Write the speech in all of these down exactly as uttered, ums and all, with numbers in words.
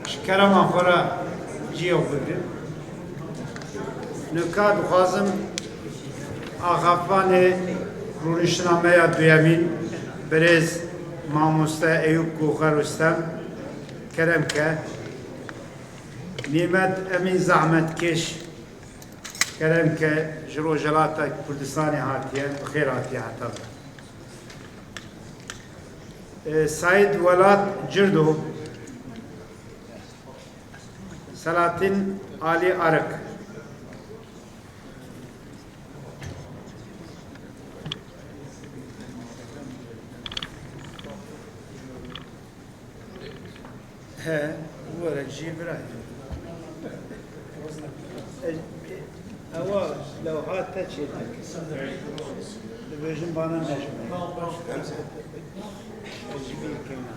Ji kerema xwe re cî ew bigrin. Nika dixwazim axaftvanê rûniştina me ya duyemîn, birêz mamoste Eyûp Goxe Rustem, kerem ke. Nîmet Emîn Zehmetkêş, kerem ke, ji Rojhelata Kurdistanê hatiye, bi xêr hatiye heta vir. E, Saîd Welat Cirdo, Selahattin Ali Arık. He, were cî birayê. E, e, ewa lewha te çê dike. Dibêjin bana nejme. Ez jî bîr keyna.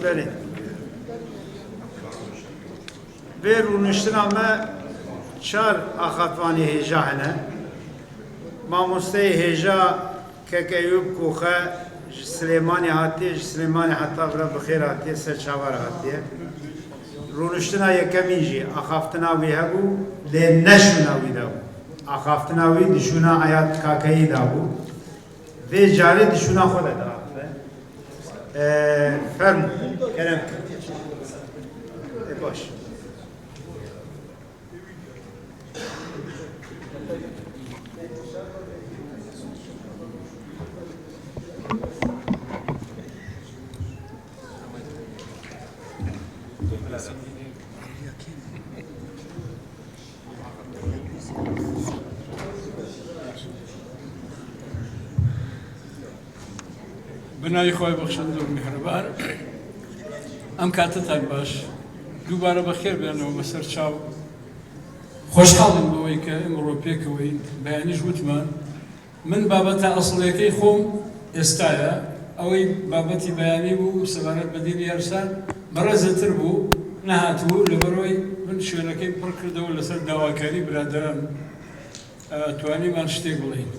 Belê. Vê rûniştina me çar axaftvanê hêja hene. Mamosteyê hêja Kek Eyûp Koxe ji Silêmanê hatiye, ji Silêmanê heta vira bi xêr hatiye, ser çava re hatiye. Rûniştina yekemîn jî axaftina wî hebû, lê ne şûna wî de bû. Axaftina wî di şûna Eyad Kakeyî de bû. Vê carê di şûna xwe de diaxife. E, fermo, kerem. E, baş. Binayê Xwedê bexşend û mîhriban. Em katitan baş. Dubare bi xêr bênewme ser çav. Xweşhal im bi wê ke îmro pêkewîn. Beyanî ji witman. Min babeta esilêkey xwim êsta ye. Ewey babetî beyanî bû, sebaret bi dînî ersan. Berê zêtir bû, nehatibû, li ber wê min şwênekey pir kirdewe li ser dawakarî biraderan. E, twanîman ştê bilên.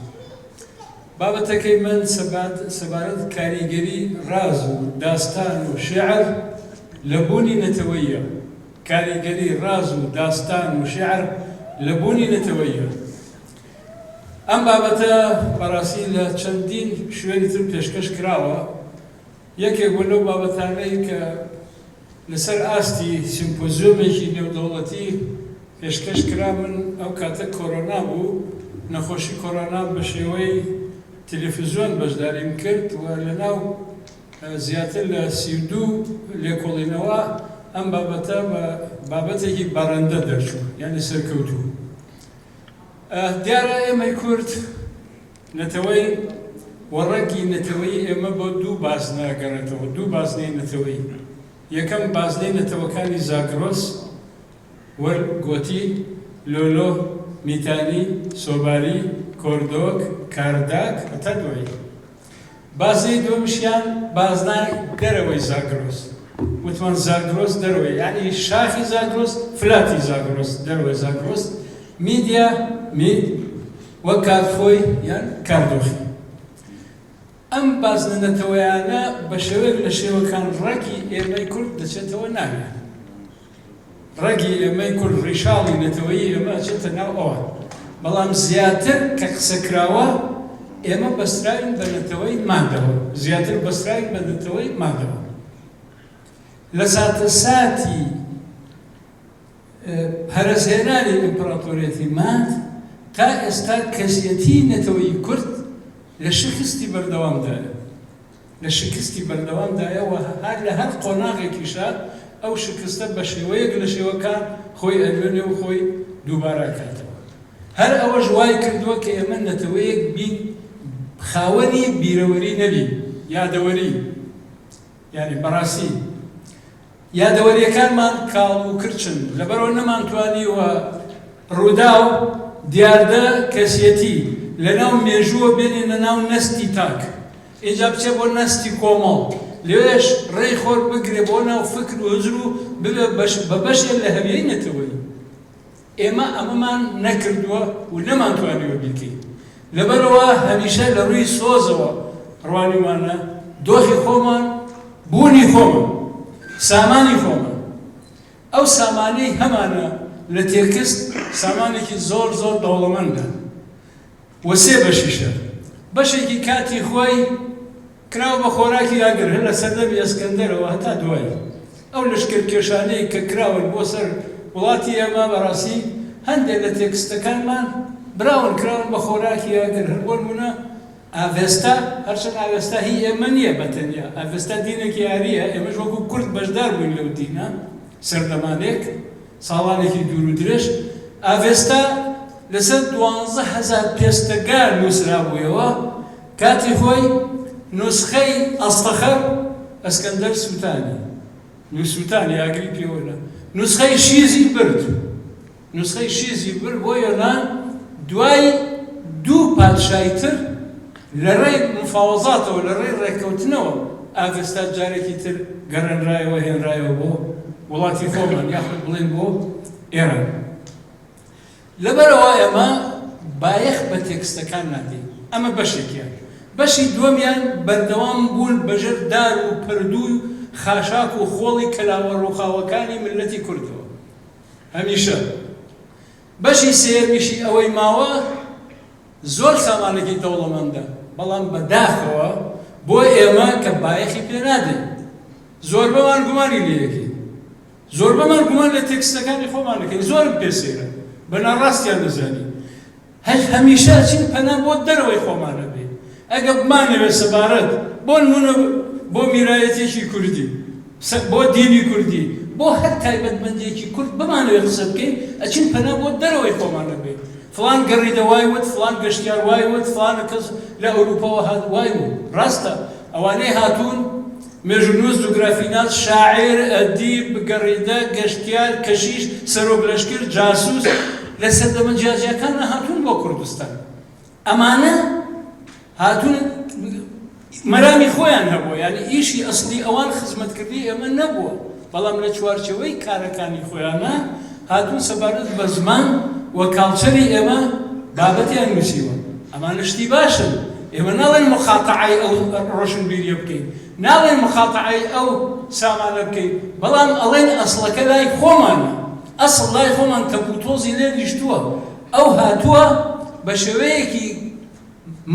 Babetekê min sebat-, sebaret karîgerî raz û dastan û şiir li bûnî neteweyî ye. Karîgerî raz û dastan û şiir li bûnî neteweyî ye. Em babete berasî li çendîn şwênî din pêşkeş kirawe. Yekê ji nav babetaneyî ke li ser astî simpozyumekî nêwdewletî pêşkeş kira min, ew kate korona bû. Nexweşî korona bi şêweyî televîzyon beşdarî min kir û li nav, e, ziyadtir li sî û du lêkolînewa em babete bi babetekî berende derçû, yanî serkewtû. Eh, diyar e, êmey Kurd neteweyî, werregî neteweyî ême bo du bazne geretewe, du bazneyê neteweyî. Yekem bazneyê netewekanî Zagros, wer gotî, Lolo, Mîtanî, Sobarî, Kordok, Kardak, heta duwayî. Bazê duyem jî yan bazna derewey Zagros. Witman Zagros derewey, yanî şaxî Zagros, filatî Zagros, derewey Zagros. Mîdya, mîd, we kardxoy yan kardoxî. Em bazne neteweyane bi şêwek li şêwekan rekî êmey Kurd diçete we navê. Regî êmey Kurd, rîşalî neteweyî ême açête nav ew e. Belam ziyadtir ke qise kirawe, ême bestirayîn be neteweyî Mad de we. Ziyadtir bestirayîn be neteweyî Mad de we. Li sate satî, e, perezhênanê împaratoriyetî Mad ta êsta kesiyetî neteweyî Kurd li şikistî berdewam de ye. Li şikistî berdewam daye û her li her qonaxekî şa ew şikiste bi şêweyek li şêwekan xwey elwêne û xwey dubare kate. Her ewe ji wayî kirdiwe ke ême neteweyek bîn xawenî bîrewerî nebî, yadewerî, yanî berasî. Yadeweriyêkanman kal û kirç in. Li ber we neman twanî we rûdaw, diyarde, kesiyetî li nav mêjû we bênîne nav nestî tak. Înca biçe bo nestî komal. لێش ڕێی خۆر بگرێ بۆ ناو فکر و هزر و ببێ بەش-، بە بەشێ لە هەویەی نەتەوەیی. ئێمە ئەمەمان نەکردووە و نەمانتوانیوە بیکەین. لەبەرەوە هەمیشە لە ڕووی سۆزەوە ڕوانیمانە دۆخی خۆمان، بوونی خۆمان، سامانی خۆمان. ئەو سامانەی هەمانە لە تێکست سامانێکی زۆر زۆر دەوڵەمەندە. و سێ بەشیشە. بەشێکی کاتی خۆی کراوە بە خۆراکی ئاگر، هەر لە سەردەمی ئەسکەندەرەوە هەتا دوایی. ئەو لەشکرکێشانەی کە کراون بۆ سەر وڵاتی ئێمە، بەڕاستی هەندێک لە تێکستەکانمان براون، کراون بە خۆراکی ئاگر. هەر بۆ نمونە، ئاڤێستا، هەرچەند ئاڤێستا هی ئێمە نییە بە تەنیا، ئاڤێستا دینێکی ئارییە، ئێمەش وەکو کورد بەشدار بووین لەو دینە سەردەمانێک، ساڵانێکی دوور و درێژ. ئاڤێستا لەسەر دوانزە هەزار پێستەگار نووسرابوویەوە، کاتی خۆی نوسخەی ئەستەخەر ئەسکەندەر سووتانی، نووسووتانی ئاگری پێوەنا، نوسخەی شیزی برد. نوسخەی شیزی بر بۆ یۆنان دوای دوو پادشای تر لە ڕێی مفاوەزاتەوە، لە ڕێی ڕێککەوتنەوە، ئاڤێستا جارێکی تر گەڕێنرایەوە، هێنرایەوە بۆ وڵاتی خۆمان، یاخود بڵێن بۆ ئێران. لەبەرەوە ئێمە بایەخ بە تێکستەکان نادەین. ئەمە بەشێکیان. بەشی دووەمیان بەردەوام بوون بەژێر دار و پەردوو و خاشاک و خۆڵی کەلاوە ڕووخاوەکانی ملەتی کوردەوە. هەمیشە. بەشی سێیەمیشی ئەوەی ماوە، زۆر سامانێکی دەوڵەمەندە، بەڵام بەداخەوە بۆ ئێمە کە بایەخی پێ نادەین. زۆربەمان گومانی لێ یەکەین. زۆربەمان گومان لە تێکستەکانی خۆمان دەکەین. زۆرم پێ سەیرە. بە ناڕاستیان دەزانین. هەر هەمیشە ئەچین پەنا بۆ دەرەوەی خۆمانە بێ. ئەگە بمانەوێ سەبارەت بۆ نمونە بۆ میرایەتێکی کوردی، سە-، بۆ دینی کوردی، بۆ هەر تایبەتمەندیەکی کورد بمانەوێ قسە بکەین، ئەچین پەنا بۆ دەرەوەی خۆمانە بێ. فلان گەڕیدە وای وت، فلان گەشتیار وای وت، فلان کەس لە ئەوروپاوە هات وای وت. ڕاستە، ئەوانەی هاتوون، مێژوونووس، جوگرافیناس، شاعیر، ئەدیب، گەڕیدە، گەشتیار، کەشیش، سەرۆک لەشکر، جاسووس، لە سەردەمە جیاجیاکانە هاتوون بۆ کوردستان. ئەمانە هاتوون، مەرامی خۆیان هەبووە، یعنی ئیشی ئەسلی ئەوان خزمەتکردنی ئێمە نەبووە، بەڵام لە چوارچێوەی کارەکانی خۆیانە هاتوون سەبارەت بە زمان و کاڵچەری ئێمە بابەتیان نووسیوە. ئەمانە شتی باشن. ئێمە ناڵێن مخاتەعەی ئەو ڕۆشنبیریە بکەین، ناڵێن مخاتەعەی ئەو سامانە بکەین، بەڵام ئەڵێن ئەسڵەکە لای خۆمانە. ئەسڵ لای خۆمان تەپوتۆزی لێ نیشتووە. ئەو هاتووە بە شێوەیەکی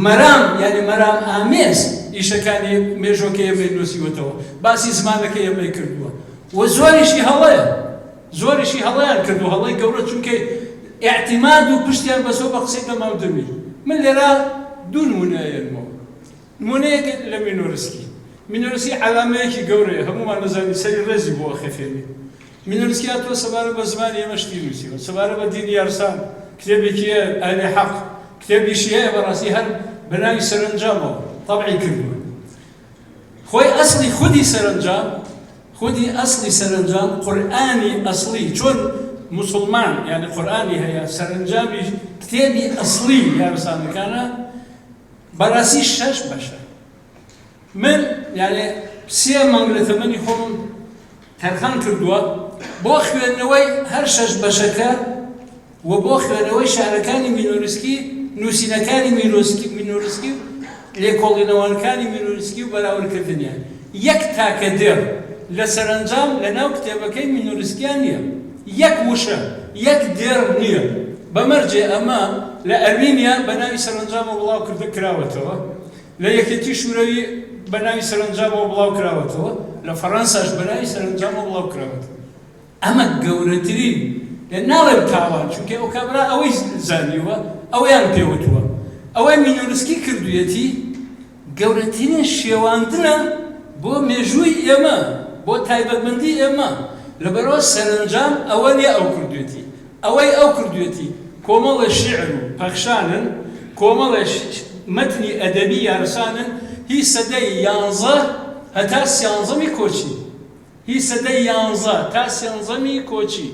مەرام، یعنی مەرام ئامێز ئیشەکانی مێژۆکەی ئێمەی نووسیوەتەوە، باسی زمانەکەی ئێمەی کردووە و زۆریشی هەڵەیە، زۆریشی هەڵەیان کردو، هەڵەی گەورە، چونکە ئیعتیماد و پشتیان بەسەوە بە قسەی دەماو دەمی. من لێرە دوو نمونەیەنمەوە. نمونەیەک لە مینۆرسکی. مینۆرسکی عەلامەیەکی گەورەیە، هەمومان نەزانی سەری ڕێزی بۆ ئەخەفێنی. مینۆرسکی هاتووە سەبارە بە زمانی ئێمە شتی نووسیوە، سەبارە بە دینی یارسان کتێبێکی هەیە، ئەهلی حەق، کتێبیشی هەیە، بەڕاستی هەر بە ناوی سەرنجامەوە تەبعی کردووە. خۆی ئەسڵی خودی سەرنجام، خودی ئەسڵی سەرنجام، قورئانی ئەسڵی، چۆن موسڵمان، یعنی قورئانی هەیە، سەرنجامی کتێبی ئەسڵی یارسانەکانە، بەڕاستی شەش بەشە. من، یعنی، سێ مانگ لە تەمەنی خۆم تەرخان کردووە بۆ خوێندنەوەی هەر شەش بەشەکە و بۆ خوێندنەوەی شارەکانی مینۆرسکی، نووسینەکانی مینۆرسکی، مینۆرسکی و لێکۆڵینەوانەکانی مینۆرسکی و بەراوردکردنیان. یەک تاکە دێڕ لە سەرنجام لە ناو کتێبەکەی مینۆرسکیان نییە. یەک وشە، یەک دێڕ نییە. بە مەرجێ ئەمە لە ئەرمینیا بە ناوی سەرنجامەوە بڵاو کردە کراوەتەوە. لە یەکێتی شوورەوی بە ناوی سەرنجامەوە بڵاو کراوەتەوە، لە فەڕەنساش بە ناوی سەرنجامەوە بڵاو کراوەتەوە. ئەمە گەورەترین، یان ناڵێم تاوان، چونکە ئەو کابرا ئەوەی زانیوە، ئەویان پێوتووە. ئەوەی مینۆرسکی کردوویەتی، گەورەترین شێواندنە بۆ مێژووی ئێمە، بۆ تایبەتمەندی ئێمە. لەبەرەوە سەرنجام ئەوە نیە ئەو کردوویەتی. ئەوەی ئەو کردوویەتی، کۆمەڵێ شیعر و پەخشانن، کۆمەڵێ ش-، ش-، مەتنی ئەدەبی یارسانن، هی سەدەی یانزە هەتا سیانزەمی کۆچی. هی سەدەی یانزە تا سیانزەمی کۆچی.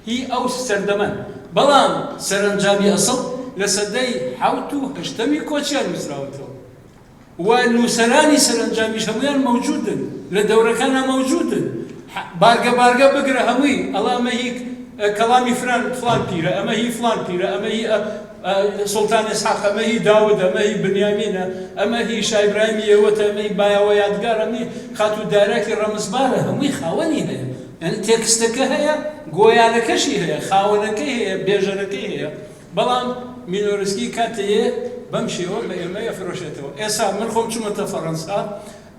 هی ئەو سەردەمەن. بەڵام سەرنجامی ئەسڵ لە سەدەی حەوت و هەشتەمی کۆچیان نووسراوەتەوە. و نووسەرانی سەرنجامیش هەمویان مەوجودن، لە دەورەکانا مەوجودن. ح-، بارگە بارگە بگرە هەموی، ئەڵا ئەمە هی، ئە، کەڵامی فران، فلان پیرە، ئەمە هی فلان پیرە، ئەمە هی، ئە، ئە، سوڵتان ئیسحاق، ئەمە هی داود، ئەمە هی بنیامینە، ئەمە هی شا ئیبراهیمی ئێوەتە، ئەمە هی بایاوە یادگار، ئەمە هی خاتوو دارەکی ڕەمزبارە، هەموی خاوەنی هەیە. یعنی تێکستەکە هەیە، گۆیانەکەشی هەیە، خاوەنەکەی هەیە، بێژەرەکەی هەیە. بەڵام مینۆرسکی کاتێ بەم شێوە بە ئێمە ئەفرۆشێتەوە. ئێستا من خۆم چوومەتە فەڕەنسا،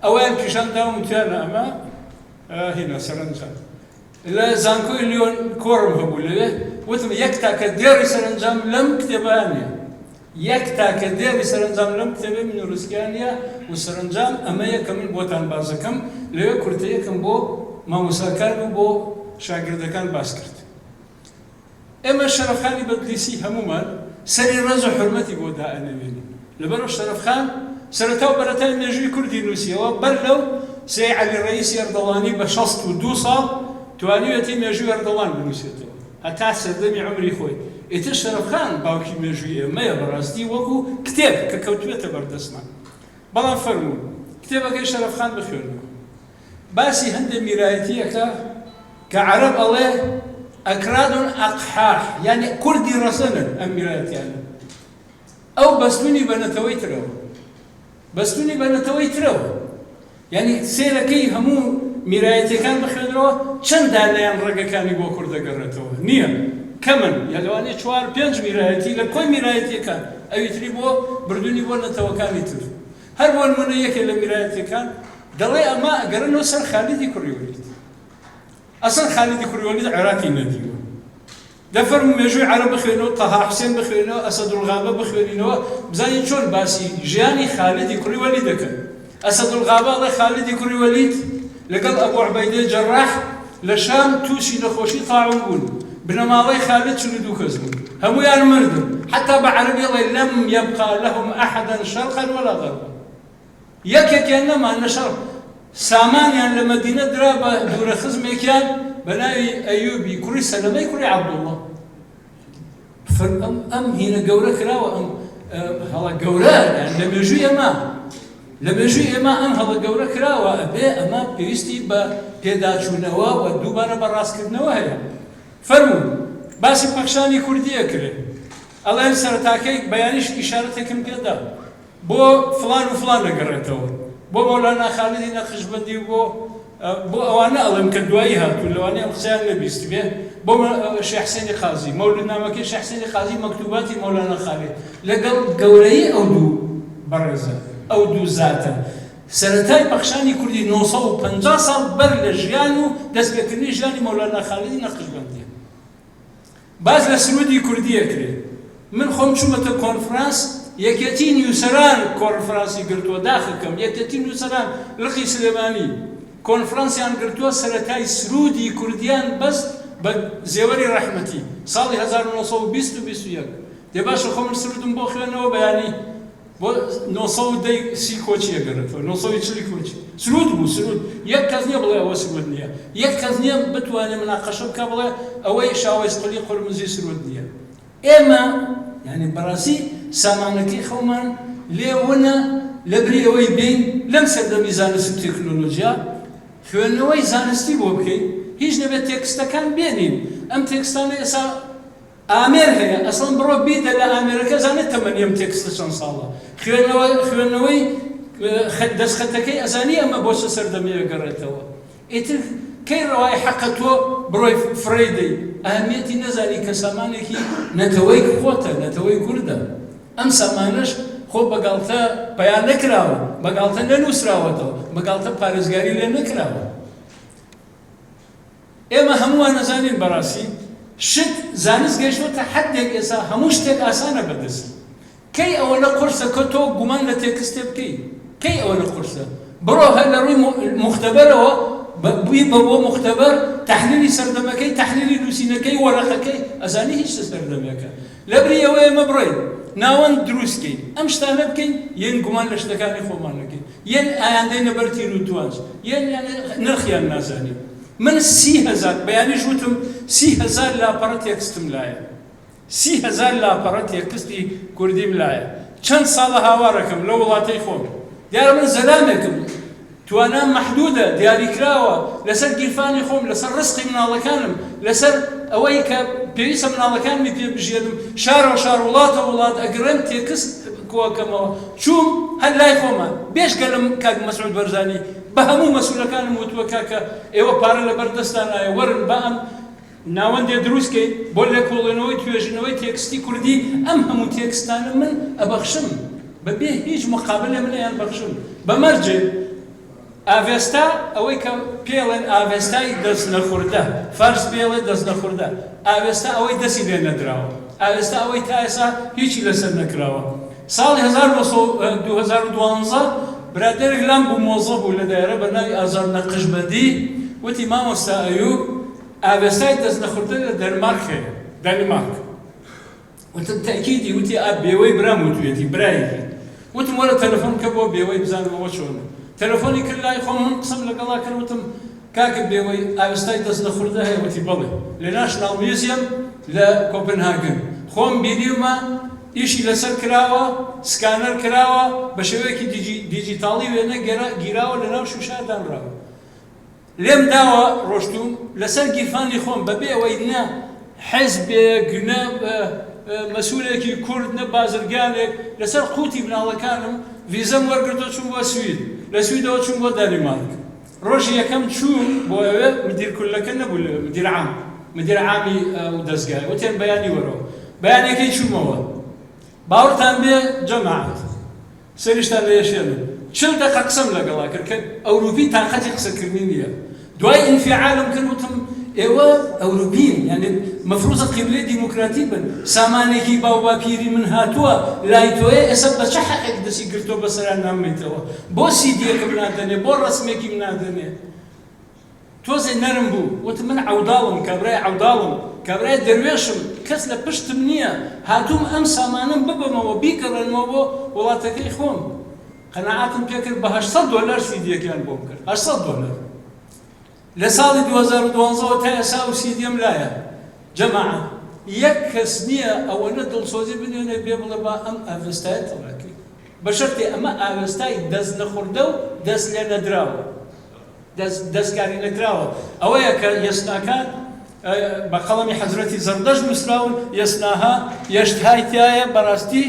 ئەویان پیشان داوم، وتیانە ئەمە، ئە، هینا سەرنجام. لە زانکۆی لیۆن کۆڕم هەبوو لەوێ، وتم یەک تاکە دێڕی سەرنجام لەم کتێبانە. یەک تاکە دێڕی سەرنجام لەم کتێبێ مینۆرسکیانە و سەرنجام ئەمەیە کە من بۆتان باسەکەم، لەوێ کورتەیەکم بۆ مامۆستاکان و بۆ شاگردەکان باس کرد. ئێمە شەرەفخانی بەدلیسی هەمومان سەری ڕێز و حورمەتی بۆ دائەنەوێنین. لەبەرەوە شەرەفخان سەرەتا و بەرەتای مێژووی کوردی نووسیەوە، بەر لەو سەی عەلی ڕەییسی ئەردەڵانی بە شەست و دوو ساڵ توانیوێتی مێژووی ئەردەڵان بنووسێتەوە هەتا سەردەمی عومری خۆی. ئیتر شەرەفخان باوکی مێژووی ئێمەیە بەڕاستی وەکو کتێب کە کەوتوێتە بەردەستمان. بەڵام فەرموو، کتێبەکەی شەرەفخان بخوێنەوە. باسی هەندێک میرایەتیەکە کە عەرەب ئەڵێ ئەکرادون ئەقحاح، یعنی کوردی ڕەسەنن ئەم میرایەتیانە. ئەو بەستونی بە نەتەوەی ترەوە. بەستونی بە نەتەوەی ترەوە. یعنی سێرەکەی هەموو میرایەتیەکان بخوێنەوە، چەند دانیان ڕەگەکانی بۆ کورد دەگەڕێتەوە؟ نییە. کەمن. یا لەوانەیە چوار پێنج میرایەتی لە کۆی میرایەتیەکان. ئەوی تری بۆ بردونی بۆ نەتەوەکانی تر. هەر بۆ نمونە یەکێ لە میرایەتیەکان دەڵێ ئەمە ئەگەرنەوە سەر خالیدی کوڕی وەلید. ئەسڵەن خالیدی کوڕی وەلید عێراقی نەدیوە. دەفەرموو مێژووی عەرەب بخوێنەوە، تەها حوسێن بخوێنەوە، ئەسەدولغابە بخوێنینەوە، بزانین چۆن باسی ژیانی خالیدی کوڕی وەلید دەکەن. ئەسەدولغابە ئەڵێ خالیدی کوڕی وەلید لەگەڵ ئەبو عوبەیدەی جەڕاح لە شام تووشی نەخۆشی تاعون بوون. بنەماڵەی خالد چل و دوو کەس بوون. هەمویان مردن. حتا بە عەرەبی ئەڵێ لەم یەبقا لەهم ئەحەدەن شەرقەن وەلا غەربەن. یەکێکیان نەما، نەشەڕ. سامانیان لە مەدینە درا بە دوورە خزمێکیان بە ناوی ئەیوبی کوڕی سەلەمەی کوڕی عەبدوڵڵا. فەر-، ئەم، ئەم هینە گەورە کراوە، ئەم، ئە، هەڵە گەورە، یعنی لە مێژووی ئەمە، لە مێژووی ئێمە ئەم هەڵە گەورە کراوە، ئەبێ ئەمە پێویستی بە پێداچوونەوە و دووبارە بە ڕاستکردنەوە هەیە. فەرموو، باسی پەخشانی کوردیە کرێ. ئەڵێن سەرەتاکەی بەیانیش ئیشارەتێکم پێدا. بۆ فلان و فلان دەگەڕێتەوە. بۆ مەولانا خالیدی نەقشبەندی و بۆ، ئە، بۆ ئەوانە ئەڵێم کە دوایی هاتوو، لەوانەیە ئەم قسەیان نەبیست بێ. بۆ مە-، ئە، شێخ حسێنی قازی، مەولودنامەکەی شێخ حسێنی قازی، مەکتوباتی مەولانا خالید. لەگەڵ گەورەیی ئەو دوو بەڕێزە، ئەو دوو زاتە. سەرەتای پەخشانی کوردی نۆ سەد و پەنجا ساڵ بەر لە ژیان و دەستپێکردنی ژیانی مەولانا خالیدی نەقشبەندیە. باز لە سرودی کوردیە کرێ. من خۆم چوومەتە کۆنفرانس، یەکێتی نووسەران کۆنفرانسی گرتووە، داخەکەم، یەکێتی نووسەران لقی سلێمانی کۆنفرانسیان گرتووە سەرەتای سرودی کوردیان بەس بە زێوەری ڕەحمەتی ساڵی هەزار و نۆ سەد و بیست و بیست و یەک. دێ باشە خۆ من سرودم بۆ خوێنەوە بەیانی. بۆ نۆ سەد و دە سی کۆچی ئەگەرێتەوە، نۆ سەد و چل کۆچی. سرود بوو، سرود. یەک کەس نییە بڵێ ئەوە سرود نییە. یەک کەس نییە بتوانێ مناقەشە بکا بڵێ ئەوەی شاوەی سقلی قورمزی سرود نییە. ئێمە، یعنی بەڕاستی سامانەکەی خۆمان لێ ونە لە بری ئەوەی بین لەم سەردەمی زانست و تەکنۆلۆژیا خوێندنەوەی زانستی بۆ بکەین، هیچ نەبێت تێکستەکان بێنین. ئەم تێکستانە ئێستا ئامێر هەیە، ئەسڵەن بڕۆ بیدە لە ئامێرەکە، زانێت تەمەنی ئەم تێکستە چەند ساڵە. خوێندنەوە-، خوێندنەوەی، ئە، خە-، دەستخەتەکەی ئەزانی ئەمە بۆ چ سەردەمێ ئەگەڕێتەوە. ئیتر کەی ڕەوای حەقە تۆ بڕۆی فڕێی دەی؟ ئەهمیەتی نەزانی کە سامانێکی نەتەوەی خۆتە، نەتەوەی کوردە. ئەم سامانەش خۆ بەگاڵتە پەیا نەکراوە، بەگاڵتە نەنووسراوەتەوە، بەگاڵتە پارێزگاری لێ نەکراوە. ئێمە هەمووان ئەزانین بەڕاستی شت، زانست گەیشتووەتە حەدێک ئێستا هەموو شتێک ئاسانە بەدەست. کەی ئەوەنە قورسە کە تۆ گومان لە تێکستێ بکەی؟ کەی ئەوەنە قورسە؟ بڕۆ هەر لە ڕووی مو-، موختەبەرەوە، بە-، بووی بە بۆ موختەبەر، تەحلیلی سەردەمەکەی، تەحلیلی نووسینەکەی، وەرەقەکەی، ئەزانی هیچ سەردەمێکە. لە بری ئەوەیە مە بڕۆین ناوەند دروستکەین، ئەم شتانە بکەین، یەن گومان لە شتەکانی خۆمان نەکەین، یەن ئایاندەی نەبەر تیر و توانج، یەن، یەن نرخیان نازانین. من سی هەزار، بەیانیش وتم، سی هەزار لاپەڕە تێکستم لایە. سی هەزار لاپەڕە تێکستی کوردیم لایە. چەند ساڵە هاوارەکەم لە وڵاتەی خۆم. دیارە من زەلامێکم، توانام مەحدوودە، دیاریکراوە، لەسەر گیرفانی خۆم، لەسەر ڕزقی مناڵەکانم، لەسەر ئەوەی کە پێویستە مناڵەکانمی پێ بژێنم، شارە شار، وڵاتە وڵات ئەگرم، تێکست کۆکەمەوە. چووم هەر لای خۆمان، بێش گەلم کاک مەسعود بەرزانی، بە هەموو مەسوولەکانم وتووە، کاکە، ئێوە پارە لەبەر دەستان ئایە، وەرن با ئەم ناوەندێ دروست کەین بۆ لێکۆڵێنەوەی توێژینەوەی تێکستی کوردی، ئەم هەموو تێکستانە من ئەبەخشم، بەبێ هیچ مقابلێ من ئەیان بەخشم. بە مەرجێ ئاڤێستا، ئەوەی کە پێڵێن ئاڤێستای دەست نەخوردە، فارس پێڵێ دەست نەخوردە، ئاڤێستا ئەوەی دەستی لێ نەدراوە، ئاڤێستا ئەوەی تا ئێستا هیچی لەسەر نەکراوە. ساڵی هەزار و نۆ سەد، دوو هەزار و دوانزە، برادێرێک لام بوو، مۆزە بوو لە دایرە بە ناوی ئازاد نەقشبەندی، وتی، مامۆستا ئەیوب، ئاڤێستای دەست نەخوردە لە دەنمارک هەیە، دانیمارک. وتم، تەکیدی؟ وتی، ئا، بێوەی برام وتوێتی، برایەکی. وتم، وەرە تەلەفۆن کە بۆ بێوەی بزانم ئەوە چۆنە. تەلەفۆنی کرد لای خۆم، من قسەم لەگەڵا کرد، وتم، کاکە بێوەی، ئاوێستای دەست نەخوردە هەیە؟ وتی، بەڵێ، لە ناشناڵ میوزیەم لە کۆپنهاگن. خۆم بینیومە، ئیشی لەسەر کراوە، سکانەر کراوە، بە شێوەیەکی دیجی-، دیجیتاڵی وێنە گێرا-، گیراوە، لە ناو شوشە دانراوە. لێم داوە، ڕۆشتوم، لەسەر گیرفانی خۆم، بەبێ ئەوەی نە حزبێک، نە، ئە، ئە، مەسوولێکی کورد، نە بازرگانێک، لەسەر قوتی مناڵەکانم ڤیزەم وەرگرتەوە، چووم بۆ سوید، لە سویدەوە چووم بۆ دانیمارک. ڕۆژی یەکەم چووم بۆ ئەوێ، مدیر کولەکە نەبوو، لە مدیر عام، مدیر عامی ئەو دەستگایە، وتیان بەیانی وەرەوە. بەیانەکەی چوومەوە. باوەڕتان بێ جەماعەت، سەریشتان لێ شێنم. چل دەقە قسەم لەگەڵا کرد کە ئەوروپی تاقەتی قسەکردنی نییە. دوای ئینفیعالم کرد، وتم، ئێوە ئەوروپین، یعنی مەفروزە قیبلەی دیموکراتی بن. سامانێکی باو باپیری من هاتووە لای تۆیە، ئێستا بە چه حەقێک دەستی گرتۆ بەسەرا نامەیتەوە؟ بۆ سیدیەکم نادەنێ، بۆ ڕەسمێکی نادەنێ؟ تۆزێ نەرم بوو، وت، من عەوداڵم، کابرای عەوداڵم، کابرای دەروێشم، کەس لە پشتم نییە، هاتووم ئەم سامانەم ببەمەوە، بیگەڕێنمەوە بۆ وڵاتەکەی خۆم. قەناعەتم پێکرد، بە هەشت سەد دۆلار سیدیەکیان بۆم کرد، هەشت سەد دۆلار. لە ساڵی دوو هەزار و دوانزەوە تا ئێستا ئەو سیدیەم لایە. جەماعەت، یەک کەس نییە ئەوەنە دڵسۆزی بنوێنێ بێ بڵێ با ئەم ئاڤێستایە تەواکەی. بە شەرتێ ئەمە ئاوێستای دەست نەخوردە و دەست لێ نەدراوە. دەست، دەستکاری نەکراوە. ئەوەیە کە یەسناکان، ئە، بە قەڵەمی حەزرەتی زەردەشت نووسراون، یەسناها، یەشتهای تایە، بەڕاستی،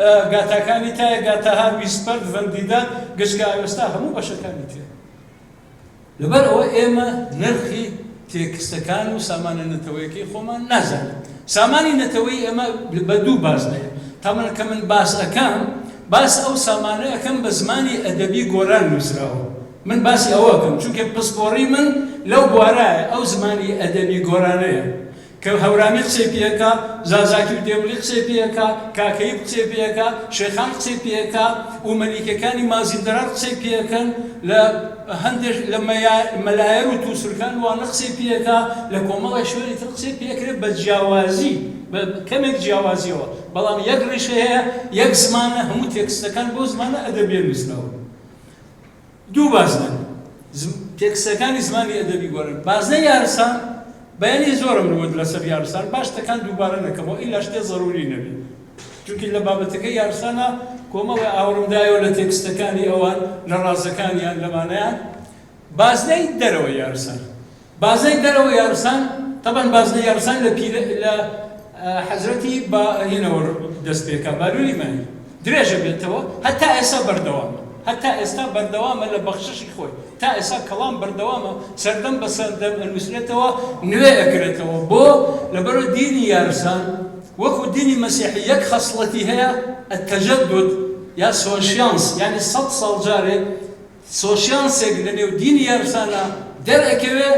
ئە، گاتاکانی تایە، گاتاها، ویسپەرد، ڤەندیدان، گچکە ئاوێستا، هەموو بەشەکانی تێ. لەبەر ئەوە ئێمە نرخی تێکستەکان و سامانە نەتەوەیەکەی خۆمان نازانین. سامانی نەتەوەی ئێمە بە دوو بازنەیە. تەمەن کە من باس ئەکەم، باس ئەو سامانە ئەکەم بە زمانی ئەدەبی گۆران نووسراوە. من باسی ئەوە ئەکەم، چونکە پسپۆڕی من لەو بوارایە، ئەو زمانی ئەدەبی گۆرانەیە. کە هەورامی قسەی پێکا، زازاکی و دێملی قسەی پێکا، کاکەیب قسەی پێکا، شێخان قسەی پێکا و مەلیکەکانی مازیندەران قسەی پێکەن، لە هەندێک لە مەیا-، مەلایەر و تووسرکان وانە قسەی پێکا، لە کۆمەڵی شوێنی تر قسەی پێکرێ بە جیاوازی، بە کەمێک جیاوازیەوە، بەڵام یەک ڕیشە هەیە، یەک زمانە، هەموو تێکستەکان بۆ زمانە ئەدەبیە نووسراوە. دوو بازنە. زم-، تێکستەکانی زمانی ئەدەبی گۆران. بازنەی یارسان، بەیانی زۆرم لوت لەسەر یارسان، با شتەکان دووبارە نەکەمەوە، ئیلا شتێ زەروری نەبێت. چونکی لە بابەتەکەی یارسانە کۆمەڵێ ئاوڕم دایەوە لە تێکستەکانی ئەوان، لە ڕازەکانیان، لەمانەیان. بازنەی دەرەوە یارسان. بازنەی دەرەوە یارسان، تەبەن بازنەی یارسان لە پیرە-، لە، ئە، حەزرەتی با-، هینەوە دەست پێکا، بالولی مانی. درێژە بێتەوە، هەتا ئێستا بەردەوامە. هەتا ئێستا بەردەوامە لە بەخششی خۆی. تا ئێستا کەڵام بەردەوامە، سەردەم بە سەردەم ئەنووسرێتەوە، نوێ ئەکرێتەوە. بۆ؟ لەبەرەوە دینی یارسان، وەکو دینی مەسیحی یەک خەسڵەتی هەیە، التجدد، یا سۆشیانس، یعنی سەد ساڵ جارێ سۆشیانسێک لە نێو دینی یارسانە دەرئەکەوێ،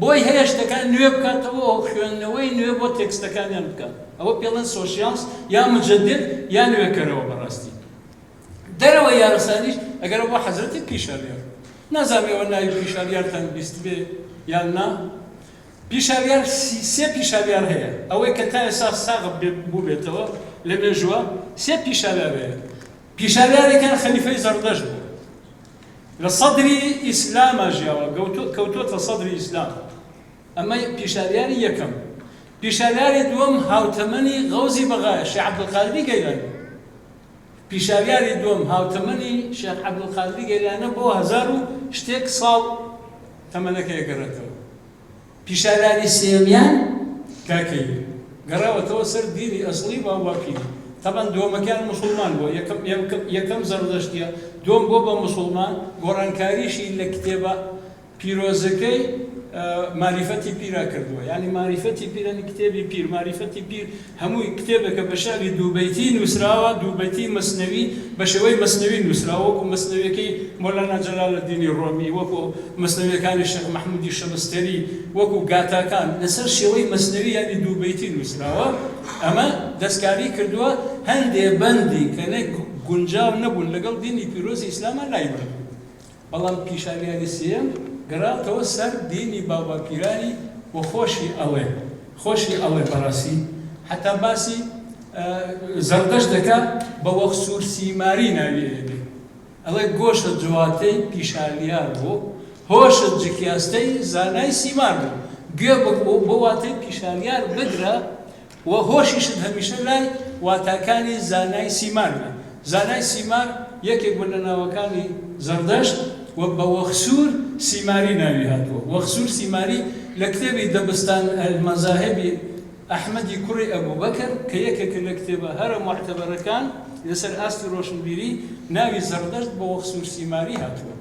بۆی هەیە شتەکان نوێ بکاتەوە و خوێندنەوەی نوێ بۆ تێکستەکانیان بکات. ئەوە پێڵێن سۆشیانس یا مجدد یا نوێکەرەوە بەڕاستی. دەرەوە یارسانیش ئەگەر بۆ حەزرەتی پیشەڵیار. نازانم ئێوە ناوی پیشەڵیارتان بیست بێ یان نا. پیشەڵیار سی-، سێ پیشەڵیار هەیە. ئەوەی کە تا ئێستا ساغ بێ-، بووبێتەوە لە مێژووە، سێ پیشەڵیار هەیە. پیشەڵیارێکیان خەلیفەی زەردەشت بوو. لە سەدری ئیسلاما ژیاوە، گەوتو-، کەوتووەتە سەدری ئیسلام. ئەمە پیشەڵیاری یەکەم. پیشەڵیاری دووەم هاوتەمەنی غەوزی بەغایە، شێخ عەبدولقادری گەیلانی. پیشاویاری دوم هاوتەمەنی شێخ عەبدولقادری گەیلانە بۆ هەزار و شتێک ساڵ تەمەنەکەی گەڕێتەوە. پیشاویاری سێیەمیان کاکەی گەڕاوەتەوە سەر دینی ئەسڵی و باوباپیری. تەبەن دووەمەکەیان موسڵمان بووە، یەکەم، یەکەم، یەکەم زەردەشتیە، دووەم بۆ بە موسڵمان، گۆڕانکاریشی لە کتێبە پیرۆزەکەی، ئە، مەعریفەتی پیرا کردووە. یعنی مەعریفەتی پیر، یعنی کتێبی پیر، مەعریفەتی پیر هەمووی کتێبێکە بە شعری دووبەیتی نووسراوە، دووبەیتی مەسنەوی بە شێوەی مەسنەوی نووسراوە، وەکو مەسنەویەکەی مۆلانا جەلالەدینی ڕۆمی، وەکو مەسنەویەکانی شێخ مەحمودی شەبستەری، وەکو گاتاکان، لەسەر شێوەی مەسنەوی یعنی دووبەیتی نووسراوە. ئەمە دەستکاری کردووە، هەندێ بەندی کە نە گونجاو نەبوون لەگەڵ دینی پیرۆزی ئیسلاما لای بردووە. بەڵام پیشاویاری سێیەم گەڕاوتەوە سەر دینی باوباپیرانی و خۆشی ئەڵێ، خۆشی ئەڵێ بەڕاستی، حتا باسی، ئە، زەردەشت دەکا بە وەخسوور سیماری ناوی ئەیەبێ. ئەڵێ گۆشت جواتەی پیشالیار بوو، هۆشت جکیاستەی زانای سیمار بوو. گوێ بگرە و بۆ واتەی پیشالیار بگرە، و هۆشیشت هەمیشە لای واتاکانی زانای سیمار بێ. زانای سیمار یەکێک بوو لە ناوەکانی زەردەشت و بە وەخسوور سیماری ناوی هاتووە. وەخسوور سیماری لە کتێبی دەبستان المەزاهبی ئەحمەدی کوڕی ئەبوبەکر کە یەکێکە لە کتێبە هەرە معتەبەرەکان لەسەر ئاستی ڕۆشنبیری، ناوی زەردەشت بە وەخسوور سیماری هاتووە.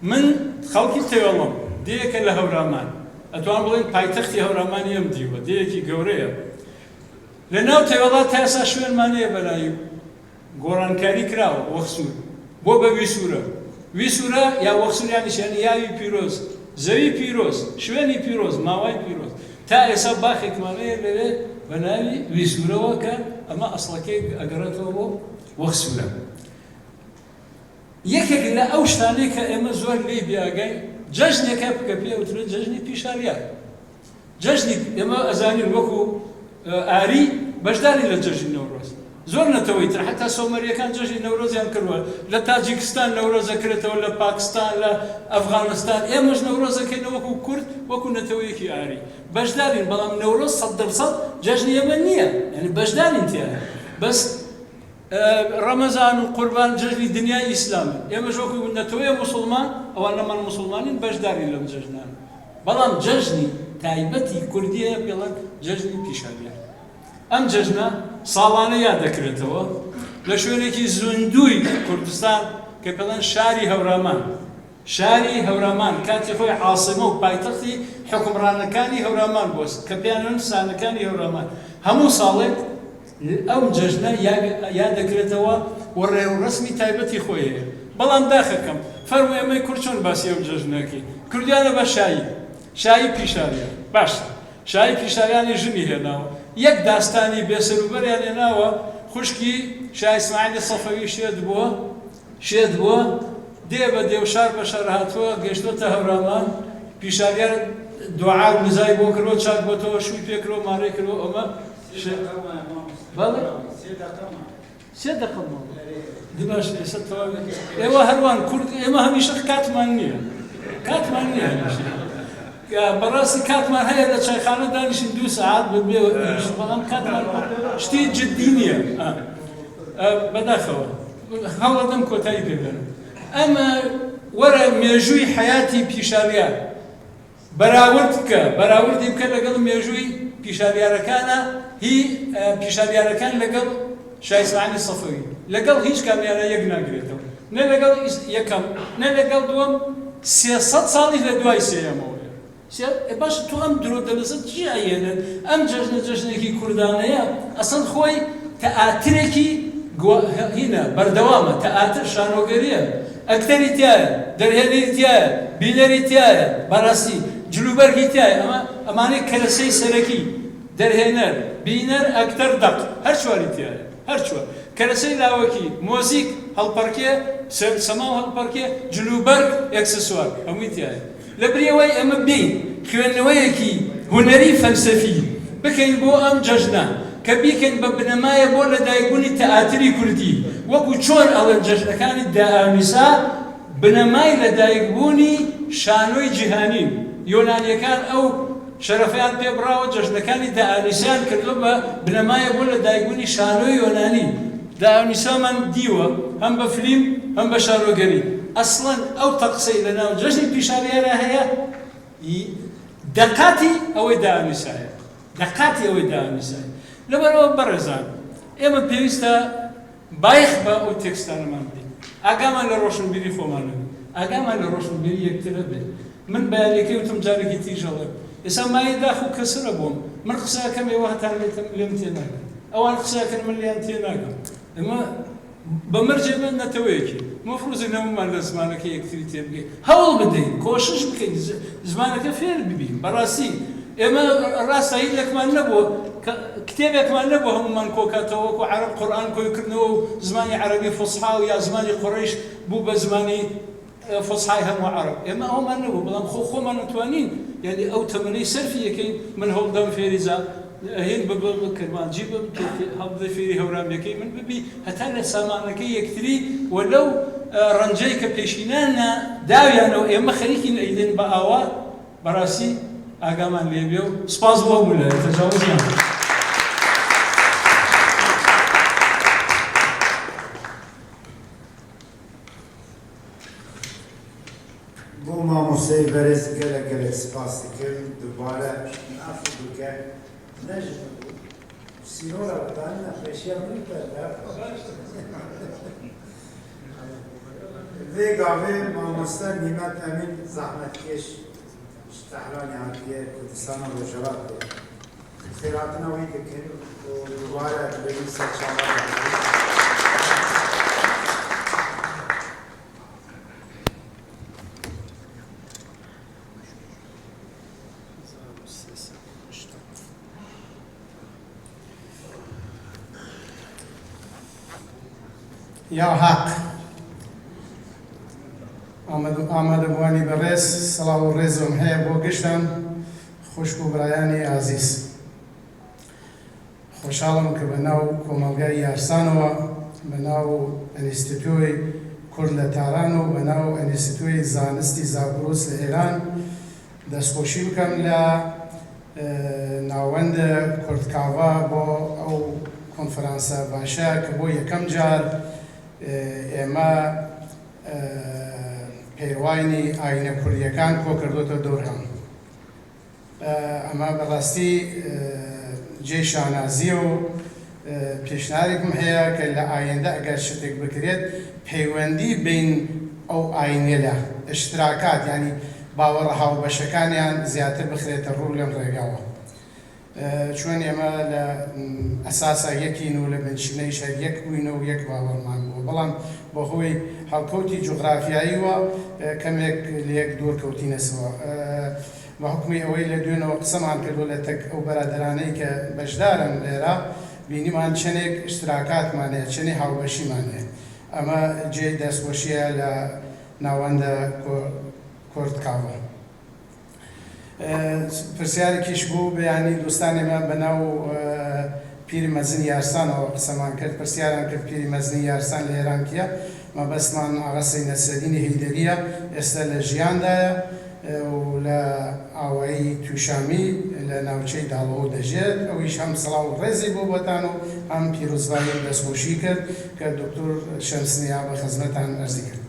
من خەڵکی تەوێڵەم، دێیەکە لە هەورامان. ئەتوان بڵێن پایتەختی هەورامانی ئەم دیوە، دێیەکی گەورەیە. لە ناو تەوێڵا تا ئێستا شوێنمان هەیە بەلایی گۆڕانکاری کراوە، وەخسوور. بۆ بە ویسوورە. ویسوورە یا وەخسوور یانیش یعنی یاوی پیرۆز، زەوی پیرۆز، شوێنی پیرۆز، ماوای پیرۆز. تا ئێستا باخێکمان هەیە لەوێ بە ناوی ویسوورەوە کە ئەمە ئەسڵەکەی ئەگەڕێتەوە بۆ وەخسوورە. یەکێک لە ئەو شتانەی کە ئێمە زۆر لێی بێئاگاین، جەژنێکە کە پێ ئەوترێت جەژنی پیشالیار. جەژنی ئێمە ئەزانین وەکو، ئە، ئاری بەشداری لە جەژنی نەورۆز. زۆر نەتەوەی تر، حتا سۆمەریەکان جەژنی نەورۆزیان کردووە. لە تاجیکستان نەورۆز ئەکرێتەوە، لە پاکستان، لە ئەفغانستان. ئێمەش نەورۆز ئەکەینە وەکو کورد، وەکو نەتەوەیەکی ئاری. بەشدارین، بەڵام نەورۆز سەد دەرسەد جەژنی ئێمە نییە. یعنی بەشدارین تیایە. بەس ئە، ڕەمەزان و قوربان جەژنی دنیای ئیسلامە. ئێمەش وەکو نەتەوەیە موسڵمان، ئەوانەمان موسڵمانین، بەشدارین لەم جەژنانە. بەڵام جەژنی تایبەتی کوردی هەیە، پێڵەن جەژنی پیشالیار. ئەم جەژنە ساڵانە یاد دەکرێتەوە لە شوێنێکی زیندووی کوردستان کە پێڵەن شاری هەورامان. شاری هەورامان کاتی خۆی عاسیمە و پایتەختی حکومڕانەکانی هەورامان بووە، کە پێیان ئەڵێن سانەکانی هەورامان. هەموو ساڵێک ئەم جەژنە یا-، یاد دەکرێتەوە و ڕێ و ڕەسمی تایبەتی خۆی هەیە. بەڵام داخەکەم، فەرموو ئێمەی کورد چۆن باسی ئەم جەژنەکەی کردویانە بە شایی، شایی پیشاویان. باشە، شایی پیشاویانی ژنی هێناوە. یەک داستانی بێسەروبەریان هێناوە، خوشکی شای ئیسماعیلی سەفەوی شێت بووە، شێت بووە، دێ بە دێ و شار بە شار هاتووە، گەیشتووەتە هەورامان، پیشاویان دوعا و نزای بۆ کردەوە، چاک بۆتەوە، شووی پێ کردەوە، مارەی کردەوە، ئەمە شێ-، بەڵێ؟ سێ دەقە ماوە. دە باش، ئێستا تەواوی. ئێوە هەروان کورد، ئێمە هەمیشە کاتمان نییە. کاتمان نییە هەمیشە. کە بەڕاستی کاتمان هەیە لە چایخانە دانیشین دوو سەعات ببێ، بەڵام کاتمان شتی جدی نییە. ئا. ئا، بەداخەوە. هەوڵەدەم کۆتایی پێ بێنم. ئەمە وەرە مێژووی حەیاتی پیشالیار. بەراورد بکە، بەراوردی بکە لەگەڵ مێژووی پیشالیارەکانە، هی، ئە، پیشالیارەکان لەگەڵ شای ئیسماعیلی سەفەوی. لەگەڵ هیچ کامیانە یەک ناگرێتەوە. نە لەگەڵ ئیس-، یەکەم، نە لەگەڵ دووەم، سێ سەد ساڵی لە دوای سێیەمەوەیە. سێ-، ئێ، باشە، تۆ ئەم درۆ دەلەسە چی ئەیەنە؟ ئەم جەژنە جەژنێکی کوردانەیە، ئەسڵەن خۆی تەئاترێکی گوا-، هینە، بەردەوامە، تەئاتر شانۆگەریە، ئەکتەری تیایە، دەرهێنەری تیایە، بینەری تیایە، بەڕاستی جلوبەرگی تیایە، ئەمە، ئەمانەی کەرەسەی سەرەکی، دەرهێنەر، بینەر، ئەکتەر، دەق، هەر چواری تیایە، هەر چوار. کەرەسەی لاوەکی، مۆزیک، هەڵپەڕکێ، سە-، سەما و هەڵپەڕکێ، جلوبەرگ، ئێکسسوار، هەمووی تیایە. لە بریەوەی ئێمە بین خوێندنەوەیەکی هونەری فەلسەفی بکەین بۆ ئەم جەژنە، کە بیکەین بە بنەمایە بۆ لەدایکبوونی تەئاتری کوردی، وەکو چۆن ئەڵێن جەژنەکانی داویسا بنەمای لەدایکبوونی شانۆی جیهانین. یۆنانیەکان ئەو شەرەفەیان پێ بڕاوە، جەژنەکانی داویسیان کردووە بە بنەمایە بۆ لەدایکبوونی شانۆی یۆنانی. داونیسامان دیوە، هەم بە فلیم، هەم بە شارۆگەری. ئەسڵەن ئەو تەقسەی لە ناو جەژنی پیشانیارە هەیە، ی-، دەقاتی ئەوەی داونیسایە. دەقاتی ئەوەی داونیسایە. لەبەرەوە بەڕێزان، ئێمە پێویستە بایەخ بە ئەو تێکستانەمان بدەین. ئاگامان لە ڕۆشنبیری خۆمان نەبێت. ئاگامان لە ڕۆشنبیری یەکتر هەبێت. من بە یاریەکەی وتم، جارێکی تریش ئەڵێم، ئێستا مایەی داخ و کەسرە بۆم. من قسە ئەکەم، ئێوە هەتان لێتم-، لێم تێناگەن. ئەوان قسە ئەکەن، من لێیان تێناگەم. ئێمە بە مەرجێ بە نەتەوەیەکی. مەفروزی نەمومان لە زمانەکە یەکتری تێبگەین. هەوڵ بدەین، کۆشش بکەین، ز-، زمانەکە فێر ببین. بەڕاستی، ئێمە ڕاستە هیچ لەکمان نەبووە، کە-، کتێبێکمان نەبووە هەمومان کۆکاتەوە، وەکو عەرەب قورئان کۆی کردنەوە و زمانی عەرەبی فوسحا و یا زمانی قوڕەیش بوو بە زمانی، ئە، فوسحای هەموو عەرەب. ئێمە ئەومان نەبوو، بەڵام خۆ خۆمان نەتوانین، یعنی ئەو تەمەنەی سەرفی یەکەین، من هەوڵدەم فێری زا-، هین ببم، کرمانجی بم، تۆ فێ-، هەڵبدە فێری هەورامەکەی من ببی، هەتا لە سامانەکەی یەکتری و لەو، ئە، ڕەنجەی کە پێشینانە داویانەوە ئێمە خەریکین ئەیدەن بە ئاوا، بەڕاستی ئاگامان لێبێ و سپاس بۆ هەموو لایەک، تەجاوز ناکەم. بۆ مامۆستای بەرێز گەلە گەلێک سپاس دەکەم. دووبارە ئەفو بکە، نەژن بوو. سیرۆرە بەتانە پێشیان من پەردا. Vê gavê mamoste Nîmet Emîn zehmetkêş ji Tehranê hatiye Kurdistana Rojhilatê. Xêrhatina wî dikin û dubare dibêjin ser çava. Ya Heq. Amade-, amadebuwanî berêz, silav û rêzom heye bo giştan, xwişk û birayanî azîz. Xoşal im ke bi nav Komelgayê Yarsanê ve, bi nav Enstîtuya Kurd li Taran û bi nav Enstîtuya Zanistî Zagrus li Îran destxweşî bikim li, e, navenda Kurdkava bo ew konferansa baş e ke bo yekem car, e, ême, e, pêrwayînê ayîne kurdîyekan ko kirdote dor hem. Ema bi rastî cê şanazî ye û pêşniyarek min heye ke li ayende eger şitêk bikirêt, peywendî beyne ew ayînê le, îştirakat, yanî bawera hawbeşekan yan ziyadtir bixirête rû lem rêga we. Çûn ême li esasa yekîn û li binçîneyî şer yek bûyne û yek bawerman bû. Belam bi hoyê helkewtî cografyayî we kemek li yek dûr kewtîne siwa. Bi hukmê ewê li dûnewe qiseman kirdo li tek ew beraderaneyî ke beşdar in lêra, bînîman çenek îştirakatman heye, çenek hawbeşîman heye. Ema cê destxweşî ye li navenda Kurdkava. Pirsyarek îş bû, beyanî dostanê me bi nav Pîrî Mezin Yarsan ew qiseman kir, pirsyar an kir Pîrî Mezinî Yarsan li Îran kî ye? Mebestman Axa Sey Nesredînî Heyderî ye, êsta li jiyan de ye û li awayî Tûşamî li navçeyê Dalo dijî. Ew îş hem silav û rêzî bo botan û hem pîrozbayî û destxweşî kir ke Doktor Şemsnî ya bi xizmetan erzî kir.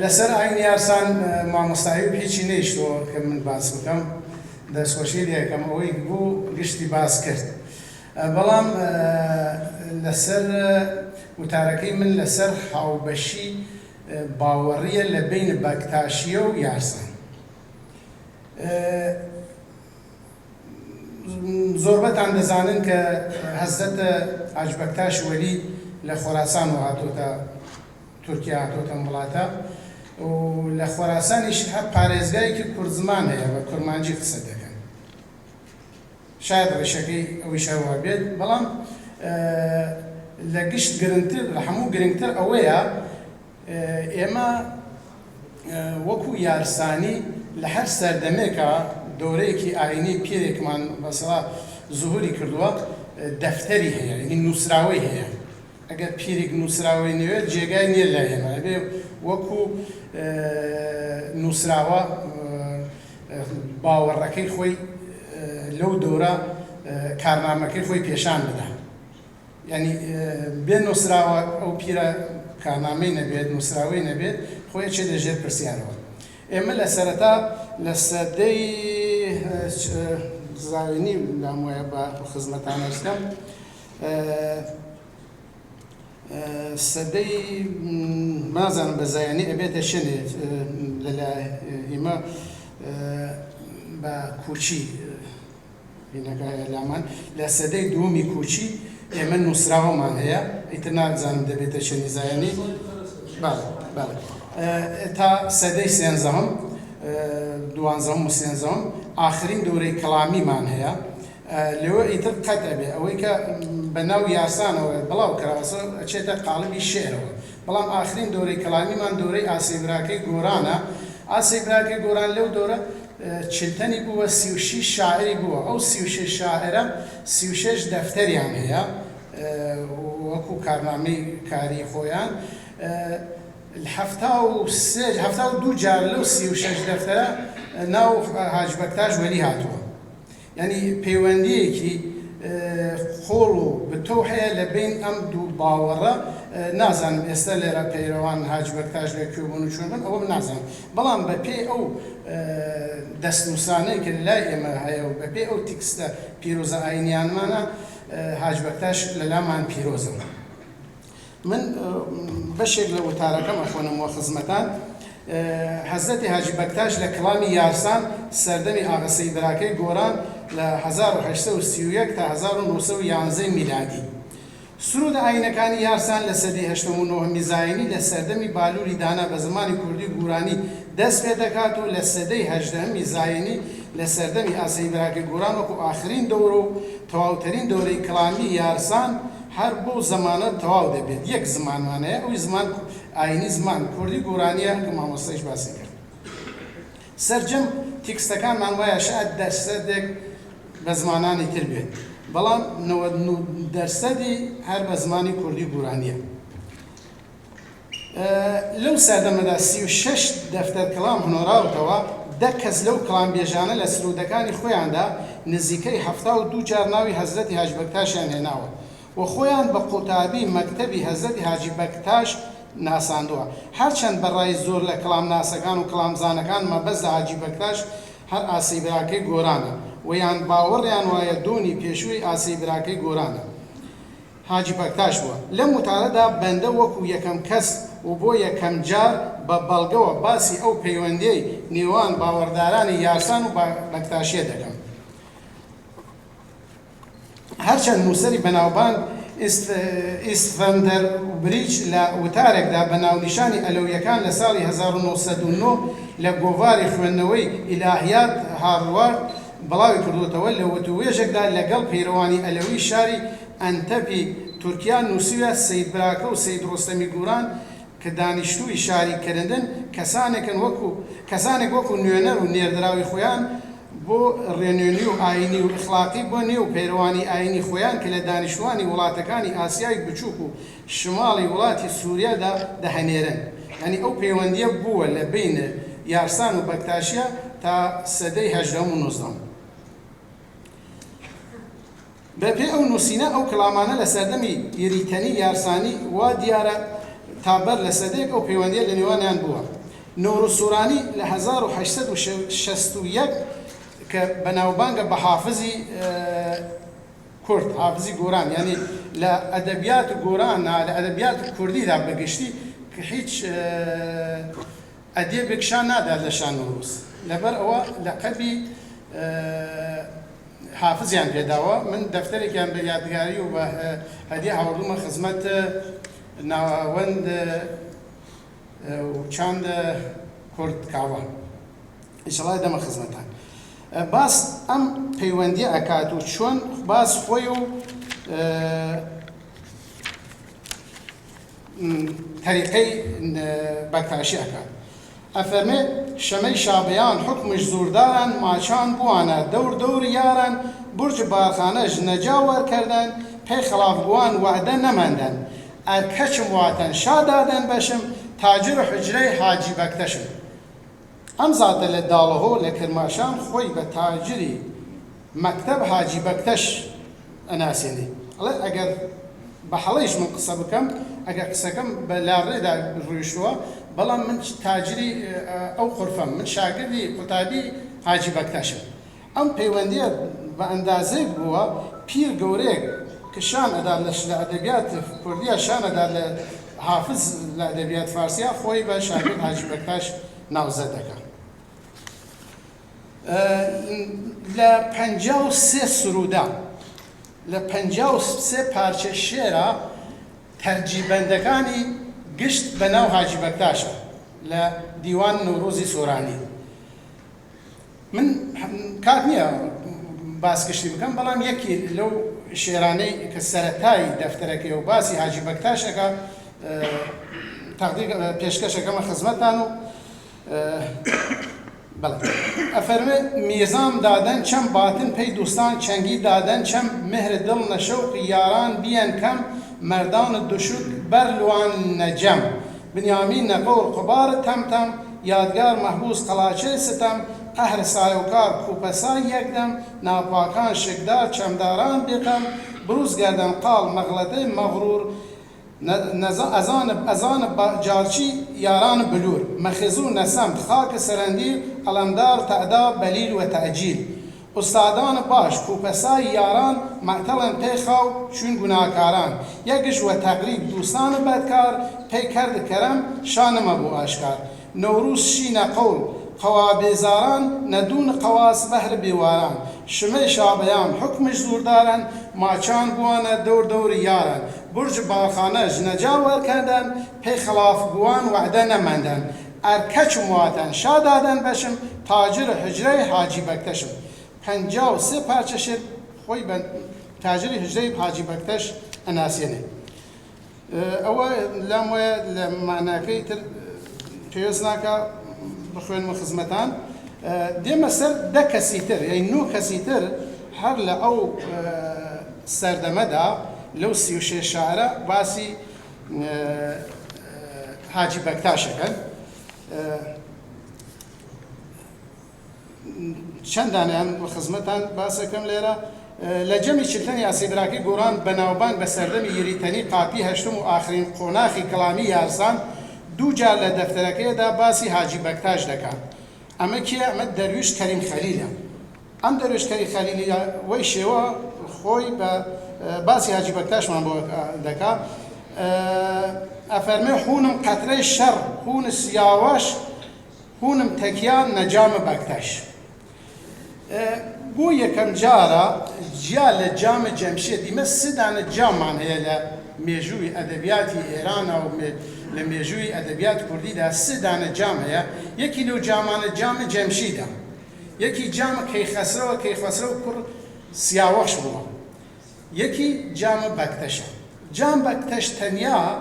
Li ser Ayîn Yarsan mamostayî û hîçî nehişto ke min bas bikim. Destxweşî lê dikim, ewê bû giştî bas kir. Belam li ser witarekî min li ser hawbeşî bawerî ye li beyna Bektaşiye û Yarsan. Zorbetan dizanin ke Hezreti Hacî Bektaş Welî li Xorasan û hatote Tirkiye, hatote milata û li Xorasanî jî hep parêzgayekî kurdziman heye, bi kurmancî qise dikin. Şayet rêşekê ew îşa wa bêt, belam li gişt giringtir, li hemû giringtir ew ya, Ême wekû Yarsanî li her serdemêka doreyekî ayînî pîrêkman mesela zuhûrî kirduwa, defterî heye, yanî nûsraweyî heye. Eger pîrêk nûsraweyî nêwêt, cêgayî nîye layê me. Ebe wekû nûsrawa bawerekey xwe lew dora karnamekey xwe pêşan bide. Yanî, e, bê nûsrawa ew pîre karnameyê nebêt, nûsraweyê nebêt, xwe yê çêde jêr pirsyarê we. Ê min li sereta li sedey, e, ç-, e, zayînî lam waya ba xizmetan ez dikim. E, e, sedey, m, nazanim bi zayînî ebête şinê, e, li la, e, îma, e, ba koçî, e, Hîneka heye laman. Li sedey dûmî koçî ê min nûsrawaman heye. Îtir nazanim dibête çi nîzayenî. Bele, bele. E, ta sedey sênzehim, e, duwanzehim û sênzehim, axirîn dorey kilamîman heye. E, lê we îtir qet ebe. Ewê ke bi nav yarsan ew bilaw kira, çête qalibî şi'rewe. Belam axirîn dorey kilamîman dorey Asey Birakey Goran e. Asey Birakey Goran lew dore, e, çil tenî bû we sî û şîş şairî bû we. Ew sî û şîş şaire sî û şeş defteriyan heye, e, wekû karnameyê karî xwe yan. E, li hefta û sê, hefta û du car lew sî û şeş deftere, e, nav, e, Hacî Bektaş Welî hatûye. Yanî peywendiyekî, e, qol û bi tew heye li beyîn em du bawere, e, nazanim êsta lêre peyrewan Hacî Bektaş li kû bûn û çûn bin, ew em nazanin. Belam bi pê ew, e, destnûsane ke li lay ême heye û bi pê ew tîkste pîroza ayîniyan mane, e, Hacî Bektaş li laman pîroz e. Min, e, beşek li witarekê me xwenim we xizmetan. E, Hezretî Hacî Bektaş li kilamî yarsan serdemî Axa Seyîd Birakey Goran li hezar û heşt sed û sî û yek ta hezar û neh sed û yanzeh mîladî. Surûd ayînekanî yarsan li sedî heştem û nohemî zayînî li serdemî Balûrî dana bi zimanî kurdî û gûranî dest pê dikat û li sedey hejdehemî zayînî li serdemî Aseyî Birakê Goran wekû axirîn dewr û tewawterîn dewreyê kilamî yarsan her bo zemane tewaw debêt. Yek ziman mane ye, ew ziman ku-, ayînî ziman kurdî gûranî ye ku mamoste jî basê kir. Sercem tîkstekan man waya şayet dersedek bi zimananê tir bê. Belam newed û neh dersedî her bi zimanî kurdî gûranî ye. E, lew serdeme de sî û şeş defter kilam hinorawtewa, deh kes lew kilambêjane li sirûdekanî xweyan de nizîkey hefta û du car navî Hezretî Hacî Bektaşiyan hênawe. Û xweyan bi qutabî mektebî Hezretî Hacî Bektaş nasandiwa. Her çend bi rayî zor li kilamnasekan û kilamzanekan mebest li Hacî Bektaş her Aseyî Birakey Goran e. Weyan baweriyan waye donî pêşûyê Aseyî Birakey Goran e. Hacî Bektaş bû. Lem û tare de bende wekû yekem kes û bo yekem car bi belgewa basî ew peywendiyê nêwan bawerdaranê yarsan û ba-, Bektaşiyê dikim. Her çend nûserî benavbang Ist-, Istvan der Bridge li witarekda bi navnîşanî Elewyekan li salî hezar û neh sed û neh li govarê xwendneweyî Îlahiyat Harvard bilawî kirdotewe, li witûwêjekda legel peyrewanî Elewî şarî Entepî Tirkiya nûsîwe Seyîd Birake û Seyîd Rostemî Gûran, ki daniştûyî şarî kirindin, kesanek in wekû, kesanek wekû nûner û nêrdirawî xweyan bo rênûnî û ayînî û exlaqî bo nêw peyrewanî ayînî xweyan ki li daniştûwanî welatekanî Asyayê Biçûk û şimalî welatî Sûriye de dihenêrin. Yanî ew peywendiye bûwe li beyne Yarsan û Bektaşiya ta sedey hejdehim û nozdehim. Bi pê ew nûsîne, ew kilamane li serdemî Îrîtenî, Yarsanî wa diyar e, ta ber li sedek ew pêwendiye li nêwaniyan bû. Newroz Soranî li hezar û heşt sed û şêst û yek ke benavbang e bi Hafizî, e, Kurd, Hafizî Goran, yanî li edebiyat Goran, li edebiyat Kurdî de bi giştî ki hîç, e, Ediyê bikşa nade li Şah Newroz. Leber ewa leqebî, e, Hafiziyan pê dawa. Min defterekiyan bi yadgarî û bi, e, hediye hawirdume xizmet, e, navend, e, û çand, e, Kurd Kava. Înşallah deme xizmetan. E, bas em peywendiye ekat û çûn bas xwe û, e, terîqey, e, Bektaşî eke. Efermê, Şemey Şabeyan, hukmij zûrdaran, maçan buane, dewr dewr yaran, burc barxane ji neca wer kerden, pey xilaf guan wehde nemenden. Er keçim waten şa daden beşim, tacir û hicrey Hacî Bekteşim. Em zate li Daliho, li Kirmaşan xwey be tacirî mekteb Hacî Bekteş enasênî. Ele eger بە هەڵەیش من قسە بکەم، ئەگەر قسەکەم بە لا ڕێدا ڕویشتووە، بەڵام من تاجری ئەو قورفەم، من شاگردی قوتابی حاجی بەکتەشم. ئەم پەیوەندیە بە ئەندازەیەک بووە، پیر گەورەیەک کە شان ئەدا لە ش-، لە ئەدەبیات کوردیە، شان ئەدا لە حافز لە ئەدەبیات فارسیە، خۆی بە شاگرد حاجی بەکتەش ناوزەد دەکا. لە پەنجا و سێ سروودا، لە پەنجا و سێ پارچە شێرە تەرجیبەندەکانی گشت بە ناو حاجی بەکتاشە لە دیوان نەورۆزی سۆرانی. من کات نییە باس گشتی بکەم، بەڵام یەکی لەو شێرانەی کە سەرەتای دەفتەرەکەی و باسی حاجی بەکتاشەکە، تەقدیر، پێشکەشەکەمە خزمەتان و بەڵێ. ئەفەرمێ: میزام دادەن چەم باتن پەی دوستان، چەنگی دادەن چەم مهر دڵ نەشەوق یاران بیەن کەم، مەردان دوشک بەر لوان نەجەم، بنیامین نەقەور قوبار تەمتەم، یادگار مەحبوس قەڵاچێ ستەم، قەهر سایۆکار کوپەسا یەکدەم، ناپاکان شکدار چەمداران بیقەم، بروز گەردەن قاڵ مەغلەتەی مەغرور، نە-، نەزا-، ئەزانە، ئەزانە با-، جارچی یاران بلور، مەخزوو نەسەم، خاک سەرەندی، ئەلەمدار تەعدا بەلیل و تەعجیل. ئوستادان باش، کوپەسای یاران، مەتەڵن پێ خاو چون گوناکاران. یەگش وە تەقریب دوستان بەدکار، پێ کرد کەرەم، شانمە بۆ ئاشکار. نەوروز شینە قەول، قەوا بێزاران، نەدون قەواس بەهر بێواران. شمەی شابەیان حکمش زوردارن، ماچان بوانە دەور دەور یارن. برج باڵخانە ji neca werkendin, pê xilaf guwan wehde nemendin. Er keçim waten şa daden beşim, tacir hicrey Hacî Bekteşim. Penca û sê parçe şêr xwey ben tacirî hicrey Hacî Bekteş enasiyene. Ew e, lem we li manakey tir pêwîst nake bixwînim xizmetan. Dême ser deh kesî tir, yey nû kesî tir her li ew serdeme de, lew sî û şêş şaire basî Hacî Bektaş dikin. Çend dane em xizmetan bas dikim lêre. Li cemî çiltenî Asî Birakî Goran benavan be serdemî yirîtenî qapî heştim û axirîn qonaxî kilamî yarsan du car li defterekê de basî Hacî Bektaş dike. Eme kî ye? Eme Derwîş Kerîm Xelîl e. Em Derwîş Kerîm Xelîlî ya wey şêwa xwey be, e, basî Hacî Bektaşman bo, e, deka. E, Efermê hûnim qetrey şer, hûn siyawaş, hûnim tekiya necami Bektaş. E, bu yekem cara ciya le cami cemşê dîme sidane caman heye le mêjûyî edebiyatî Êrana û me-, le mêjûyî edebiyat kurdî de sidane cam heye. Yekî lo camane cami cemşî de. Yekî cami Keyxesrew e, Keyxesrew kur Siyawex bû. Yekî cami Bekteş e. Cam Bekteş tenya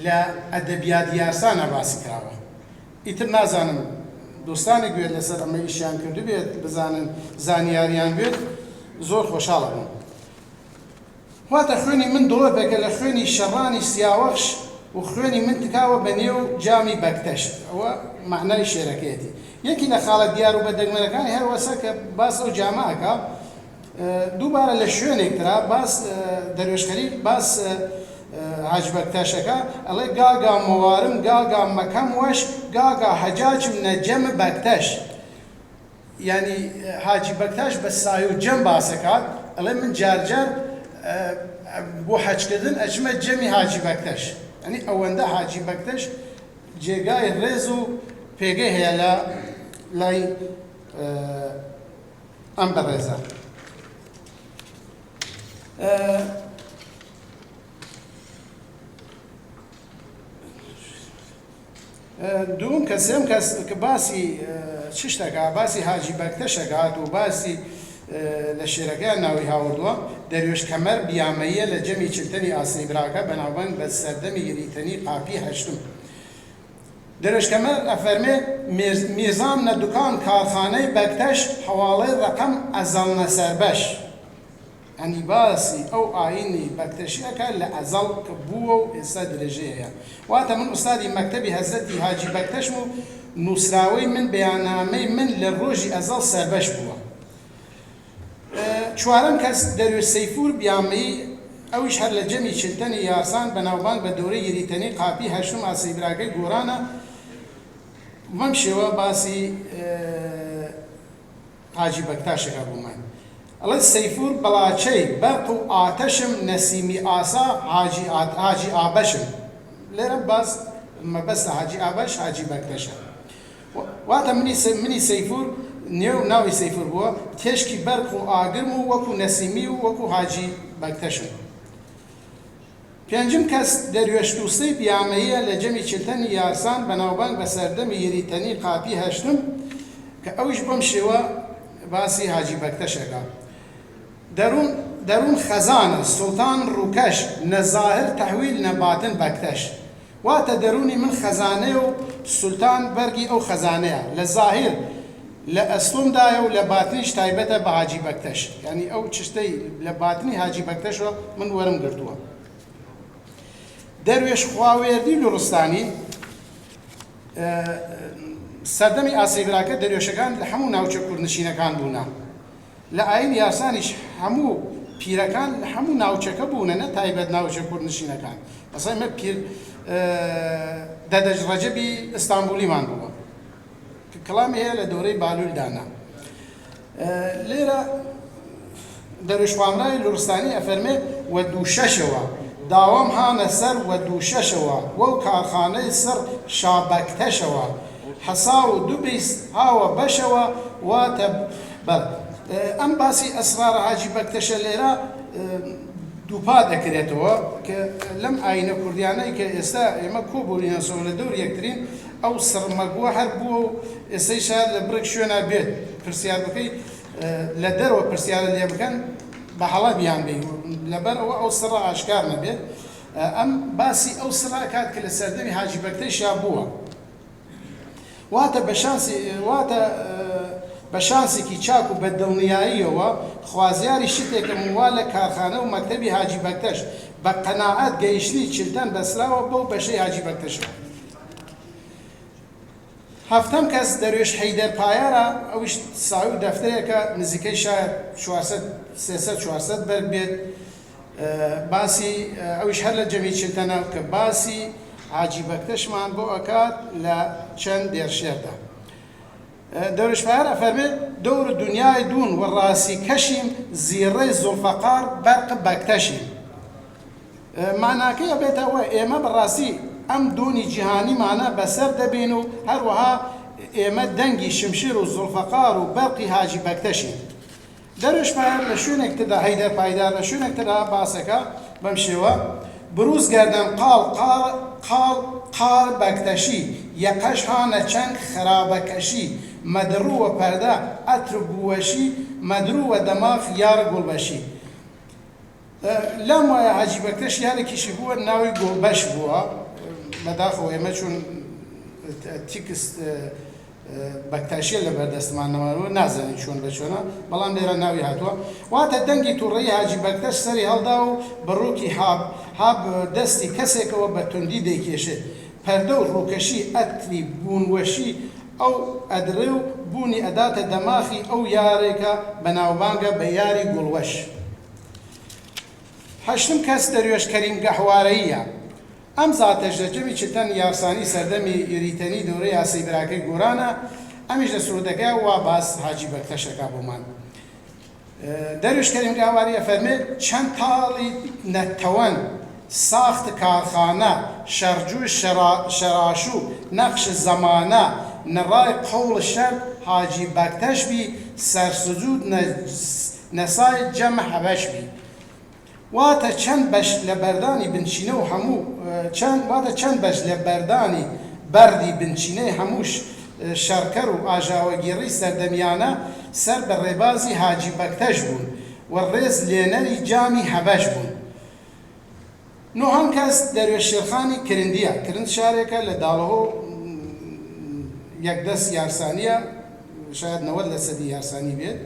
li edebiyat yarsan e basî kirawe. Îtir nazanim dostanê guêt li ser eme îşiyan kirdibêt, bizanin zaniyariyan guêt, zor xoşal bûn. Wate xwênî min dolopeke li xwênî şeranî Siyawex û xwênî min tikawe be nêw camî Bekteş. Ew e manayê şêrekê yetî. Yekî li xalet diyar û bedegmenekanî her wese ke bas ew came eke, e, dubare li şwênêk tira bas, e, Derwêş Xelîl bas, e, e, Hacî Bekteş eke, elê gaga mewarim, gaga mekem weş, gaga heca çim ne cemi Bekteş. Yanî, e, Hacî Bektaş be sayo cem base kat, elê min car car, e, e, bo heçkirdin eçime cemî Hacî Bektaş. Yanî, ewende Hacî Bektaş cêgayê rêz û pêgê heye la, lay, e, em berêza. E, E, dûm kes, sêm kes ki basî, e, çiştek a, basî Hacî Bekteşek hat û basî, e, li şêrekeyan navî hawirduwa, Derwêş Kemer biyameye li cemî çiltenî Asî Birake benavbeng be serdemî yirîtenî qapî heştim. Derwêş Kemer efermê mêz-, mîzan ne dukan karxaney Bekteş hewalê reqem ezel ne serbeş. Enî basî ew ayînî Bekteşî eke li ezel ki bûwe û êsta dirêjê heye. Wate min ustadî mektebî Hezretî Hacî Bekteş bû, nûsrawey min, beyannamey min li rojî ezel serbeş bûwe. E, çwarem kes Derwêş Seyfûr biyameyî Ew îş her li cemî çiltenî yarsan benavbang be dorê yirîtenî qapî heştim a Seybirakê gorana. Vem şêwe basî, e, Hacî Bektaşê hebû me. Elê Seyfûr belaçey, berq û ateşim, nesîmî asa, Hacî At-, Hacî Abeşim. Lêre bas mebesta Hacî Abeş, Hacî Bektaş e. Wa-, wate minî Se-, minî Seyfûr, nêw navî Seyfûr bû, têşkî berq û agirm û wekû nesîmî û wekû Hacî Bektaşim. Pêncim kes Derwêş Dûstî Biyameyî ye, li cemî çiltenî yarsan benavbang be serdemî yirîtenî qapî heştim, ke ew jî bim şêwe basî Hacî Bekteşek a. Derûn, derûn xezan e, Sultan Rûkeş, ne zahir tehwîl ne batin Bekteş. Wate derûnî min xezane û Sultan bergî ew xezane ye. Li zahir, li eslûm da ye û li batinî ji taybet e bi Hacî Bekteş. Yanî ew çiştey li batinî Hacî Bekteş o min werim girtû. Derwêş Xwawêrdî Luristanî, e, serdemî Asê Birake derwêşekan li hemû navçe kurdnişînekan bûne. Li ayîn yarsanî ji hemû pîrekan li hemû navçeke bûne, ne taybet navçe kurdnişînekan. Mesela me pîr, e, Dede ji Recebî Îstanbulî man bû. Kilamê heye li dorê Balûl dana. E, lêre Derwêş Xwamrayê Luristanî efermê we dûşeşewa. Dawam hane ser we dûşeşewa. Wew karxaneyê ser Şabekteşewa. Hesa û du bîst hawe beşewa, wate ber. E, em basî esrara Hacî Bekteşe lêre, e, Dupa dekirêtî we ke lem ayîne kurdîyane ke êsta ême kobûrîne so li dor yektirîn, ew sirmek we her bû û êstê şayad li birek şûna bêt. Pirsiyar bikey, e, li derve pirsiyare lê bikin, bi hela biyan bê. Li ber ew, ew sirra aşkar nebê. E, em basî ew sirra kat ke li serdemî Hacî Bekteş ya bû. Wate be şansî, wate, e, be şansekî çak û be dilniyayiye we, xwaziyarî şitêke min wa li karxane û mektebî Hacî Bekteş, be qenaet gehiştî çilten besrawe bo beşê Hacî Bekteş e. Heftem kes Derwêş Heyder Payar a, ew îş sahib deftereke nizîkey şayet çar sed, sê sed çar sed berg bêt. E, basî, e, ew îş her li cemî çiltene ke basî Hacî Bekteş man bo ekat li çend dêrşêr de. E, Derwêş Payar efermê, dewr dinyayê dûn we rasî keşîm, zîrrê zulfeqar berq Bekteşîm. E, manakê ya bête we, ême bi rastî em dûnî cîhanî mane be ser debên û her wiha ême dengî şimşîr û zulfeqar û berqî Hacî Bekteşî. Derwêş Payar li şûnek tida, Heyder Payar li şûnek tida baseka bem şêwe. Birûz gerdem qal, qal, qal, qal Bekteşî, yeqeş hane çeng xerabekeşî, me dirû we perde, etr bûweşî, me dirû we demax yar gulbeşî. E, lem waya Hacî Bekteş yarekî jî bû, navî Gulbeş bû. E, me daxo ême çûn, e, tîkist, e, e, Bekteşiyê li ber destman nemano, nazanin çûn be çûna, belam lêre navî hatûa. Wate dengî tûreyî Hacî Bekteş serî helda û bi rûkî hab, hab destî kesêke we be tundî dêkêşê. Perde û rûkeşî, etrî, bûnweşî, ew edrê û bûnî edate demaxî ew yarêka benavbang e be yarî Gulweş. Heştim kes Derwêş Kerîm Gehwareyî ye. Em zate ji cemî çiten yarsanî serdemî rîtenî dorê ya Seybirakê Goran e, em îş de sirûdeke wa bas Hacî Bekteşeka bo man. E, Derwêş Kerîm Gehwarî efermê, çend talî netewen, saxt karxane, şercû şera-, şeraşû, neqş zemane, niray qewli şer, Hacî Bekteş bî, sersicûd ne-, nesay cem hebeş bî. Wate çend beş leberdanî binçîne û hemû, e, çend, wate çend beş leberdanî berdî binçîneyê hemû ş-, e, şerker û ajawegîrî serdemiyane ser bi rêbazî Hacî Bekteş bûn û rêz lênerî camî hebeş bûn. Nohan kes Derwêş Şêrxanî Kirindiya. Kirind şareke li Daliho, mm, yekdes yarsaniya, şayad newed lesedî yarsanî bê.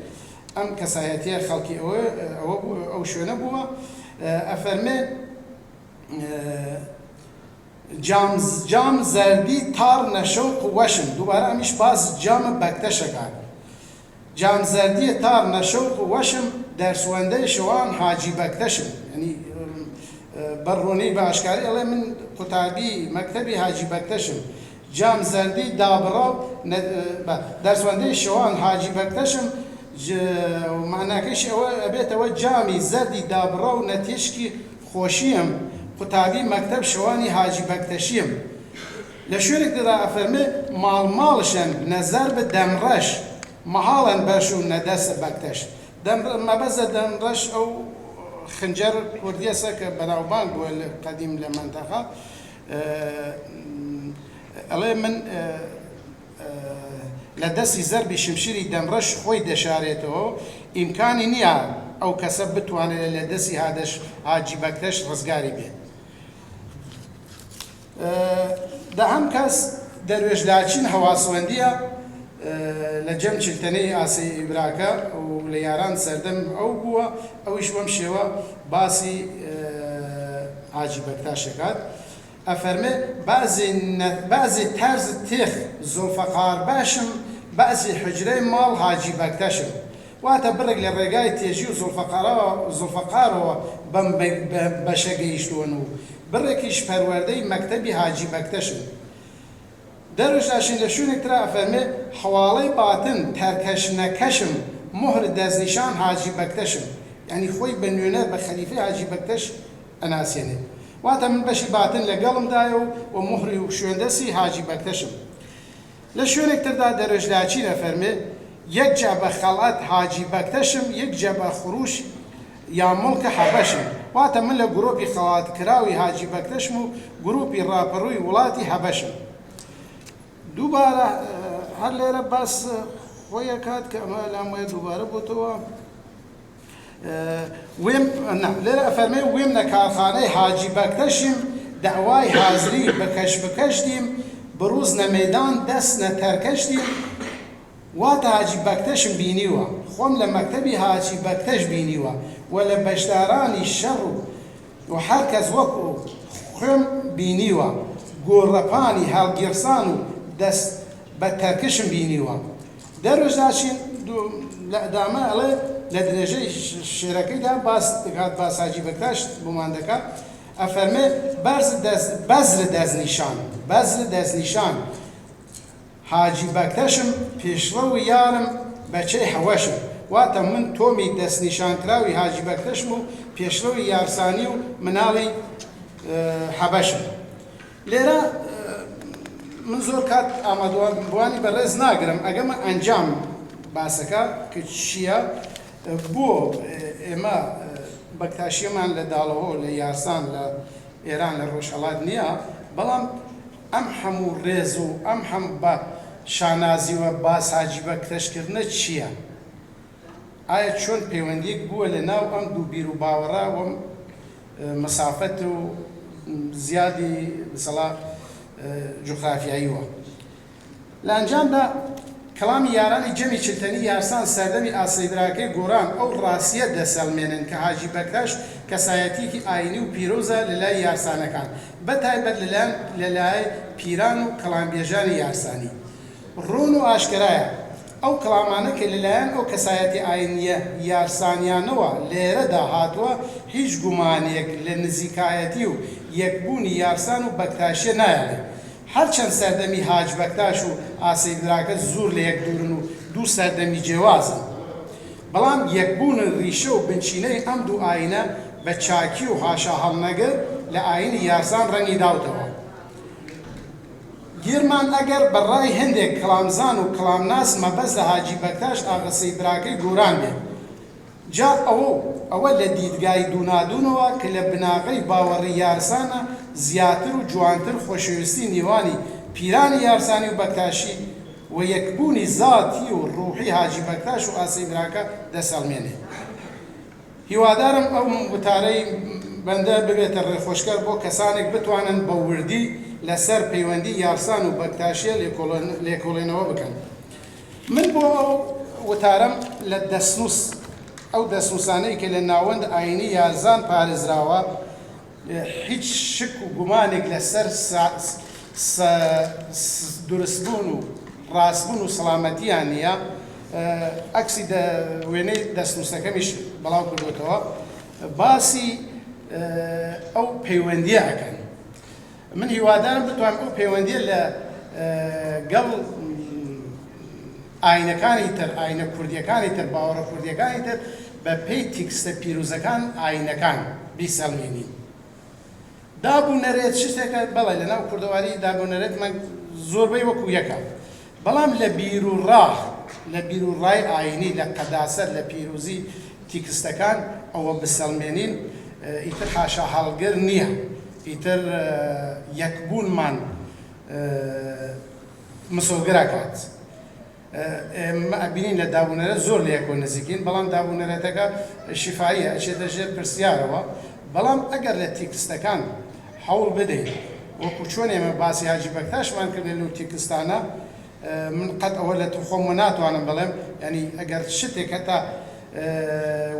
Em kesayetiya xelkî ew, ew bû, ew şwêne bû. E, efermê, e, cam, cam zerdî tar ne şewq û weşim. Dubare em îş bas cam Bekteşek a. Cam zerdiyê tar ne şewq û weşim, derswendeyê şewan Hacî Bekteşim. Yanî, بە ڕوونی بە ئاشکاری ئەڵێ من قوتابی مەکتەبی حاجی بەکتەشم. جام زەردی دابڕاو نە-، بە، دەرسوەندەی شەوان حاجی بەکتەشم. ج-، معناکەشی ئەوە ئەبێتەوە جامی زەردی دابڕاو نە تیشکی خۆشیەم، قوتابی مەکتەب شەوانی حاجی بەکتەشیم. لە شوێنێک دەدا ئەفەرمێ ماڵ ماڵشەن نەزەر بە دەمڕەش، مەهاڵەن بەش و نەدەس بەکتەش. دەم-، مەبەست لە دەمڕەش ئەو خنجەر کوردیەسە کە بەناوبانگ بووە لە قەدیم لە مەنتەقە. ئە، ئەڵێ من، ئە، ئە، لە دەستی زەربی شمشیری دەمڕەش خۆی دەشارێتەوە، ئیمکانی نییە ئەو کەسە بتوانێت لە دەستی هادەش، حاجی بەکتەش ڕزگاری بێت. ئە، دە هەم کەس دەروێش لاچین هەواسوەندیە، ئە، لە جەم چلتەنەی ئاسەی ئیبراکە و لە یاران سەردەم ئەو بووە، ئەویش وەم شێوە باسی، ئە، حاجی بەکتاشەکات. ئەفەرمێ، بەعزی نە-، بەعزی تەرز تێخ زۆفەقار بەشم، بەعزی حجرەی ماڵ حاجی بەکتەشم. واتە بڕێک لە ڕێگای تێژی و زۆفەقارەوە، زۆفەقارەوە بەم بە-، بە-، بەشە گەیشتوون و بڕێکیش پەروەردەی مەکتەبی حاجی بەکتەشن. دەروێش لاشین لە شوێنێک ترا ئەفەرمێ، حواڵەی باتن تەرکەش نەکەشم، مهر دەستنیشان حاجی بەکتەشم. یعنی خۆی بە نوێنەر بە خەلیفەی حاجی بەکتەش ئەناسێنێ. واتە من بەشی باتن لەگەڵمدایە و، و مهری و شوێندەسی حاجی بەکتەشم. لە شوێنێک تردا دەروێش لاچین ئەفەرمێ، یەک جا بە خەڵات حاجی بەکتەشم، یەک جا بە خروش یا مڵکە حەبەشم. واتە من لە گروپی خەڵات کراوی حاجی بەکتەشم و گروپی ڕاپەڕووی وڵاتی حەبەشم. دووبارە، ئە، هەر لێرە باس، ئە، خۆیە کات کە ئەمە لام وایە دووبارە بۆتەوە. ئە، وێم، نا، لێرە ئەفەرمێ، وێم لە کارخانەی حاجی بەکتەشیم، دەعوای حازری بە کەش بکەش دیم، بروز نە مەیدان دەست نە تەرکەش دیم. واتە حاجی بەکتەشم بینیوە. خۆم لە مەکتەبی حاجی بەکتەش بینیوە و لە بەشدارانی شەڕ و، و هەر کەس وەکو خوێم بینیوە. گۆڕەپانی هەڵگیرسان و دەست بە تەرکشم بینیوە. دەروێش لاچین دوو-، لە ئەدامە ئەڵێ، لە درێژەی ش-، شێرەکەیدا باس دەکات، باس حاجی بەکتاش بۆمان دەکات. ئەفەرمێ، بەرز دەست، بەزر دەستنیشان، بەزر دەستنیشان. حاجی بەکتەشم پێشڕەو یارم بەچەی حەوەشم. واتە من تۆمی دەستنیشانکراوی حاجی بەکتەشم و پێشڕەوی یارسانی و مناڵی، ئە، حەبەشم. لێرە، ئە، من زۆر کات ئامادەوان بووانی بەڕێز ناگرم، ئەگەمە ئەنجام باسەکە کە چییە، ئە، بۆ، ئە، ئێمە، ئە، بەکتاشیەمان لە داڵەوە، لە یارسان، لە ئێران، لە ڕۆژهەڵات نییە، بەڵام ئەم هەموو ڕێز و ئەم هەم بە شانازیوە باس حاجی بەکتەشکردنە چییە؟ ئایا چۆن پەیوەندیەک بووە لە ناو ئەم دوو بیر و باوەڕە و ئەم، ئە، مەسافەت و زیادی، مثلا، ئە، جوغرافیاییوە؟ لە ئەنجامدا کەڵامی یارانی جەمی چلتەنی یارسان سەردەمی ئاسەی براکەی گۆران ئەو ڕاستیە دەسەلمێنن کە حاجی بەکتاش کەسایەتیەکی ئاینی و پیرۆزە لە لای یارسانەکان، بە تایبەت لەلایەن، لە لای پیران و کەڵامبێژانی یارسانی. ڕوون و ئاشکەرایە، ئەو کەڵامانە کە لەلایەن ئەو کەسایەتی ئاینیە یارسانیانەوە لێرەدا هاتووە، هیچ گومانێک لە نزیکایەتی و یەکبوونی یارسان و بەکتاشیە نایەڵێ. هەرچەند سەردەمی حاج بەکتاش و ئاسەی براکە زۆر لە یەک دوورن و دوو سەردەمی جیاوازن، بەڵام یەکبوون ریشە و بنچینەی ئەم دوو ئاینە بە چاکی و هاشا هەڵنەگر لە ئاینی یارسان ڕەنگی داوتەوە. گیرمان ئەگەر بە ڕای هەندێک کلامزان و کلامناس مەبەست لە حاجی بەکتاش ئاغەسەی براکەی گۆران بێت. جا ئەوە، ئەوە لە دیدگای دوونادوونەوە کە لە بناغەی باوەڕی یارسانە زیاتر و جوانتر خۆشەویستی نێوانی پیرانی یارسانی و بەکتاشی و یەکبوونی زاتی و ڕوحی حاجی بەکتاش و ئاسەی براکە دەسەڵمێنێ. هیوادارم ئەو وتارەی بەندە ببێتە ڕێخۆشکەر بۆ کەسانێک بتوانن بە وردی لەسەر پەیوەندی یارسان و بەکتاشیە لێکۆڵێن-، لێکۆڵێنەوە بکەن. من بۆ ئەو وتارەم لە دەستنووس، ئەو دەستنووسانەی کە لە ناوەند ئاینی یارسان پارێزراوە، هیچ شک و گومانێک لەسەر سا-، سا-، س-، دروستبوون و ڕاستبوون و سەڵامەتیان نییە. ئەکسی دە-، وێنەی دەستنووسەکەمیش بەڵاو کردوتەوە. باسی، ئەو پەیوەندیە ئەکەن. من هیوادارم بتوانم ئەو پەیوەندیە لە، ئە، گەڵ، م، ئاینەکانی تر، ئاینە کوردیەکانی تر، باوەڕە کوردیەکانی تر بە پێی تیکستە پیرۆزەکان ئاینەکان بیسەلمێنین. دابوونەرێت شتێکە، بەڵێ، لە ناو کوردەواری دابوونەرێتمان زۆربەی وەکو یەکە. بەڵام لە بیروڕا، لە بیروڕای ئاینی، لە قەداسەت، لە پیرۆزی تیکستەکان ئەوە بسەلمێنین، ئە، ئیتر حاشا هەڵگر نییە. ئیتر، ئە، یەکبوونمان، ئە، مسۆگەر ئەکات. ئە، ئێمە ئەبینین لە دابوونەرێت زۆر لە یەکەوە نزیکین، بەڵام دابوونەرێتەکە شیفاییە، ئەچێتە ژێر پرسیارەوە. بەڵام ئەگەر لە تیکستەکان هەوڵ بدەین، وەکو چۆن ئێمە باسی حاجی بەکتاشمان کرد لە نێو تیکستانە، ئە، من قەت ئەوە لە تو خۆم ناتوانم بڵێم، یعنی ئەگەر شتێک هەتا، ئە،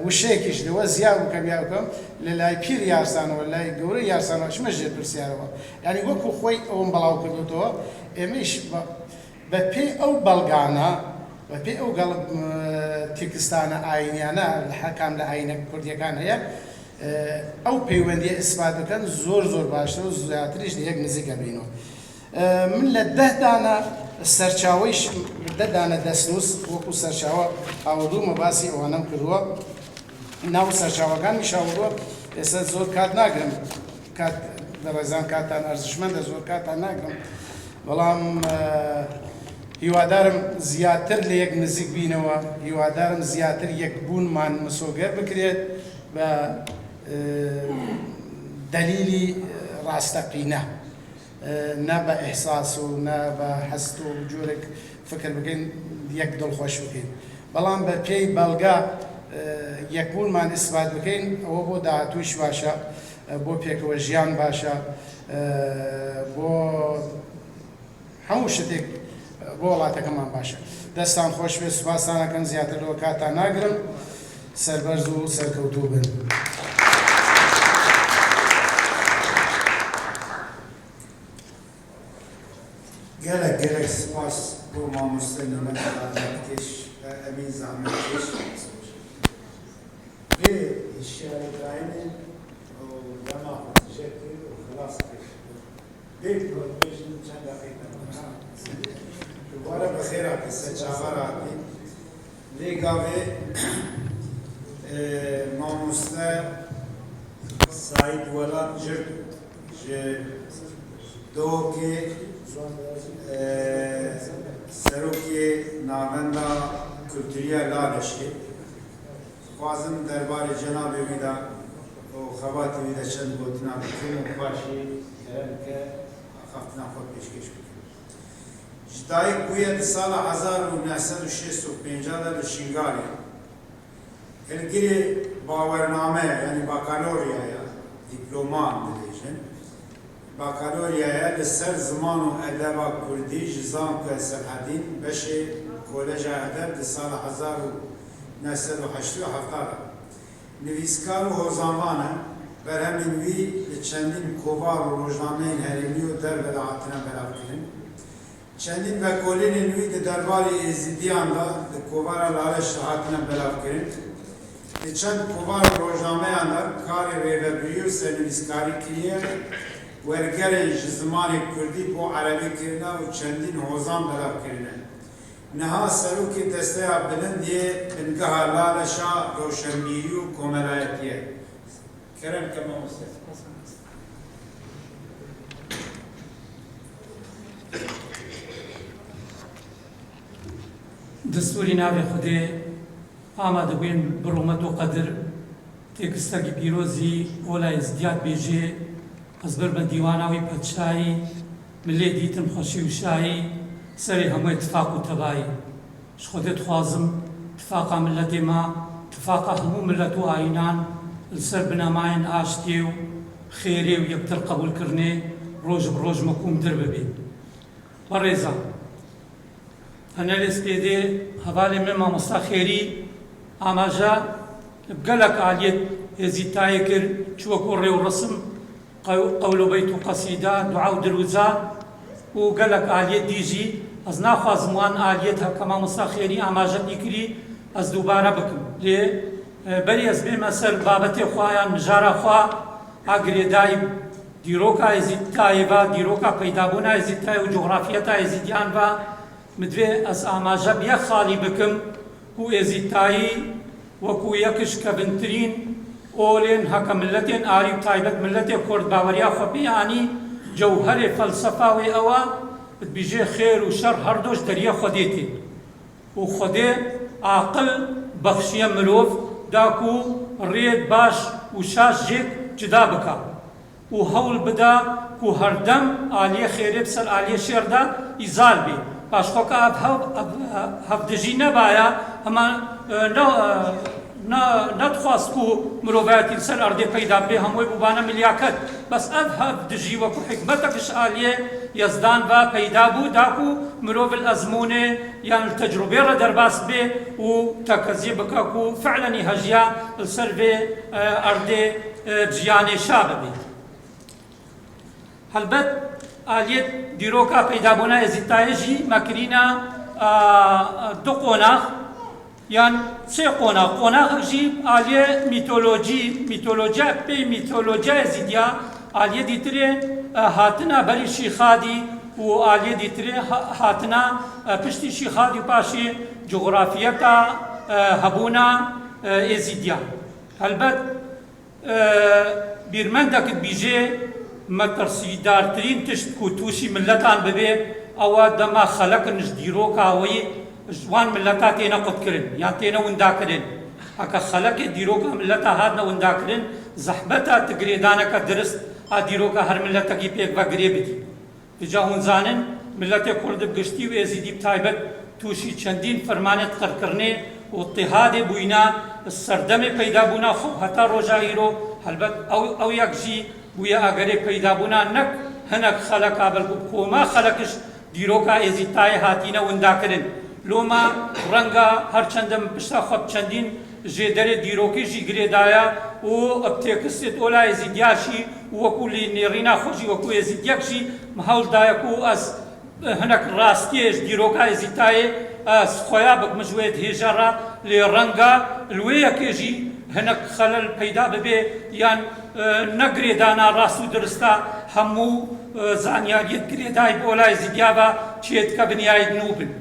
وشەیەکیش لەوە زیاد بکەم یا بکەم، لە لای پیر یارسانەوە، لای گەورەی یارسانەوە، ئەچمە ژێر پرسیارەوە. یعنی وەکو خۆی ئەوم بەڵاو کردوتەوە، ئێمەیش بە، بە پێی ئەو بەڵگانە، بە پێی ئەو گەڵ-، م، تیکستانە ئاینیانە، لە هەر کام لە ئاینە کوردیەکان هەیە، ئە، ئەو پەیوەندیە ئیسپات بکەن، زۆر زۆر باشتر و زیاتریش لە یەک نزیک ئەبینەوە. ئە، من لە دە دانە سەرچاوەیش، دە دانە دەستنووس وەکو سەرچاوە هاوردوومە، باسی ئەوانەم کردووە. ناو سەرچاوەکانمیش هاوردووە. ئێستا زۆر کات ناگرم. کات، بەڕێزان، کاتان ئەرزشمەندە، زۆر کاتان ناگرم. بەڵام، ئە، هیوادارم زیاتر لە یەک نزیک بینەوە. هیوادارم زیاتر یەکبوونمان مسۆگەر بکرێت بە، ئە، دەلیلی ڕاستەقینە. ئە، نە بە ئیحساس و نە بە هەست و جۆرێک فکر بکەین، یەک دڵخۆش بکەین. بەڵام بە پێی بەڵگە، ئە، یەکبوونمان ئیسبات بکەین، ئەوە بۆ داهاتوویش باشە، ئە، بۆ پێکەوە ژیان باشە، ئە، بۆ هەموو شتێک بۆ وڵاتەکەمان باشە. دەستان خۆش بێت، سوپاستان ئەکەم، زیاتر لەوە کاتتان ناگرم. سەربەرز و سەرکەوتوو بن. Gelek gelek spas bo mamoste Nîmet Zahmetkêş, e, Emîn Zahmetkêş. Vê hişyarîdayînê û dema xwe tije kir û xilas kir. Bê ku ez bêjim çend deqîqe. Dubare bi xêr hatî, ser çava re hatî. Lê gavê, e, mamoste Saîd Welat Cirdo ji Dohokê, e, serokê Navenda Kulturî ya Laleşê. Dixwazim derbarê cenabê wî de û xebatê wî de çend gotina bikim û paşê kerem ke axaftina xwe pêşkêş bikim. Ji dayik bûye di sala hezar û neh sed û şêst û pênc de li Şingalê. Hilgirê bawername, yanî bakalorya ya, dîploman dibêjin. Bakalorya ya li ser ziman û edeba kurdî ji Zankoya Selhedîn, beşê Koleja Edeb di sala hezar û neh sed û heştê û heft de. Nivîskar û hozanvan e. Berhemên wî li çendîn kovar û rojnameyên herêmî û derve de hatine belavkirin. Çendîn vekolînên wî di derbarê Êzidiyan de di kovara Laleş de hatine belavkirin. Di çend kovar û rojnameyan de karê rêvebirî û sernivîskarî kiriye, wergerên ji zimanê kurdî bo erebî kirine û çendîn hozan belav kirine. Niha serokê Desteya Bilind yê Bingeha Laleşa Roşenbîrî û Komelayetî ye. Kerem ke mamoste. Destûrî navê Xwedê amade bûyên bi rûmet û qedir, têkistekî pîrozî ola Êzdiyat bêjê, ez bir me dîwana wî padşahî, milê dîtin xweşî û şahî, serê hemûyê tifaq û tebayî. Ji Xwedê dixwazim tifaqa miletê me, tifaqa hemû milet û ayînan li ser binemayên aştiyê û xêrê û yektir qebûlkirinê roj bi roj me kûmtir bibe. Berêzan, panelê spêdê hevalê min mamosta Xêrî amaje bi gelek aliyê hêzî tayê kir, çi wekû rê û resim, qew-, qewlo beyt û qesîda, dua û dirûza û gelek aliyê dî jî. Ez naxwazim wan aliyê heke mamosta Xêrî amaje dî kirî ez dubare bikim. Lê, e, berî ez bême ser babetê xwe yan mijara xwe, A girêdayî dîroka Êzîdtayê ve, dîroka peydabûna Êzîdtayê û cografiyeta Êzîdiyan ve, min divê ez amaje bi yek xalî bikim ku Êzîdtayî wekû yek ji kevintirîn olên heke miletên arî û taybet miletê Kurd baweriya xwe pê anî, cewherê felsefa wê ew e, dibêje xêr û şer her do ji deriyê Xwedê tê. Û Xwedê aqil bexşiye mirov, da ku rêd baş û şaş jêk cida bika û hewl bida ku herdem aliyê xêrê bi ser aliyê şer de îzal bê. Paşxwe ka ev hev-, ev, ev hevdijî nebaya, hema, e, ne, e, ne, nedixwast ku mirovayetî li ser erdê peyda bê, hemû wê bûbane milyaket. Bes ev hevdijî wekû hikmetek ji aliyê Yezdan ve peyda bû, da ku mirov li ezmûnê yan li tecrûbê re derbas bê û tekezî bike ku fi'lenî hejiya li ser vê, e, erdê, e, jiyanê şa bibê. Helbet aliyê dîroka peydabûna Êzîdtayê jî me kirîna, e, du qonax. Yan sê qonax. Qonaxek jî aliyê mîtolojî, mîtolojiya, pey mîtolojiya Êzîdiya, aliyê dîtirê, e, hatina berî Şîxadî û aliyê dîtirê ha-, hatina, e, piştî Şîxadî û paşê cografiyeta, e, hebûna, e, Êzîdiya. Helbet, E, bîrmendek dibêje, metirsîdartirîn tişt ku tûşî miletan bibê, ew e dema xelek in ji dîroka wî, ji wan mileta têne qutkirin, yan têne windakirin. Heke xelekê dîroka mileta hatine windakirin, zehmet e tu girêdaneke dirist a dîroka her miletekî pêk ve girê bidî. Vêca hûn zanin, miletê Kurd bi giştî û Êzîdî bi taybet tûşî çendîn fermanê qirkirinê û îtîhadê bûyîne, serdemê peydabûna xwe heta roja îro, helbet ew, ew yek jî bûye agerê peydabûna nek hinek xeleka, belkû koma xelek ji dîroka Êzîdtayê hatîne windakirin. Loma renga her çend em pişta xwe bi çendîn jêderê dîrokî jî girêdaye û bi têkistê ola Êzîdiya jî û wekû lê nêrîna xwe jî wekû Êzîdiyek jî min hewl daye ku ez hinek rastiyê ji dîroka Êzîdtayê ez xweya bikim ji wê hêja re, lê renga li wê yekê jî hinek xelel peyda bibe yan, e, negirêdana rast û dirista hemû, e, zanyariyê girêdayî bi ola Êzîdiya ve çêdikevin ya yê nû bin.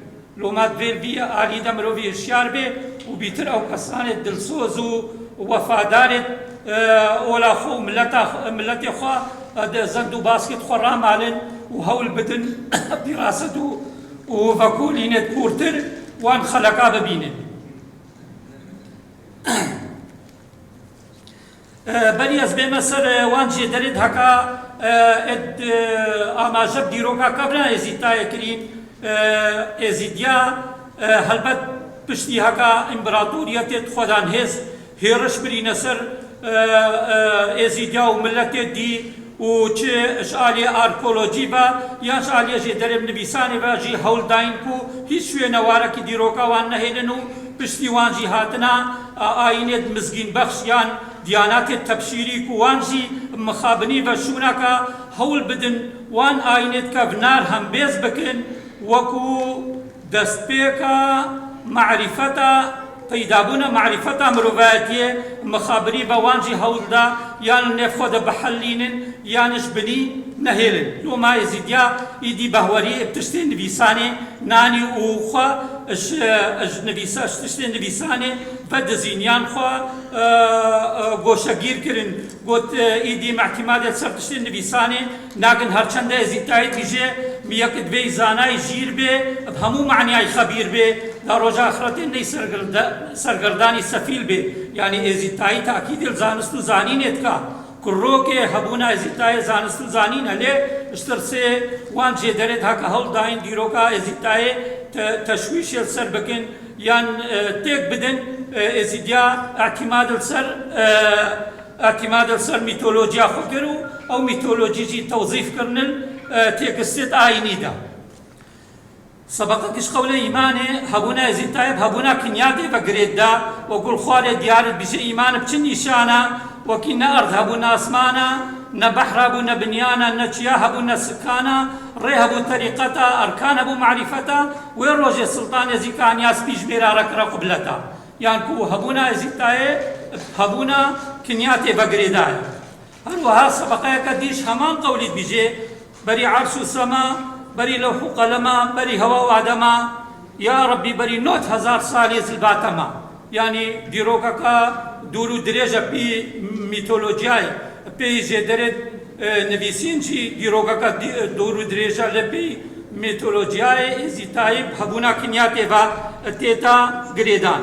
Loma divê li vî alî de mirovî hişyar bê û bîtir ew kesanê dilsoz û wefadarê, e, ola xwe û mileta xwe, miletê xwe, e, di zend û baskêt xwe ramalin û hewl bidin fîraset û, û vekolînêt kûrtir wan xeleka bibînin. E, berî ez bême ser, e, wan jêderê, heka, e, ed, e, amaje bi dîroka kevna Êzîdtayê kirîn, e, Êzîdiya, e, helbet piştî heka împaratoriyetê xwedan hêz hêriş birîne ser, e, e, Êzîdiya û miletê dî û çi ji aliyê arkeolojî ve yan ji aliyê jêderê nivîsanê ve jî hewl dayîn ku hîç wê newarekî dîroka wan nehêlin û piştî wan jî hatina, a, ayînê mizgînbexş yan diyanatê tebşîrî ku wan jî mixabinî ve şûnaka hewl bidin wan ayînê kevnar hembêz bikin, wekû destpêka marîfeta, peydabûna marîfeta mirovayetiyê mixabirî ve wan jî hewl da yan nêv xwe de bihellînin yan ji binî nehêlin. Loma Êzîdiya îdî behwerî bi tiştên nivîsanê nanî û xwe ji, ji nivîsa-, ji tiştên nivîsanê vedizîn yan xwe, e, e, goşegîr kirin. Got, e, îdî me îtîmadê li ser tiştên nivîsanê nakin, her çende Êzîdtayê dibêje, mi yek divê zanayî jîr bê, bi hemû maniyayî xebîr bê, la roja axretê ney sergirde-, sergirdanî sefîl bê. Yanî Êzîdtayî takîdê li zanist û zanînê dika. Kurokê hebûna Êzîdtayê zanist û zanîn e, lê ji tirsê wan jêderê diheke hewl dayîn dîroka Êzîdtayê te-, teşwîşê li ser bikin yan, e, têk bidin, e, Êzîdiya îtîmad li ser, e, îtîmad li ser mîtolojiya xwe kir û ew mîtolojî jî tewzîf kirinin, e, têkistêt ayînî de. Sebeqek ji qewlê îmanê hebûna Êzîdtayê bi hebûna kinyatê ve girêt da, wekû li xwarê diyar dibêje îman bi çi nîşana, wekî ne erd hebû ne asmana, ne behra bû ne binyana, ne çiya hebû ne sikana, rê hebû terîqeta, erkan hebû marîfeta, wê rojê Siltanê zî kaniya spî ji mêra re kire qibleta. Yan ku hebûna Êzîdtayê, hebûna kinyatê ve girêdayê. Her wiha sebeqeyeke dî ji heman qewlî dibîjê, berî erş û sema, berî lewh û qelema, berî hewa û adema, ya Rebbî berî nod hezar salê zilbatema. Yanî dîrokeke dûr û dirêj e pê mîtolojiyayê, pê jêderê, e, nivîsîn jî dîrokeke dî-, dûr û dirêj e lê pê mîtolojiyayê Êzîdayê bi hebûna kinyatê ve têta girêdan.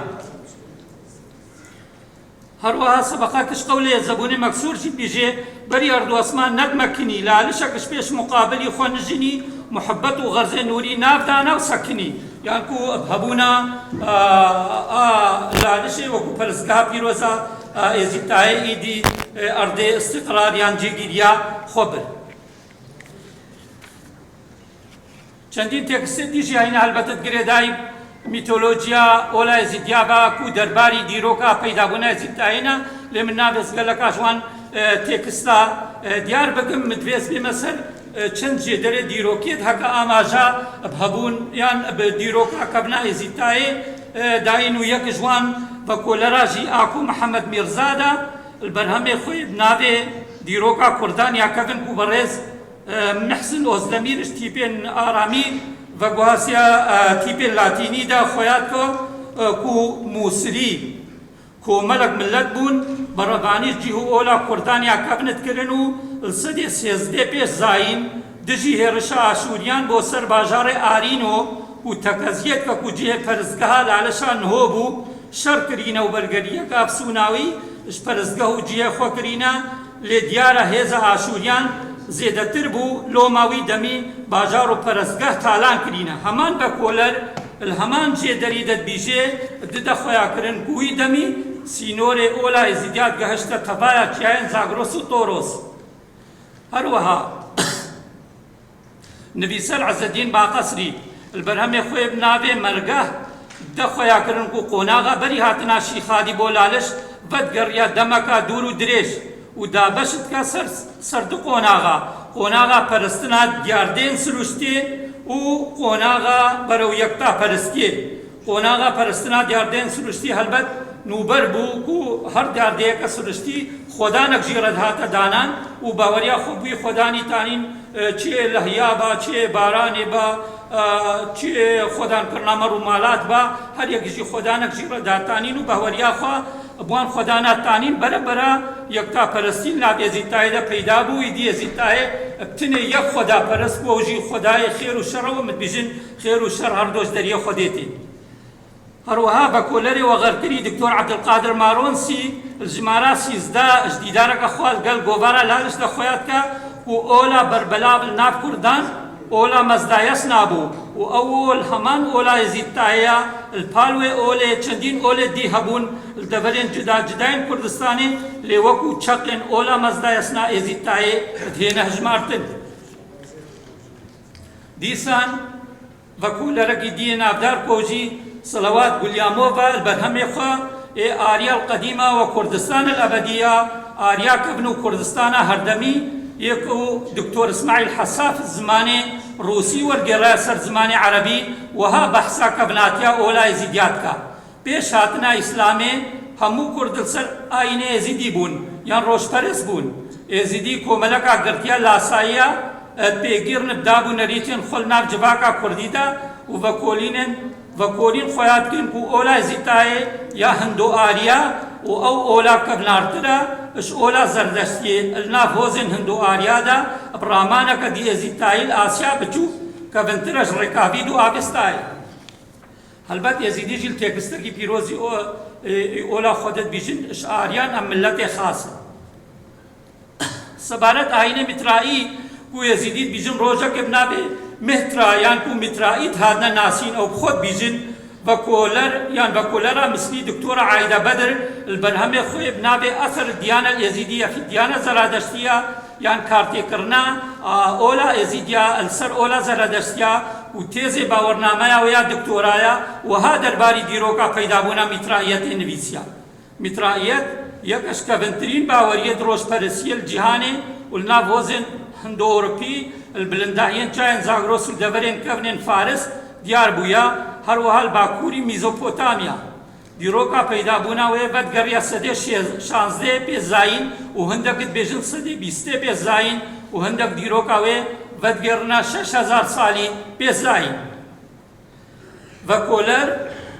Her wiha sebeqek ji qewlê Zebûnê Meksûr jî dibêje, berî erd û esman nedmekinî, lalişek ji pêş muqabilî xwe nijinî, muhibbet û xerzê nûrî nav dane û sekinî. Yan ku bi hebûna, a, a, lalişê wekû perestgeha pîroza, a, Êzîdayê îdî, e, erdê îstîqrar yan cêgiriya xwe bir. Çendîn têkistê dî jî heyne helbet di girêdayî mîtolojiya ola Êzîdiya ve ku derbarî dîroka peydabûna Êzîdayê ne, lê min navê geleka ji wan, e, têkista, e, diyar bikim, min divê ez bême ser, e, çend jêderê dîrokê di heke amaja bi hebûn yan bi dîroka kevna Êzîdayê, e, dayîn û yek ji wan vekolera jî a ku Mihemed Mîrza de li berhemê xwe bi navê Dîroka Kurdan ya Kevin ku berêz Mihsin Ozdemîr ji tîpên aramî veguhasiya, e, tîpên latînî de xweyat ku, e, ku Mûsirî komelek milet bûn, berevanî cîh û ola Kurdan ya kevnit kirin û li sedê sêzdeh pêş zayîn dijî hêrişa Aşûriyan bo ser bajarê Arîno û tekeziyetke ku cihê perestgeha Lalişa niho bû, şer kirîne û bergeriyek efsûnawî ji perestgeh û cihê xwe kirîne. Lê diyar e hêza Aşûriyan zêdetir bû, loma wî demî bajar û perestgeh talan kirîne. Heman vekoler li heman jêderî de dibîjê, dide xweya kirin ku wî demî sînorê ola Êzîdiya digehişte tevaya çiyayên Zagros û Toros. Her wiha, Nivîser Ezzedîn Baqesrî li berhemê xwe bi navê Mergeh de xweya kirin ku qonaxa berî hatina Şîxadî bo Laliş vedigeriya demeka dûr û dirêj û dabeş dike ser, ser du qonaxa, qonaxa perestina diyardên Siruştê û qonaxa berew yektaperestiyê. Qonaxa perestina diyardên Siruştî helbet nûber bû ku her diyardeyeke Siruştî xwedanek jî re dihate danan û baweriya xwe bûyî xwedanî tanîn, e, çi lehiya ba, çi baranê ba, e, çi xwedankirina me rûmalat ba, her yek jî xwedanek jî re datanîn û baweriya xwe bi wan xwedana tanîn. Bere bere yektaperestî li nav Êzîdayê de peyda bû, îdî Êzîdayê bi tinê yek xwedaperest bû, ew jî xwedayê xêr û şer e, min dibêjin xêr û şer her do ji deriyê Xwedê tê. Her wiha vekolerê we xerkirî Doktor Ebdulqadir Maronsî li jimara sîzdeh ji dîdareke xwe li gel govara Laliş de xweya dike ku ola berbelav li nav Kurdan ola Mezdayesna bû û ew ol heman ola Êzîdayê ya, li pal wê olê çendîn olê dî hebûn li deverên cuda cuda yên Kurdistanê, lê wekû çeqên ola Mezdayesna Êzîdayê dihêne hejmartin. Dîsan, vekolerekî dî yê navdar ku jî Selawat Gulyamov e, li berhemê xwe ê Arya el-Qedîma ve Kurdistan el-Ebedî ya, Arya Kevn û Kurdistana Herdemî yê ku Doktor Îsmaîl Hesaf zimanê Rûsî wergêraya ser zimanê Erebî, wiha behsa kevnatiya ola Êzîdiya dike. Pêş hatina Îslamê hemû Kurd li ser ayînê Êzîdî bûn yan rojperest bûn. Êzîdî komeleka girtiya lasayî ya, e, pêgîr nibdabû nerîtên xwe li nav civaka Kurdî de û vekolînên, vekolîn xweya dikin ku ola Êzîdayê ya Hindo-Arya û ew ola kevnartir e ji ola Zerdeştiyê. Li nav hozên Hindo-Arya de bi ramaneke dî Êzîdayî li Asya Biçûk kevintir e ji Rêkavîd û Avestayê. Helbet Êzîdî jî li têkistekî pîrozî o, e, ola xwe de dibîjin, ji Aryan em miletê xas in. Sebaret ayînê Mîtraî ku Êzîdî dibîjin rojekê bi navê Mîhtra yan ku Mîtraît hatine nasîn ew bi xwe dibîjin, vekoler yan vekolera mislî Doktora Aîde Bedir li berhemê xwe bi navê Eser Diyane Êzîdiye fî Diyane Zeradeştiye yan kartêkirina, a, ola Êzîdiya li ser ola Zeredeştiya û têzê bawernameya wê ya doktoraya wiha derbarî dîroka peydabûna Mîtraiyetê nivîsiya. Mîtraiyet yek ji kevintirîn baweriyê di rojperestiyê li cîhanê û li nav hozên Hindo-Ewropî li bilindahiyên çayên Zagros û deverên kevnên Faris diyar bûya, her wiha li bakurî Mîzopotamya. Dîroka peydabûna wê vedigerîya sedê şê-, şazdê pê zayîn û hindek dibêjin sedê bîstê pê zayîn û hindek dîroka wê vedigêrina şeş hezar salî pê zayîn. Vekoler,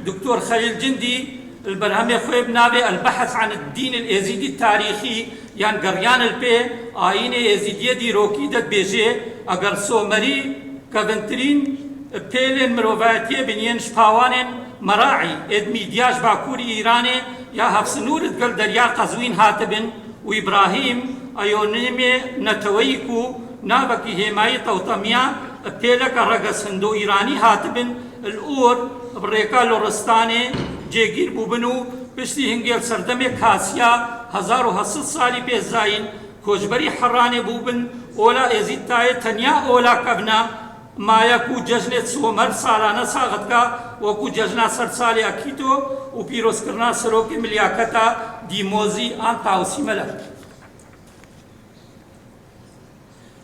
Doktor Xelîl Cindî, li berhemê xwe bi navê El Behs an Dîn El Êzîdî Tarîxî yan Geriyan li pê Ayînê Êzîdiyê Dîrokî de dibêje, eger Somerî kevintirîn pêlên mirovayetiyê biniyên ji pawanên Meraî ê di Mîdya ji bakurî Îranê ya hevsinûr digel Derya Qezwîn hatibin û Îbrahîm Eyonîmê neteweyî ku navekî hêmayî tewtemiya pêleke reges Hindo-Îranî hatibin li Ûr bi rêka Loristanê cêgîr bûbin û piştî hingê li serdemê Kasiya hezar û heft sed salî pê zayîn koçberî Heranê bûbin, ola Êzîdtayê tenya ola kevna maye ku cejnê Somer salane sax dika, wekû cejna ser salê Akîto û pîrozkirina serokê milyaketa Dîmozî an Tawsî Melek.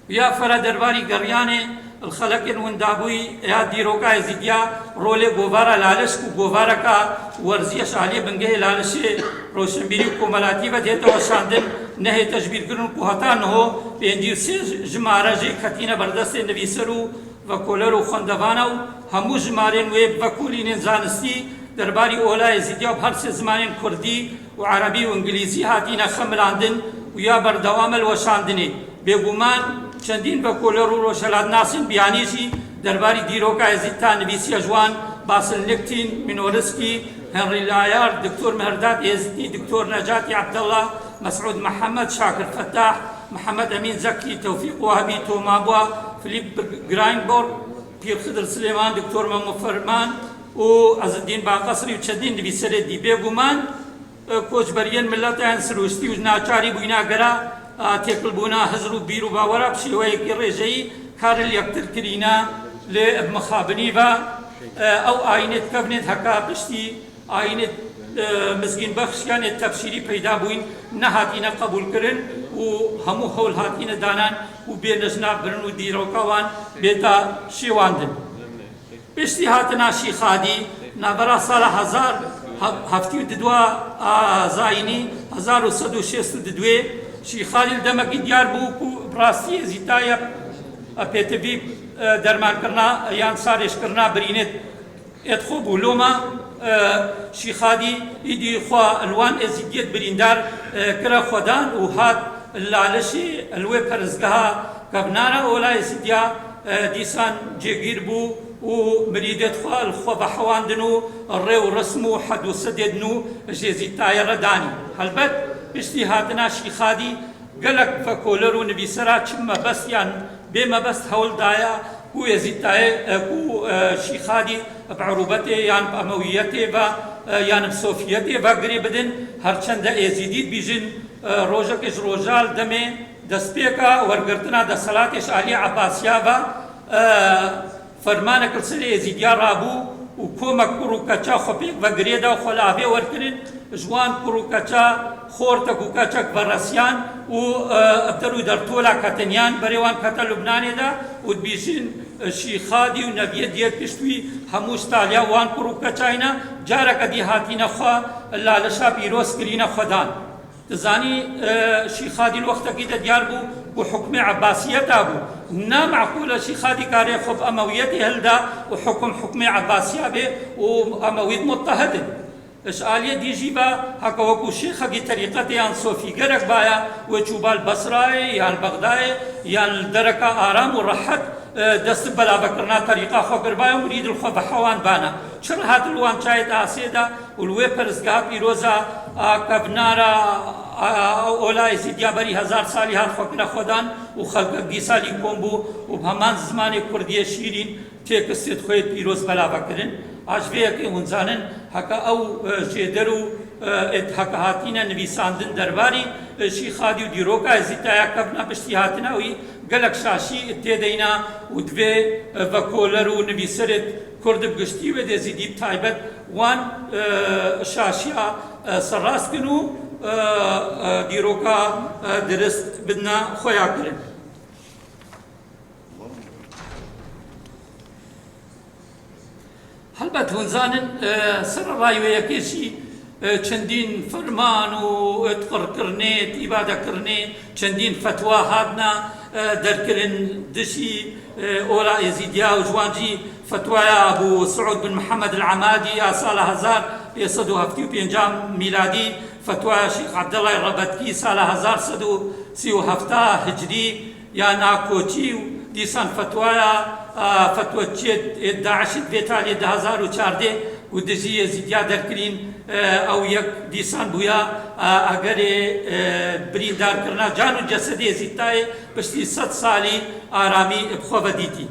Ya fere derbarî geriyanê li xelekên windabûyî ya dîroka Êzîdiya rolê govara Laliş ku govareka werzî ye ji aliyê bingehê Lalişê roşenbîrî û komelatî ve dihête weşandin, nehête jibîrkirin ku heta niho pêncî û sê jimare jê ketîne ber destê nivîser û vekoler û xwendevana û hemû jimarên wê vekolînên zanistî derbarî ola Êzîdiya bi her sê zimanên kurdî û erebî û îngilîzî hatîne xemilandin û ya berdewam e li weşandinê. Bêguman çendîn vekoler û rojhelatnasên biyanî jî derbarî dîroka Êzîdî nivîsiye, ji wan Basil Niktîn, Minoritskî, Henry Layard, Doktor Mihrdad Êzîdî, Doktor Necatî Ebdullah, Mesûd Mihemed, Şakir Fetah, Mihemed Emîn Zekî, Tewfîq Wahbî, Toma Bua, Philip Greinborg, Pîr Xidir Silêman, Doktor Memo Ferman û Ezidîn Baqesrî û çendîn nivîserê dî. Bêguman, e, koçberiyên mileta yên sirûştî û ji naçarî bûyîna gera, e, têkilbûna hizr û bîr û bawera bi şêweyekî rêjeyî kar li yektir kirîne, lê bi mixabinî ve, e, ew ayînê dikevnê heka piştî ayînê, e, mizgînbexş yan ê tebşîrî peyda bûyîn nehatîne qebûlkirin û hemû hewl hatîne danan û bêne ji nav birin û dîroka wan bêta şêwandin. Piştî hatina Şîxadî, navbera sala hezar heftî û didwa a zayînî, hezar û sed û şêst û didwê, Şîxadî li demekî diyar bû ku bi rastî Êzîdîtayê pêtivî, e, dermankirina yan sarêjkirina birînê êt xwe bû. Loma, e, Şîxadî îdî xwe li wan Êzîdiyêt birîndar, e, kire xwedan û hat Lalişê li wê perestgeha kevnara ola Êzîdiya, e, dîsan cêgîr bû û mirîdêt xwe li xwe vehewandin û rê û resm û hed û sedêt nû ji Êzîdîtayê re danî. Helbet piştî hatina Şîxadî gelek vekoler û nivîsera çi mebest yan bê mebest hewl daya ku Êzîdîtayê, e, ku, e, Şîxadî bi Erûbetê yan bi Emewiyetê ve, e, yan bi Sofiyetê ve girê bidin, her çende Êzîdî dibîjin, e, rojekê ji roja li demê destpêka wergirtina desthilatê ji aliyê Ebasiya ve, e, fermanek li ser Êzîdiya rabû û komek kur û keça xwe pêk ve girê da û xwe li avê werkirin. Ji wan kur û keça xortek û keçek veresiyan û, e, bi der û dertola ketiniyan berê wan kete Lubnanê de û dibîjin, e, Şîxadî û Neviyê diyê pişt wî hemû ji taliya wan kur û keçayî ne, careke dî hatîne xwe Lalişa pîroz kirîne xwedan. Dizanî, e, Şîxadî li wextekî de diyar bû ku hukmê Ebbasiyeta bû. Ne meqûl e Şîxadî karê xwe bi Emewiyetê hilda û hukm hukmê Ebbasiya bê û Emewît muttehid in. Ji aliyê dî jî ve heke wekû şêxekî terîqetê yan sofî gerek baya, wê çûba li Besrayê yan li Bexdayê yan li dereka aram û rehet, e, dest bi belavekirina terîqa xwe kiribaya û mirîd li xwe vehewan bana. Çi rehet li wan çayê di asê de û li wê perestgeha pîroza a kevnara a, a, ola Êzîdiya berî hezar salî hat xwe kire xwedan û xelkek dîsa lî kom bû û bi heman zimanê kurdiyê şîrîn têkistêt xwe yê pîroz belave kirin. A ji vê yekê hûn zanin, heke ew, e, jêder û, e, êt heke hatîne nivîsandin derbarî, e, Şîxadî û dîroka Êzîdîtaya kevna piştî hatina wî gelek şaşî tê deyna û divê, e, vekoler û nivîserêt kurd bi giştî wê dê Êzîdî bi taybet wan, e, şaşiya, e, serrast kin û, e, e, dîroka, e, dirist bidina xweya kirin. Helbet hûn zanin, e, sererayî wê yekê jî E, çendîn ferman û, e, qirkirinê, îbadekirinê, çendîn fetwa hatine, e, derkirin dijî, e, ola Êzîdiya û ji wan jî fetwaya Ebû Siûd bin Mihemed el-Emadî ya sala hezar pênc sed û heftê û pênc mîladî, fetwaya Şêx Ebdullah Rebetkî sala hezar sed û sî û heft hicrî, ya nakoçî û dîsan fetwaya, a, fetweçiyê ê DAIŞ ê di vê talê du hazar û çardeh û dijî Êzîdiya derkirîn, e, ew yek dîsan bûya, a, egerê, e, birîndarkirina can û cesedê Êzîdiyê piştî sed salî aramî bi xwe ve dîtî.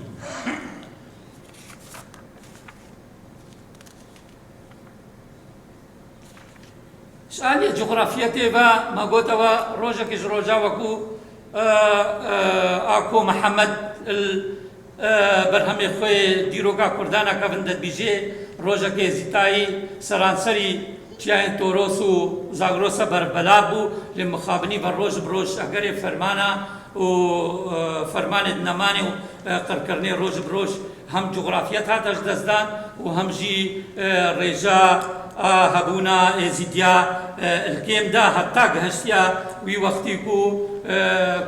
Ji aliyê cografiyetê ve me gote we rojekê ji roja wekû, e, e, Ako Mihemed il, e, berhemê xwe yê dîroka Kurdan a kevin de dibîjê, rojekê Êzîdiyê seranserî çiyayên Toros û Zagrosa berbelav bû, lê mixabinî ve roj bi roj egerê fermana û, e, fermanê di nemanê û, e, qirkirinê roj bi roj hem cografiyet hate ji dest dan û hem jî, e, rêja a hebûna Êzîdiya, e, li kêm da heta gihiştiya wî wextî ku, e,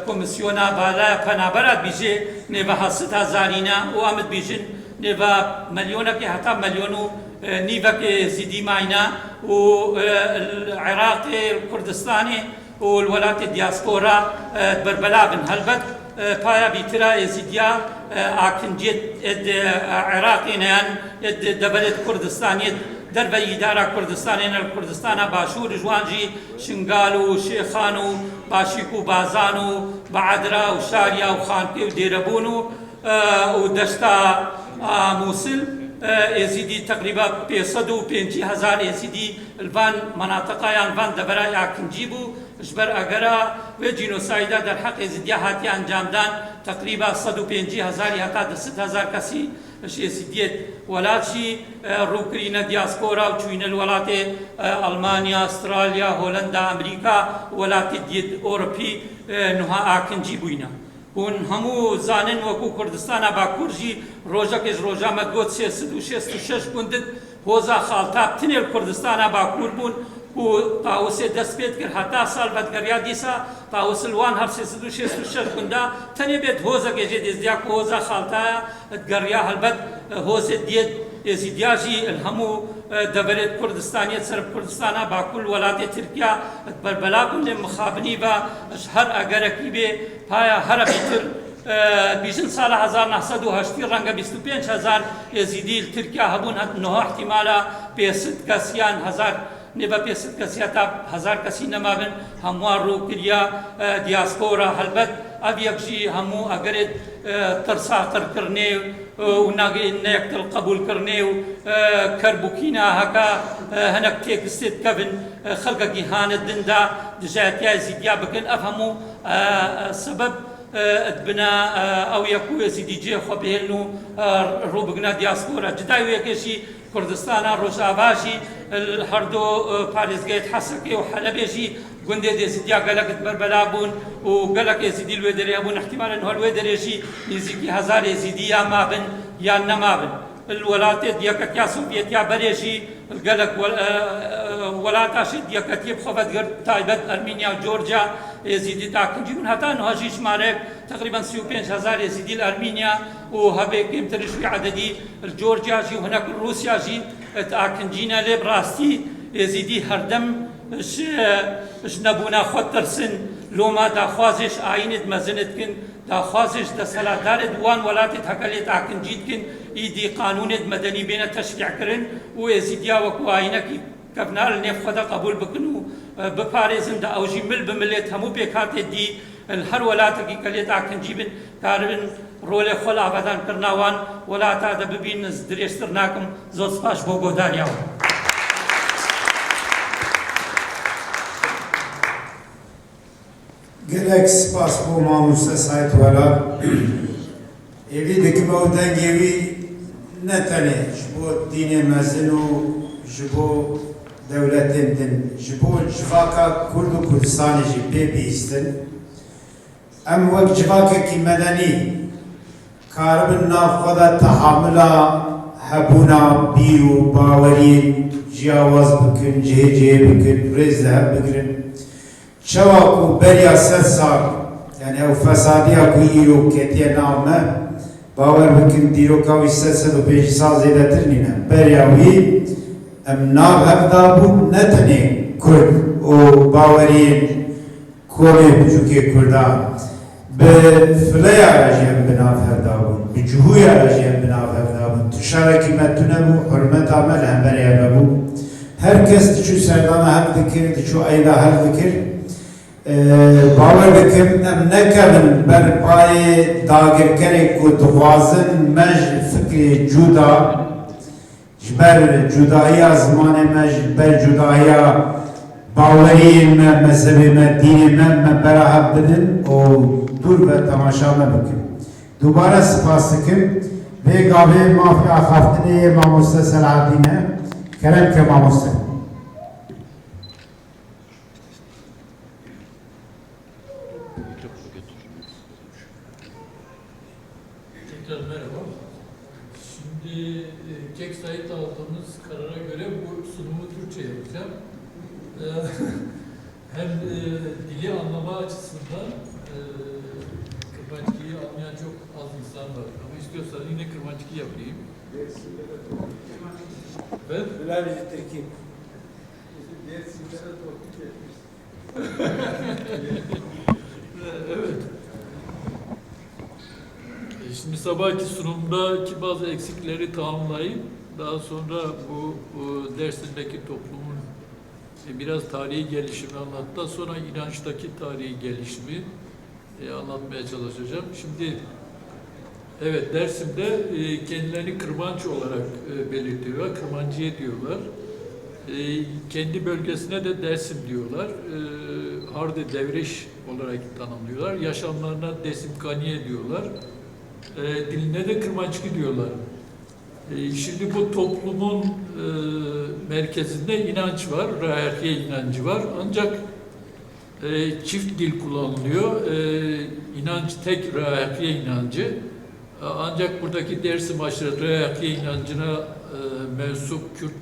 Komîsyona Balaya Penabera dibîjê nêva heşt sed hezarî ne û em dibîjin nêva milyonekê heta milyon û, e, nîvekê Êzîdî mayne û, e, li Iraqê, li Kurdistanê û li welatê diaspora, e, berbelav in. Helbet, e, paya bîtira Êzîdiya, e, akinciyê di, e, Iraqê ne yan di deverê Kurdistanê, derveyî dara Kurdistanê ne, li Kurdistana Başûr, ji wan jî Şingal û Şêxan û Başîk û Bazan û Baedra û Şariya û Xankê û Dêrebûn û, e, û deşta, a, Mûsil, e, Êzîdî teqrîba pênc sed û pêncî hezar Êzîdî li van menatiqa yan van devera ya kincî bû. Ji ber egera wê cînosayda derheq Êzîdiya hatiye encamdan, teqrîba sed û pêncî hezarî heta du sed hezar kesî ji Êzîdiyê welat jî, e, rû kirîne diaspora û çûyîne li welatê, e, Almanya, Australya, Holenda, Amerîka, welatê diyê Ewropî, e, nuha akincî bûyîne. Hûn hemû zanin, wekû Kurdistana Bakur jî rojekê ji roja me got sê sed û şêst û şeş gund in, hoza Xaltap tinê li Kurdistana Bakur bûn ku Tawusê dest pê dikir, heta sal vedigeriya dîsa Tawus li wan her sê sed û şêst û şeş gunda tenê bê di hozekê jê dizdiya ku hoza Xaltaya digeriya. Helbet, e, hozê diyê Êzîdiya jî li hemû, e, deverê Kurdistanê, ser bi Kurdistana Bakur, welatê Tirkiya, e, berbela bûn, lê mixabinî ve ji her egerekî bê paya here bîtir, e, bîjin sala hezar neh sed û heştî renge bîst û pênc hezar Êzîdî li Tirkiya hebûn, het niha ihtimala pênc sed kes yan hezar, nêve pênc sed kes ya ta hezar kesî nema bin, hemû wan rû kiriya, e, diaspora. Helbet ev yek jî hemû egerê, e, tirsa qirkirinê, e, û nagê ne yek til qebûlkirinê û, e, kerbûkîna heka, e, hinek têkistê dikevin, e, xelkekî hane din da dijayetiya Êzîdiya bikin. Ev hemû, e, e, sebeb, e, dibine, e, ew yek û Êzîdî cihê xwe bihêlin û, e, rû bigine diaspora. Cida wê yekê jî Kurdistana Rojava jî li herdo, e, parêzgehê Hesekê û Helebê jî gundê Êzîdiya gelek di berbelav bûn û gelek Êzîdî li wê derê hebûn. Îhtîmalên niha li wê derê jî nêzîkî hezar Êzîdî ya mabin yan nemabin. Li welatê di Yeketiya Sovyetiya berê jî li gelek wel-, e, e, welata jî di yeketiyê bi xwe vedigirt, taybet Ermînya û Georgia Êzîdî dakincî bûn. Heta niha jî jimareyek teqrîben sî û pênc hezar Êzîdî li Ermînya û hebê kêmtir ji wî ededî li Georgia jî û hinek li Rûsya jî, e, diakincîne, lê bi rastî Êzîdî herdem ji, ji nebûna xwe ditirsin. Loma daxwazê ji ayînê di mezin dikin, daxwazê ji desthilatdarê di wan welatê di heke lê diakincî dikin, îdî qanûnê di medenî bêne teşrî'kirin û Êzîdiya wekû ayînekî kevnar li nêv xwe de qebûl bikin û, e, biparêzin, da ew jî mil bi milê di hemû pêkhatê dî li her welatekî ke lê dakincî bin, karibin rolê xwe li avadankirina wan welata de bibînin. Ez dirêjtir nakim. Zor spas bo guhdariya wan. Gelek spas bo mamoste Saîd Welat. Êvî dikim ew dengê wî ne tenê ji bo dînê mezin û ji bo dewletên din, ji bo civaka Kurd û Kurdistanê jî pê bihîstin. Em wek civakekî medenî karibin nav xwe de tehamila hebûna bîr û baweriyên Ciyawaz bikin, cihê cihê bikin, rêz li hev bigirin. Çawa ku beriya sed sal, yani ew fesadiya ku îro ketiye nav me, bawer bikin dîroka wî sed, sed û pêncî sal zêdetir nîne. Beriya wî em nav hev dabûn, ne tenê Kurd û baweriyên komê biçûkê Kurdan, bi fileya re jî em bi nav hev dabûn, bi cihûya re jî em bi nav hev dabûn. Tu şerekî me tune bû, hurmeta me li hemberê hev hebû. Her kes diçû serdana hev dikir, diçû eyda hev dikir. Ee, bawer dikim em nekevin ber payê dagirkerê ku dixwazin me ji fikrê cuda, ji ber cudahiya zimanê me, ji ber cudahiya baweriyên me, mezhebê me, dînê me, me bera hev bidin û dûr ve temaşa me bikin. Dubare spas dikim. Vê gavê mafê axaftinê yê mamoste Selahaddîn e. Kerem ke mamoste. Tekrar merhaba. Şimdi, e, Kek Said aldığımız karara göre bu sunumu Türkçe yapacağım. E, hem, e, dili anlama açısından, e, Kırmançkiyi anlayan çok az insan var. Ama istiyorsan yine Kırmançki yapayım. Dersimde de Türkçe. Ben? Bilal Türkiye. Dersimde de Türkçe. Evet. E, şimdi sabahki sunumdaki bazı eksikleri tamamlayıp daha sonra bu, bu Dersim'deki toplumun, e, biraz tarihi gelişimi anlattıktan sonra inançtaki tarihi gelişimi, e, anlatmaya çalışacağım. Şimdi Evet, Dersim'de, e, kendilerini Kırmanç olarak, e, belirtiyorlar, Kırmanciye diyorlar. E, kendi bölgesine de Dersim diyorlar. E, Hardi Devriş olarak tanımlıyorlar. Yaşamlarına Dersimkaniye diyorlar. E, diline de Kırmançki diyorlar. E, şimdi bu toplumun, e, merkezinde inanç var, Rahiye inancı var. Ancak e, çift dil kullanılıyor. E, inanç tek Rahiye inancı. E, ancak buradaki Dersim aşiret Rahiye inancına, e, mensup Kürt,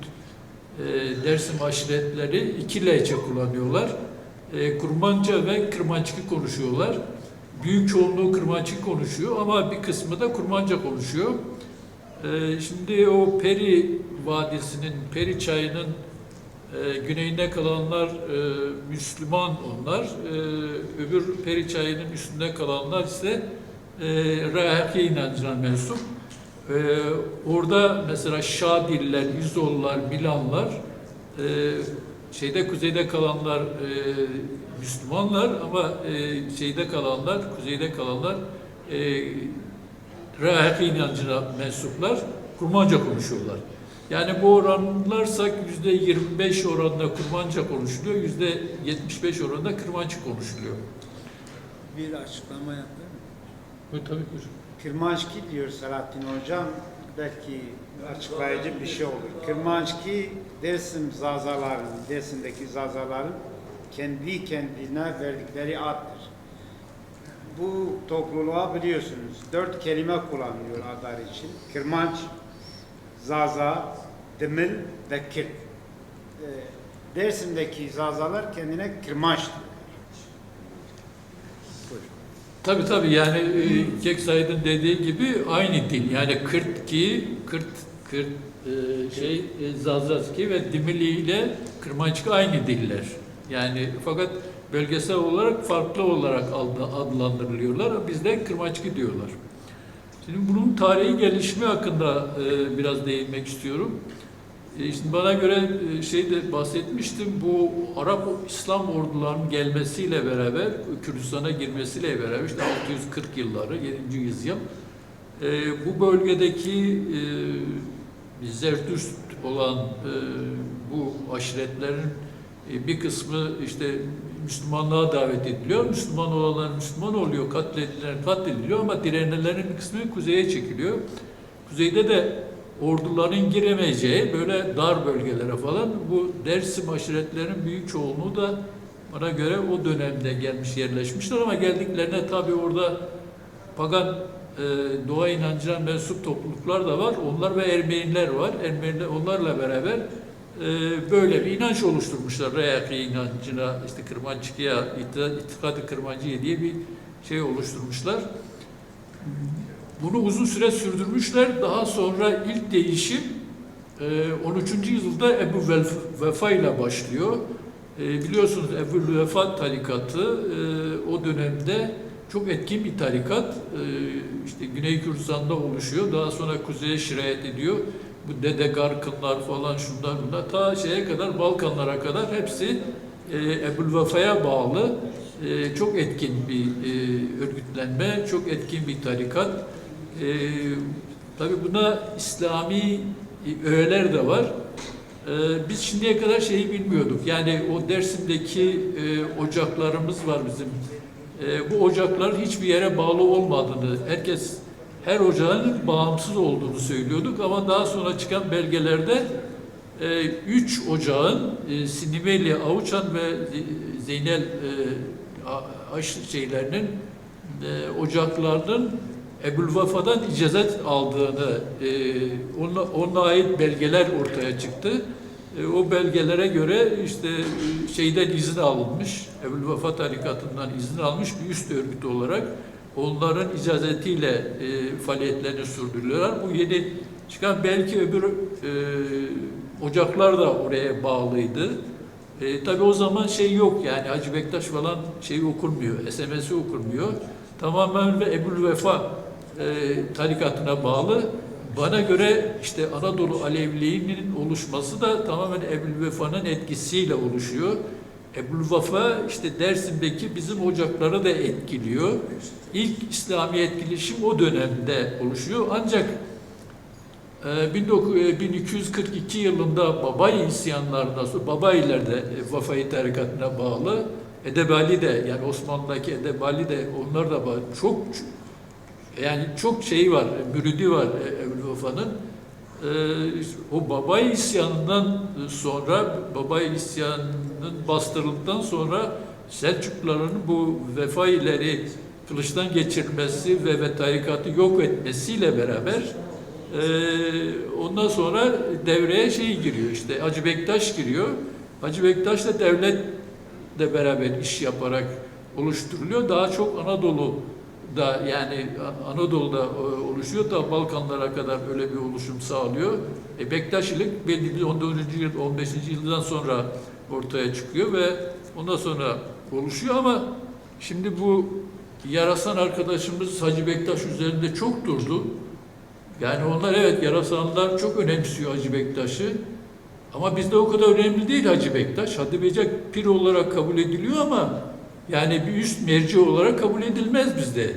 e, Dersim aşiretleri iki lehçe kullanıyorlar. E, Kurmanca ve Kırmançki konuşuyorlar. Büyük çoğunluğu Kırmançki konuşuyor ama bir kısmı da Kurmanca konuşuyor. E, şimdi o Peri Vadisi'nin, Peri Çayı'nın, e, güneyinde kalanlar, e, Müslüman onlar. E, öbür Peri Çayı'nın üstünde kalanlar ise, e, Rahiye inancına mensup. E, orada mesela Şadiller, İzollar, Milanlar, e, şeyde kuzeyde kalanlar, e, Müslümanlar ama, e, şeyde kalanlar, kuzeyde kalanlar, e, Rahiye inancına mensuplar Kurmanca konuşuyorlar. Yani bu oranlarsak yüzde yirmi beş oranında Kurmanca konuşuluyor, yüzde yetmiş beş oranında Kırmançı konuşuluyor. Bir açıklama yapayım mı? Buyur, tabii, buyur. Kırmançki diyor Selahattin Hocam, belki açıklayıcı bir şey olur. Kırmançki Dersim Zazaların, Dersim'deki Zazaların kendi kendine verdikleri addır. Bu topluluğa biliyorsunuz dört kelime kullanılıyor adlar için. Kırmanç, Zaza, Dimil ve Kirt. Ee, Dersim'deki Zazalar kendine Kırmanç diyor. Buyurun. Tabii, tabii, yani, e, Kek Said'in dediği gibi aynı dil. Yani Kırtki, Kırt, Kırt, e, şey, e, Zazaski ve Dimili ile Kırmançki aynı diller. Yani fakat bölgesel olarak farklı olarak aldı-, adlandırılıyorlar. Bizde Kırmançki diyorlar. Şimdi bunun tarihi gelişimi hakkında, e, biraz değinmek istiyorum. E, şimdi bana göre, e, şey de bahsetmiştim, bu Arap İslam ordularının gelmesiyle beraber, Kürdistan'a girmesiyle beraber, işte altı yüz kırk yılları, yedinci yüzyıl, e, bu bölgedeki, e, Zertüşt olan, e, bu aşiretlerin, e, bir kısmı işte Müslümanlığa davet ediliyor. Müslüman olanlar Müslüman oluyor, katledilenler katlediliyor ama direnenlerin bir kısmı kuzeye çekiliyor. Kuzeyde de orduların giremeyeceği böyle dar bölgelere falan bu Dersim aşiretlerinin büyük çoğunluğu da bana göre o dönemde gelmiş, yerleşmişler ama geldiklerine tabii orada pagan, e, doğa inancına mensup topluluklar da var. Onlar ve Ermeniler var. Ermeniler onlarla beraber, e, böyle bir inanç oluşturmuşlar. Reyaki inancına, işte Kırmançkiya, iti- itikad-ı Kırmanciye diye bir şey oluşturmuşlar. Bunu uzun süre sürdürmüşler. Daha sonra ilk değişim, e, on üçüncü yüzyılda Ebu Velf- Vefa ile başlıyor. E, biliyorsunuz Ebu Vefa tarikatı, e, o dönemde çok etkin bir tarikat. E, işte Güney Kürdistan'da oluşuyor. Daha sonra kuzeye sirayet ediyor. Bu Dede Garkınlar falan, şunlar bunlar. Ta şeye kadar, Balkanlara kadar hepsi, e, Ebu Vefa'ya bağlı, e, çok etkin bir, e, örgütlenme, çok etkin bir tarikat. E, tabii buna İslami, e, öğeler de var. E, biz şimdiye kadar şeyi bilmiyorduk. Yani o Dersim'deki, e, ocaklarımız var bizim. E, bu ocakların hiçbir yere bağlı olmadığını, herkes, her ocağın bağımsız olduğunu söylüyorduk. Ama daha sonra çıkan belgelerde, e, üç ocağın, e, Sinimeli, Avuçan ve Ze- Zeynel, e, A- Aş şeylerinin, e, ocaklarının Ebu Vefa'dan icazet aldığını, e, ona, ona ait belgeler ortaya çıktı. E, o belgelere göre işte, e, şeyden izin alınmış, Ebu Vefa tarikatından izin almış bir üst örgüt olarak onların icazetiyle, e, faaliyetlerini sürdürüyorlar. Bu yeni çıkan belki öbür, e, ocaklar da oraya bağlıydı. E, tabii o zaman şey yok yani, Hacı Bektaş falan şey okunmuyor, S M S'i okunmuyor. Tamamen ve Ebu Vefa, e, tarikatına bağlı. Bana göre işte Anadolu Aleviliğinin oluşması da tamamen Ebu Vefa'nın etkisiyle oluşuyor. Ebu Vefa işte Dersim'deki bizim ocakları da etkiliyor. İlk İslami etkileşim o dönemde oluşuyor. Ancak e, bin dokuz- e, bin iki yüz kırk iki yılında Babay isyanlarından sonra, Babayilerde, e, Vefai tarikatına bağlı, Edebali de, yani Osmanlı'daki Edebali de, onlar da var. Çok ç- yani çok şeyi var, e, müridi var, e, Ebu Vefa'nın. E, işte o Babay isyanından sonra, Babay isyanının bastırıldıktan sonra Selçukluların bu Vefaileri kılıçtan geçirilmesi ve, ve tarikatı yok etmesiyle beraber, e, ondan sonra devreye şey giriyor, işte Hacı Bektaş giriyor. Hacı Bektaş da devletle beraber iş yaparak oluşturuluyor. Daha çok Anadolu'da, yani An- Anadolu'da, e, oluşuyor. Ta Balkanlara kadar öyle bir oluşum sağlıyor. E, Bektaşilik belli bir on dördüncü yıl, on beşinci yüzyıldan sonra ortaya çıkıyor ve ondan sonra oluşuyor ama şimdi bu Yarasan arkadaşımız Hacı Bektaş üzerinde çok durdu. Yani onlar, evet, Yarasanlılar çok önemsiyor Hacı Bektaş'ı. Ama bizde o kadar önemli değil Hacı Bektaş. Hacı Bektaş pir olarak kabul ediliyor ama yani bir üst merci olarak kabul edilmez bizde.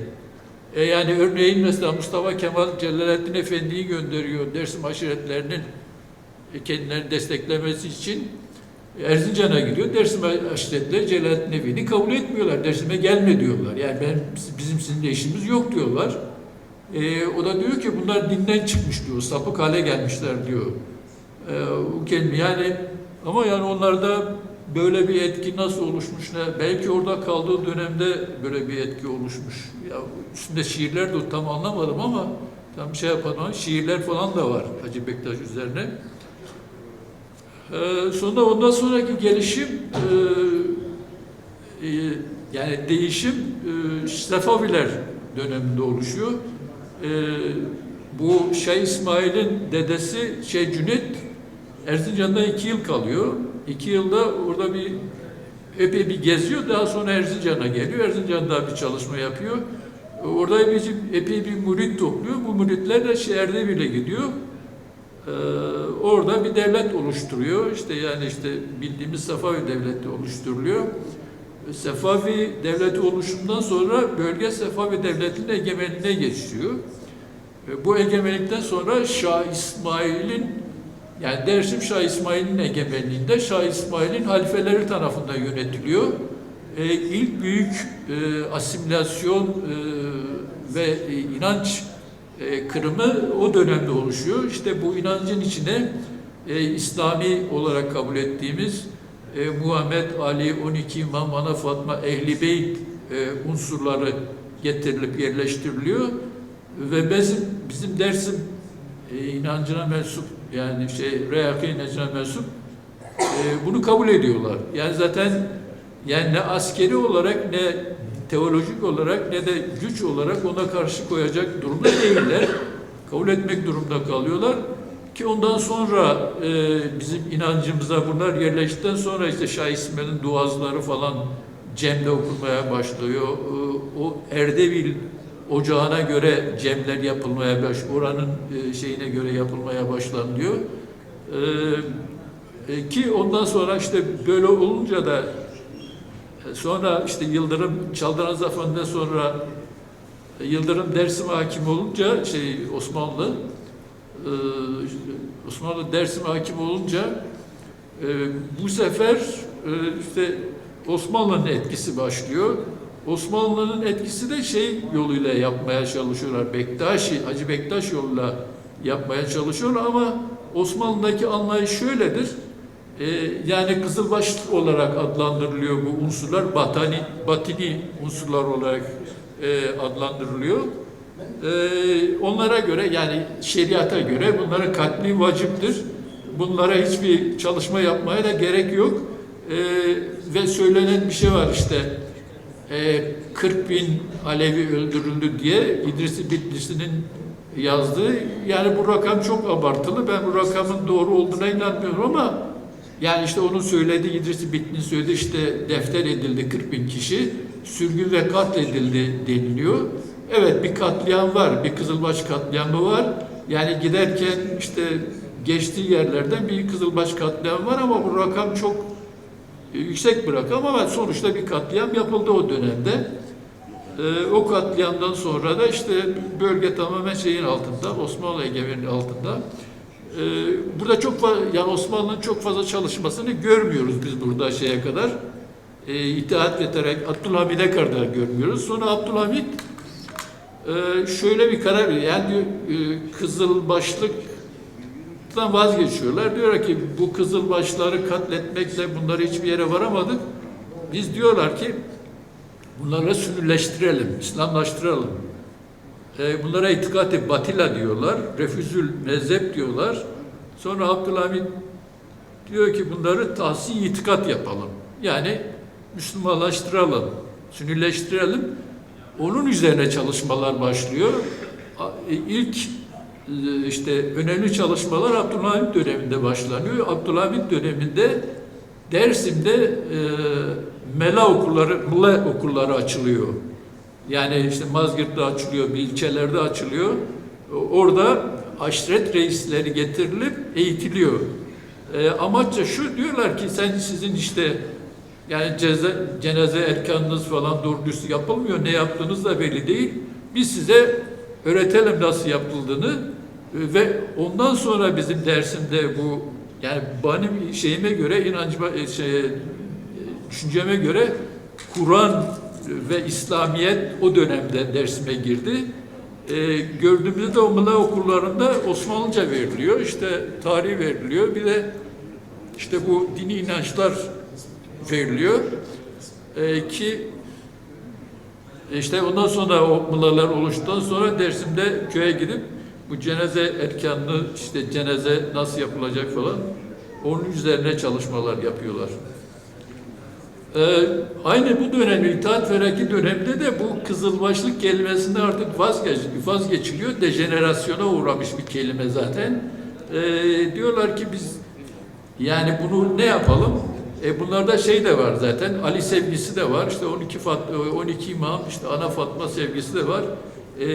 E yani örneğin mesela Mustafa Kemal Celalettin Efendi'yi gönderiyor Dersim aşiretlerinin, e, kendilerini desteklemesi için Erzincan'a gidiyor. Dersim aşiretleri Celalettin Efendi'yi kabul etmiyorlar. Dersim'e gelme diyorlar. Yani ben, bizim sizinle işimiz yok diyorlar. E, o da diyor ki bunlar dinden çıkmış diyor, sapık hale gelmişler diyor. E, bu kelime yani, ama yani onlarda böyle bir etki nasıl oluşmuş, ne? Belki orada kaldığı dönemde böyle bir etki oluşmuş. Ya üstünde şiirler de tam anlamadım ama tam şey yapamadım. Şiirler falan da var Hacı Bektaş üzerine. Ee, sonra ondan sonraki gelişim, e, e, yani değişim, e, Sefaviler döneminde oluşuyor. E, bu Şeyh İsmail'in dedesi Şeyh Cüneyt Erzincan'da iki yıl kalıyor. İki yılda orada bir epey bir geziyor. Daha sonra Erzincan'a geliyor. Erzincan'da bir çalışma yapıyor. Orada epey, epey bir mürit topluyor. Bu müritler de şey Erdebil'e gidiyor. Ee, orada bir devlet oluşturuyor. İşte yani işte bildiğimiz Safavi Devleti oluşturuluyor. Safavi Devleti oluşumdan sonra bölge Safavi Devleti'nin egemenliğine geçiyor. Ve bu egemenlikten sonra Şah İsmail'in, yani Dersim Şah İsmail'in egemenliğinde Şah İsmail'in halifeleri tarafından yönetiliyor. E, ilk büyük, e, asimilasyon, e, ve, e, inanç e, kırımı o dönemde oluşuyor. İşte bu inancın içine, e, İslami olarak kabul ettiğimiz, e, Muhammed, Ali, on iki İmam, Ana Fatma, Ehli Beyt, e, unsurları getirilip yerleştiriliyor. Ve bizim, bizim Dersim, e, inancına mensup, yani şey, Reyaki inancına mensup e, bunu kabul ediyorlar. Yani zaten yani ne askeri olarak ne teolojik olarak ne de güç olarak ona karşı koyacak durumda değiller. Kabul etmek durumunda kalıyorlar. Ki ondan sonra e, bizim inancımıza bunlar yerleştikten sonra işte Şah İsmail'in duazları falan Cem'de okunmaya başlıyor. E, o Erdebil ocağına göre Cem'ler yapılmaya baş, oranın e, şeyine göre yapılmaya başlanıyor. E, e, ki ondan sonra işte böyle olunca da e, sonra işte Yıldırım, Çaldıran Zafer'den sonra e, Yıldırım Dersim hakim olunca şey Osmanlı e, Osmanlı Dersim hakim olunca e, bu sefer e, işte Osmanlı'nın etkisi başlıyor. Osmanlı'nın etkisi de şey yoluyla yapmaya çalışıyorlar. Bektaşi, Hacı Bektaş yoluyla yapmaya çalışıyorlar ama Osmanlı'daki anlayış şöyledir. E, yani kızılbaş olarak adlandırılıyor bu unsurlar. Batani, batini unsurlar olarak e, adlandırılıyor. E, onlara göre yani şeriata göre bunların katli vaciptir. Bunlara hiçbir çalışma yapmaya da gerek yok. E, ve söylenen bir şey var işte. E, kırk bin Alevi öldürüldü diye İdris-i Bitlisi'nin yazdığı. Yani bu rakam çok abartılı. Ben bu rakamın doğru olduğuna inanmıyorum ama yani işte onun söylediği, İdris-i Bitlisi'nin söylediği işte defter edildi kırk bin kişi, sürgün ve katledildi deniliyor. Evet, bir katliam var, bir Kızılbaş katliamı var. Yani giderken işte geçtiği yerlerden bir Kızılbaş katliamı var ama bu rakam çok e, yüksek bir rakam ama sonuçta bir katliam yapıldı o dönemde. E, o katliamdan sonra da işte bölge tamamen şeyin altında, Osmanlı egemenliği altında. E, burada çok fa- yani Osmanlı'nın çok fazla çalışmasını görmüyoruz biz burada şeye kadar. E, İttihat ve Terakki, Abdülhamid'e kadar görmüyoruz. Sonra Abdülhamid e, şöyle bir karar veriyor. Yani diyor, e, kızılbaşlıktan vazgeçiyorlar. Diyorlar ki bu kızılbaşları katletmekle bunları hiçbir yere varamadık. Biz diyorlar ki bunları sünnileştirelim, İslamlaştıralım. E, bunlara itikat-ı batila diyorlar, refuzül mezhep diyorlar. Sonra Abdülhamid diyor ki bunları tahsin itikat yapalım. Yani Müslümanlaştıralım, sünnileştirelim. Onun üzerine çalışmalar başlıyor. A- e, İlk e, işte önemli çalışmalar Abdülhamit döneminde başlanıyor. Abdülhamit döneminde Dersim'de e, mela okulları, mıla okulları açılıyor. Yani işte Mazgirt'te açılıyor, bir ilçelerde açılıyor. Orada aşiret reisleri getirilip eğitiliyor. E, amaç da şu, diyorlar ki sen sizin işte yani ceza, cenaze erkanınız falan doğru düzgün yapılmıyor, ne yaptığınız da belli değil. Biz size öğretelim nasıl yapıldığını e, ve ondan sonra bizim Dersim'de bu yani benim şeyime göre, inancıma, e, şey, e, düşünceme göre Kur'an ve İslamiyet o dönemde Dersim'e girdi. E, gördüğümüzde de o mıla okullarında Osmanlıca veriliyor, işte tarih veriliyor, bir de işte bu dini inançlar veriliyor. E, ki işte ondan sonra o mılalar oluştuktan sonra Dersim'de köye gidip bu cenaze erkanını, işte cenaze nasıl yapılacak falan, onun üzerine çalışmalar yapıyorlar. Ee, aynı bu dönemde, İttihat Terakki döneminde de bu kızılbaşlık kelimesinde artık vazgeç, vazgeçiliyor. Dejenerasyona uğramış bir kelime zaten. Ee, diyorlar ki biz yani bunu ne yapalım? E, bunlarda şey de var zaten, Ali sevgisi de var, işte on iki Fat-, on iki İmam, işte Ana Fatma sevgisi de var. E,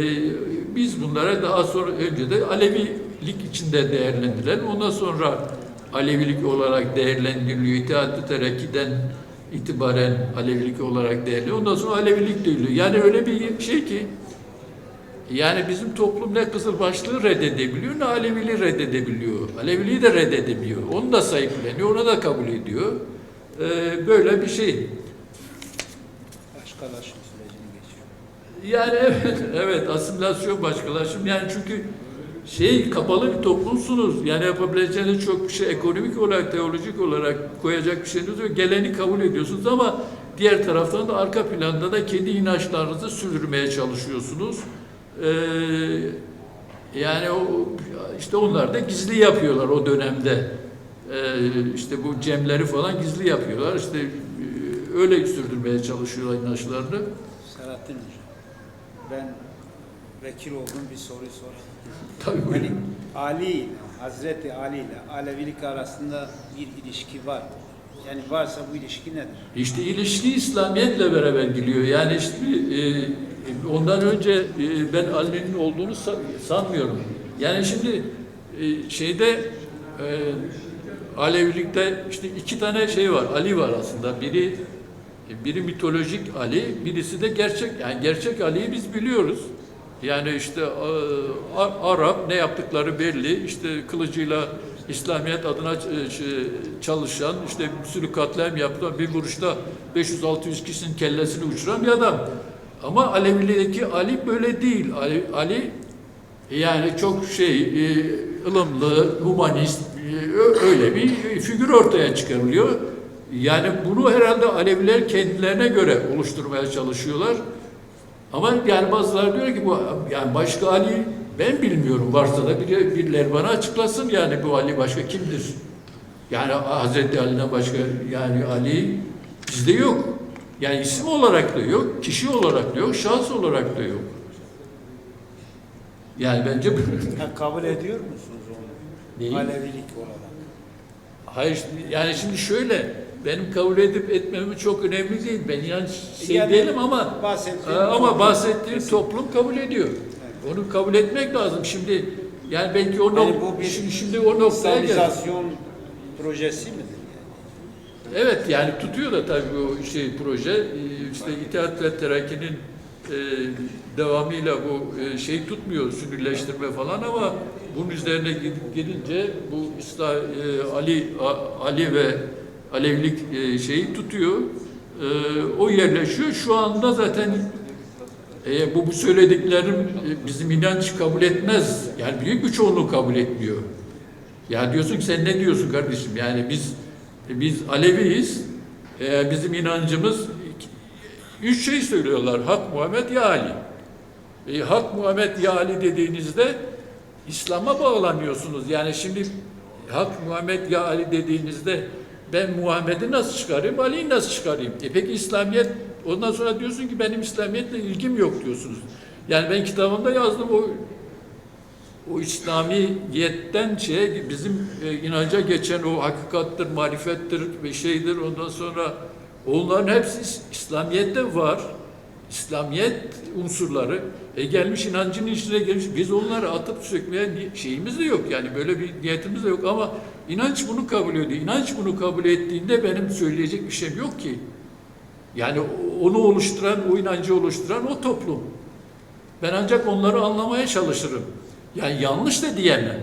biz bunlara daha sonra, önce de Alevilik içinde değerlendirelim. Ondan sonra Alevilik olarak değerlendiriliyor. İttihat-ı Terakki'den itibaren Alevilik olarak değerleniyor. Ondan sonra Alevilik duyuluyor. Yani öyle bir şey ki, yani bizim toplum ne Kızılbaşlığı reddedebiliyor, ne Aleviliği reddedebiliyor. Aleviliği de reddedemiyor. Onu da sahipleniyor, onu da kabul ediyor. Ee, böyle bir şey. Başkalaşım sürecini geçiyor. Yani evet, evet, asimilasyon, başkalaşım. Yani çünkü şey, kapalı bir toplumsunuz. Yani yapabileceğiniz çok bir şey, ekonomik olarak, teolojik olarak koyacak bir şeyiniz yok. Geleni kabul ediyorsunuz ama diğer taraftan da arka planda da kendi inançlarınızı sürdürmeye çalışıyorsunuz. Ee, yani o, işte onlar da gizli yapıyorlar o dönemde. E, işte bu cemleri falan gizli yapıyorlar. İşte e, öyle sürdürmeye çalışıyorlar inançlarını. Selahattin Hocam, ben vekil olduğum bir soruyu sorayım. Tabii Yani buyurun. Ali ile, Hazreti Ali ile Alevilik arasında bir ilişki var mı? Yani varsa bu ilişki nedir? İşte ilişki İslamiyet'le beraber geliyor. Yani işte e, ondan önce e, ben Ali'nin olduğunu sa- sanmıyorum. Yani şimdi e, şeyde e, Alevilikte işte iki tane şey var. Ali var aslında. Biri biri mitolojik Ali, birisi de gerçek. Yani gerçek Ali'yi biz biliyoruz. Yani işte e, A- Arap, ne yaptıkları belli. İşte kılıcıyla İslamiyet adına ç- ç- çalışan, işte bir sürü katliam yaptılar. Bir vuruşta beş yüz altı yüz kişinin kellesini uçuran bir adam. Ama Alevilik'teki Ali böyle değil. Ali, Ali yani çok şey, e, ılımlı, humanist, e, ö- öyle bir figür ortaya çıkarılıyor. Yani bunu herhalde Aleviler kendilerine göre oluşturmaya çalışıyorlar. Ama yani bazıları diyor ki bu yani başka Ali ben bilmiyorum. Varsa da biri, birileri bana açıklasın yani bu Ali başka kimdir? Yani Hazreti Ali'den başka yani Ali bizde yok. Yani isim olarak da yok, kişi olarak da yok, şahıs olarak da yok. Yani bence bu Ha, kabul ediyor musunuz onu? Neyi? Alevilik olarak. Hayır, yani şimdi şöyle, benim kabul edip etmemi çok önemli değil. Ben yani şey Yani değilim ama bahsettiğim e, ama toplum bahsettiğim kesin. Toplum kabul ediyor. Onu kabul etmek lazım. Şimdi yani belki o Yani nok- bu bir şimdi, şimdi o noktaya geldi. İslamizasyon projesi midir? Evet, yani tutuyor da tabii o şey proje. E, işte İttihat ve Terakki'nin e, devamıyla bu e, şey tutmuyor, sünnileştirme falan ama bunun üzerine gid- gidince bu İsla, e, Ali A- Ali ve Alevilik e, şeyi tutuyor. E, o yerleşiyor. Şu anda zaten e, bu bu söylediklerim e, bizim inanç kabul etmez. Yani büyük bir çoğunluk kabul etmiyor. Ya diyorsun ki sen ne diyorsun kardeşim? Yani biz biz Aleviyiz. E, bizim inancımız üç şey söylüyorlar. Hak Muhammed ya Ali. E, Hak Muhammed ya Ali dediğinizde İslam'a bağlanıyorsunuz. Yani şimdi Hak Muhammed ya Ali dediğinizde ben Muhammed'i nasıl çıkarayım, Ali'yi nasıl çıkarayım? E peki İslamiyet, ondan sonra diyorsun ki benim İslamiyet'le ilgim yok diyorsunuz. Yani ben kitabımda yazdım o o İslamiyetten şeye, bizim e, inanca geçen o hakikattir, marifettir ve şeydir. Ondan sonra onların hepsi İs- İslamiyet'te var. İslamiyet unsurları e, gelmiş inancın içine gelmiş. Biz onları atıp sökmeye ni- şeyimiz de yok. Yani böyle bir niyetimiz de yok. Ama inanç bunu kabul ediyor. İnanç bunu kabul ettiğinde benim söyleyecek bir şeyim yok ki. Yani o- onu oluşturan, o inancı oluşturan o toplum. Ben ancak onları anlamaya çalışırım. Yani yanlış da diyemem.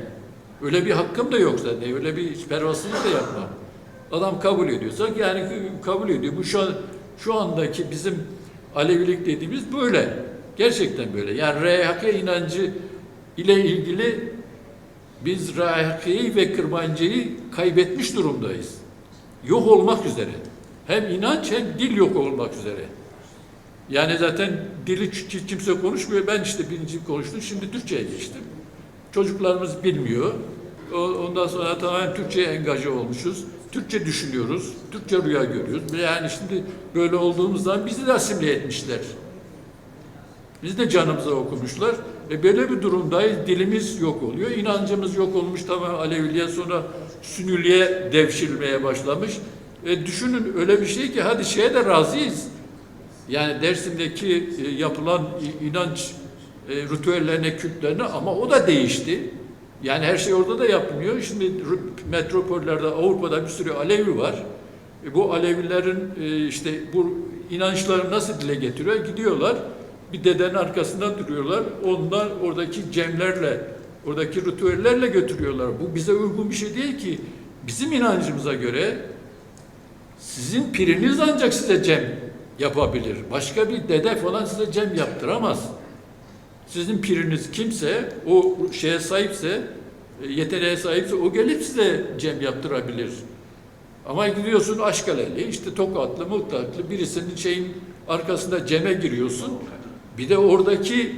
Öyle bir hakkım da yok zaten. Öyle bir pervasızlık da yapmam. Adam kabul ediyorsa yani kabul ediyor. Bu şu, an- şu andaki bizim Alevilik dediğimiz böyle. Gerçekten böyle. Yani R H K inancı ile ilgili biz R H K'yi ve Kırmancıyı kaybetmiş durumdayız. Yok olmak üzere. Hem inanç hem dil yok olmak üzere. Yani zaten dili ç- ç- kimse konuşmuyor. Ben işte birinci konuştum. Şimdi Türkçe'ye geçtim. Çocuklarımız bilmiyor. O- Ondan sonra tamamen Türkçe'ye engaje olmuşuz. Türkçe düşünüyoruz. Türkçe rüya görüyoruz. Yani şimdi böyle olduğumuz zaman bizi de asimile etmişler. Bizi de canımıza okumuşlar. E böyle bir durumdayız. Dilimiz yok oluyor. İnancımız yok olmuş. Tamam Aleviliğe sonra Sünniliğe devşirilmeye başlamış. E düşünün öyle bir şey ki hadi şeye de razıyız. Yani Dersim'deki e, yapılan i- inanç e, ritüellerine, kültlerine ama o da değişti. Yani her şey orada da yapılmıyor. Şimdi ru- metropollerde, Avrupa'da bir sürü Alevi var. E, bu Alevilerin e, işte bu inançları nasıl dile getiriyor? Gidiyorlar bir dedenin arkasında duruyorlar. Onlar oradaki cemlerle, oradaki ritüellerle götürüyorlar. Bu bize uygun bir şey değil ki. Bizim inancımıza göre sizin piriniz ancak size cem yapabilir. Başka bir dede falan size cem yaptıramaz. Sizin piriniz kimse, o şeye sahipse, e, yeteneğe sahipse o gelip size cem yaptırabilir. Ama gidiyorsun Aşkaleli, işte Tokatlı, Mıhtaklı birisinin şeyin arkasında ceme giriyorsun. Bir de oradaki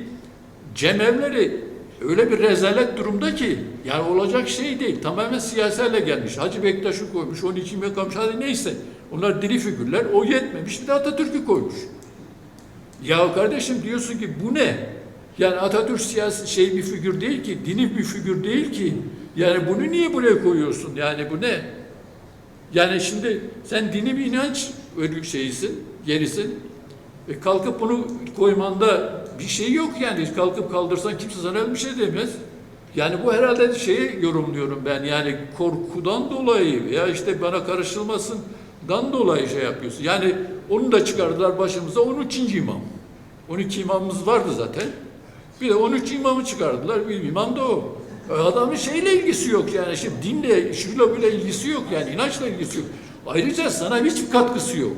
cem evleri Öyle bir rezalet durumda ki, yani olacak şey değil. Tamamen siyasi hale gelmiş. Hacı Bektaş'ı koymuş, on iki makam, hadi neyse. Onlar diri figürler. O yetmemiş, bir de Atatürk'ü koymuş. Ya kardeşim, diyorsun ki bu ne? Yani Atatürk siyasi şey bir figür değil ki, dini bir figür değil ki. Yani bunu niye buraya koyuyorsun? Yani bu ne? Yani şimdi sen dini bir inanç örgü şeyisin, yerisin. E, kalkıp bunu koymanda bir şey yok yani. Kalkıp kaldırsan kimse sana bir şey demez. Yani bu herhalde şeyi yorumluyorum ben. Yani korkudan dolayı veya işte bana karışılmasından dolayı şey yapıyorsun. Yani onu da çıkardılar başımıza, on üçüncü imam. On iki imamımız vardı zaten. Bir de on üç imamı çıkardılar. Bir imam da o. E, Adamın şeyle ilgisi yok yani. Şimdi dinle, şuyla bile ilgisi yok yani. İnançla ilgisi yok. Ayrıca sana hiçbir katkısı yok.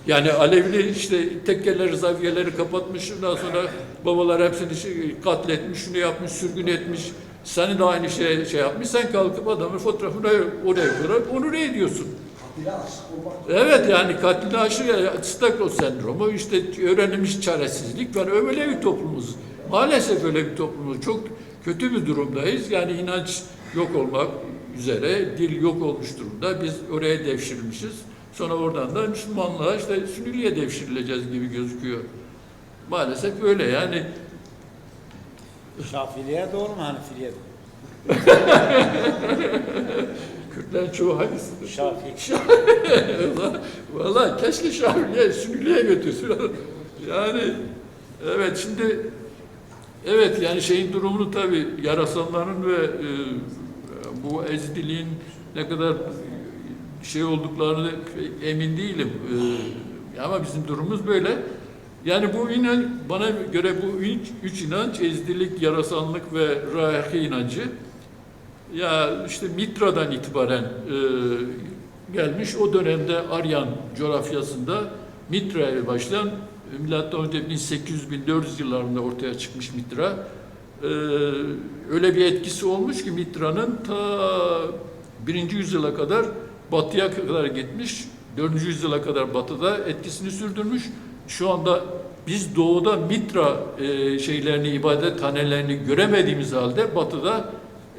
Yani Alevili işte tekkeleri, zaviyeleri kapatmış. Ondan sonra babalar hepsini şey, katletmiş, şunu yapmış, sürgün etmiş. Seni de aynı şey, şey yapmış. Sen kalkıp adamın fotoğrafını oraya koyarak onur ediyorsun. Evet, yani katline aşık, yani staklo sendromu, işte öğrenilmiş çaresizlik. Yani öyle bir toplumuz. Maalesef öyle bir toplumuz. Çok kötü bir durumdayız. Yani inanç yok olmak üzere, dil yok olmuş durumda. Biz oraya devşirilmişiz. Sonra oradan da Müslümanlığa, işte Sünniliğe devşirileceğiz gibi gözüküyor. Maalesef öyle yani. Şafiliye doğru mu, Hanefiliye doğru? Kürtlerin çoğu hangisidir? Şafii. Valla, valla keşke Şafiliye, Sünniliğe götürsün. Yani evet, şimdi evet, yani şeyin durumunu tabii, Yarasanların ve e, bu Ezidiliğin ne kadar şey olduklarını emin değilim. E, ama bizim durumumuz böyle. Yani bu inan, bana göre bu üç, üç inanç, Ezdilik, Yarasanlık ve Rayahi inancı, ya işte Mitra'dan itibaren e, gelmiş. O dönemde Aryan coğrafyasında Mitra'ya başlayan, milattan önce bin sekiz yüz bin dört yüz yıllarında ortaya çıkmış Mitra. E, öyle bir etkisi olmuş ki Mitra'nın ta birinci yüzyıla kadar batıya kadar gitmiş. Dördüncü yüzyıla kadar batıda etkisini sürdürmüş. Şu anda biz doğuda Mitra e, şeylerini, ibadethanelerini göremediğimiz halde batıda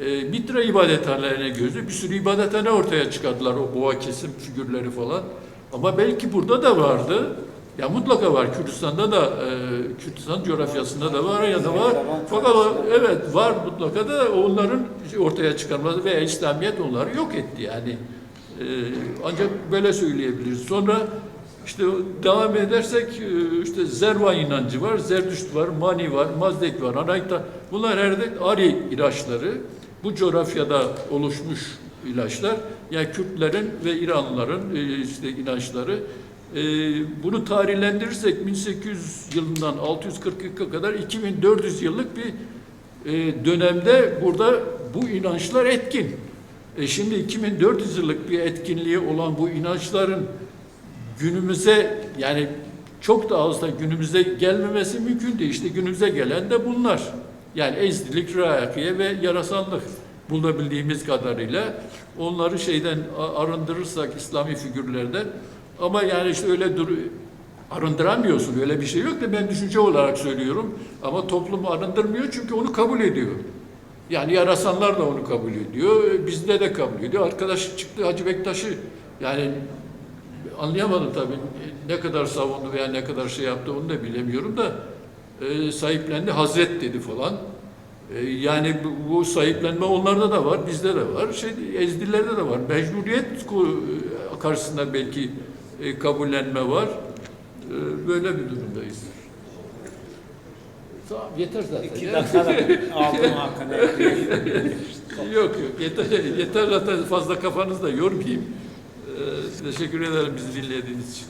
e, Mitra ibadethanelerine gözü bir sürü ibadethane ortaya çıkardılar. O boğa kesim figürleri falan. Ama belki burada da vardı. Ya mutlaka var. Kürdistan'da da, e, Kürdistan coğrafyasında da var ya da var. Fakat o, evet, var mutlaka da, onların ortaya çıkarması veya İslamiyet onları yok etti yani. E, ancak böyle söyleyebiliriz. Sonra işte devam edersek, e, işte Zerva inancı var, Zerdüşt var, Mani var, Mazdek var, Anahita. Bunlar herhalde Ari inançları. Bu coğrafyada oluşmuş inançlar. Yani Kürtlerin ve İranlıların e, işte inançları. E, bunu tarihlendirirsek bin sekiz yüz yılından altı yüz kırk iki kadar iki bin dört yüz yıllık bir e, dönemde burada bu inançlar etkin. E, şimdi iki bin dört yüz yıllık bir etkinliği olan bu inançların günümüze, yani çok da az da günümüze gelmemesi mümkün değil. İşte günümüze gelen de bunlar. Yani Ezdilik, Rayakiye ve Yarasanlık bulabildiğimiz kadarıyla onları şeyden a- arındırırsak İslami figürlerden, ama yani işte öyle dur arındıramıyorsun, öyle bir şey yok da ben düşünce olarak söylüyorum. Ama toplum arındırmıyor çünkü onu kabul ediyor. Yani Yarasanlar da onu kabul ediyor, bizde de kabul ediyor. Arkadaş çıktı Hacı Bektaş'ı yani anlayamadım tabii ne kadar savundu veya ne kadar şey yaptı onu da bilemiyorum da e, sahiplendi, Hazret dedi falan. E, yani bu, bu sahiplenme onlarda da var, bizde de var, şey Ezdilerde de var. Mecburiyet ko- karşısında belki e, kabullenme var. E, böyle bir durumdayız. Tamam, yeter zaten. İki ya. Dakika da aldım hakkını. Yok yok, yeter, yeter zaten, fazla kafanızı da yormayayım. E, teşekkür ederim bizi dinlediğiniz için.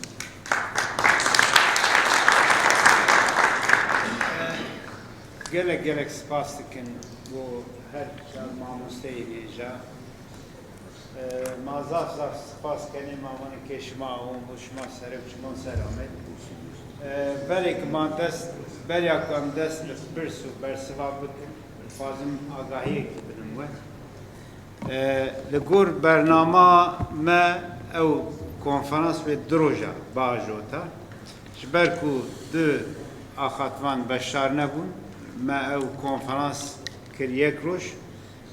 Gelek gelek spas dikin bo her çar mamosteyê vêca. E, ma zaf zaf spas kenê mamanê ke şima û bo şima serek çiman selamet. E, berê ke ma dest, berya ke em dest bi pirs û bersiva bikin, dixwazim agahiyekî bidim we. E, li gor bernama me ew konferans wê du roja biajota. Ji ber ku du axaftivan beşdar nebûn, Me ew konferans kir yek roj,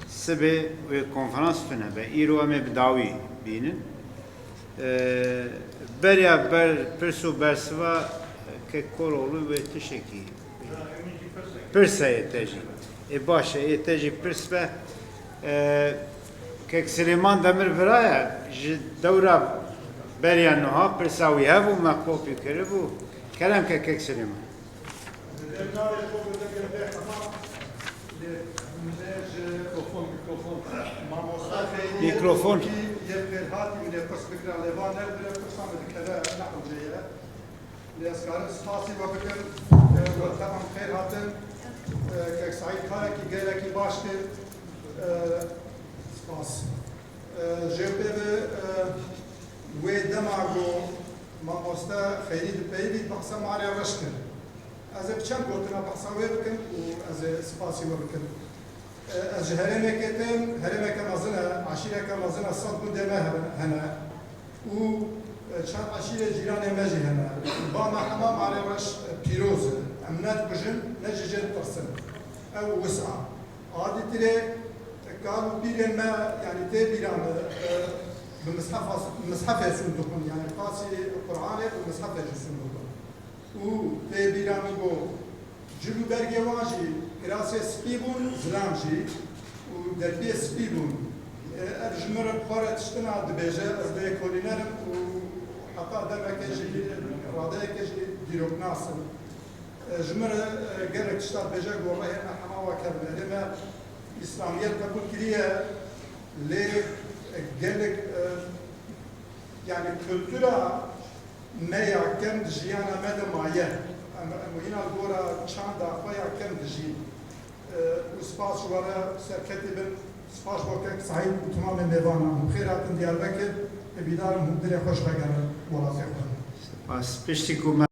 sibê wê konferans tune be. Îro em ê bi dawî bînin. E, beriya ber pirs û bersiva Kek Koroğlu wê tiştekî pirse yê te jî. Ê baş e, ê te jî pirs be. E, Kek Silêman Demirvira ye, ji dewra beriya niha pirsa wî hebû, me kopî kiribû. Kerem ke Kek Silêman. Mikrofon. Yê pêrhatî min ê pirs bikira, lê va nebire pirsa min dikeve ne ewce ye. Lê ez karim spasî we bikim, e, we tevan xêr hatin. E, Kek Saîd karekî gelekî baş kir. E, spas. E, jê pê ve, e, wê dema ku mamoste Xeyrî dipeyivî, behsa Marê Reş kir. Ez ê bi çend gotina behsa wê bikim û ez ê spasî we bikim. E, ez ji herêmekê têm, herêmeke mezin e, eşîreke mezin e, sed gundê me hebe-, hene û, e, çend eşîrê cîranê me jî hene. Ba me hema Marê Reş, e, pîroz e. Em ne dikujin, ne ji jê ditirsin. Ew wisa. A dîtirê, e, kal û pîrên me, yanî tê bîra me, e, bi mishefa-, mishefê sûnd dixwin, yanî qasî Quranê bi mishefê jî sûnd dixwin. Û tê bîra min got, cil û bergê wan jî kirasê spî bûn, zilam jî û derpiyê spî bûn. E, ev ji min re bi xwe re tiştina dibêje, ez lêkolîner im û heta demeke jî, radeyeke jî dîroknas im. E, ji min re, e, gelek tişta dibêje, ku wele hêne hema we kevin. Erê me îslamiyet qebûl kiriye, lê, e, gelek, e, yanî kultura me ya kem di jiyana me de maye. Em, em wîna li gora çanda xwe ya kem dijîn. E, û spas ji we re serketî bin, spas ji bo Kek Saîd û timamê mêvanan. Hûn xêr hatin Diyarbekir, hêvîdar im hûn dilê xweş vegerin welatê xwe. Spas. Piştî ku me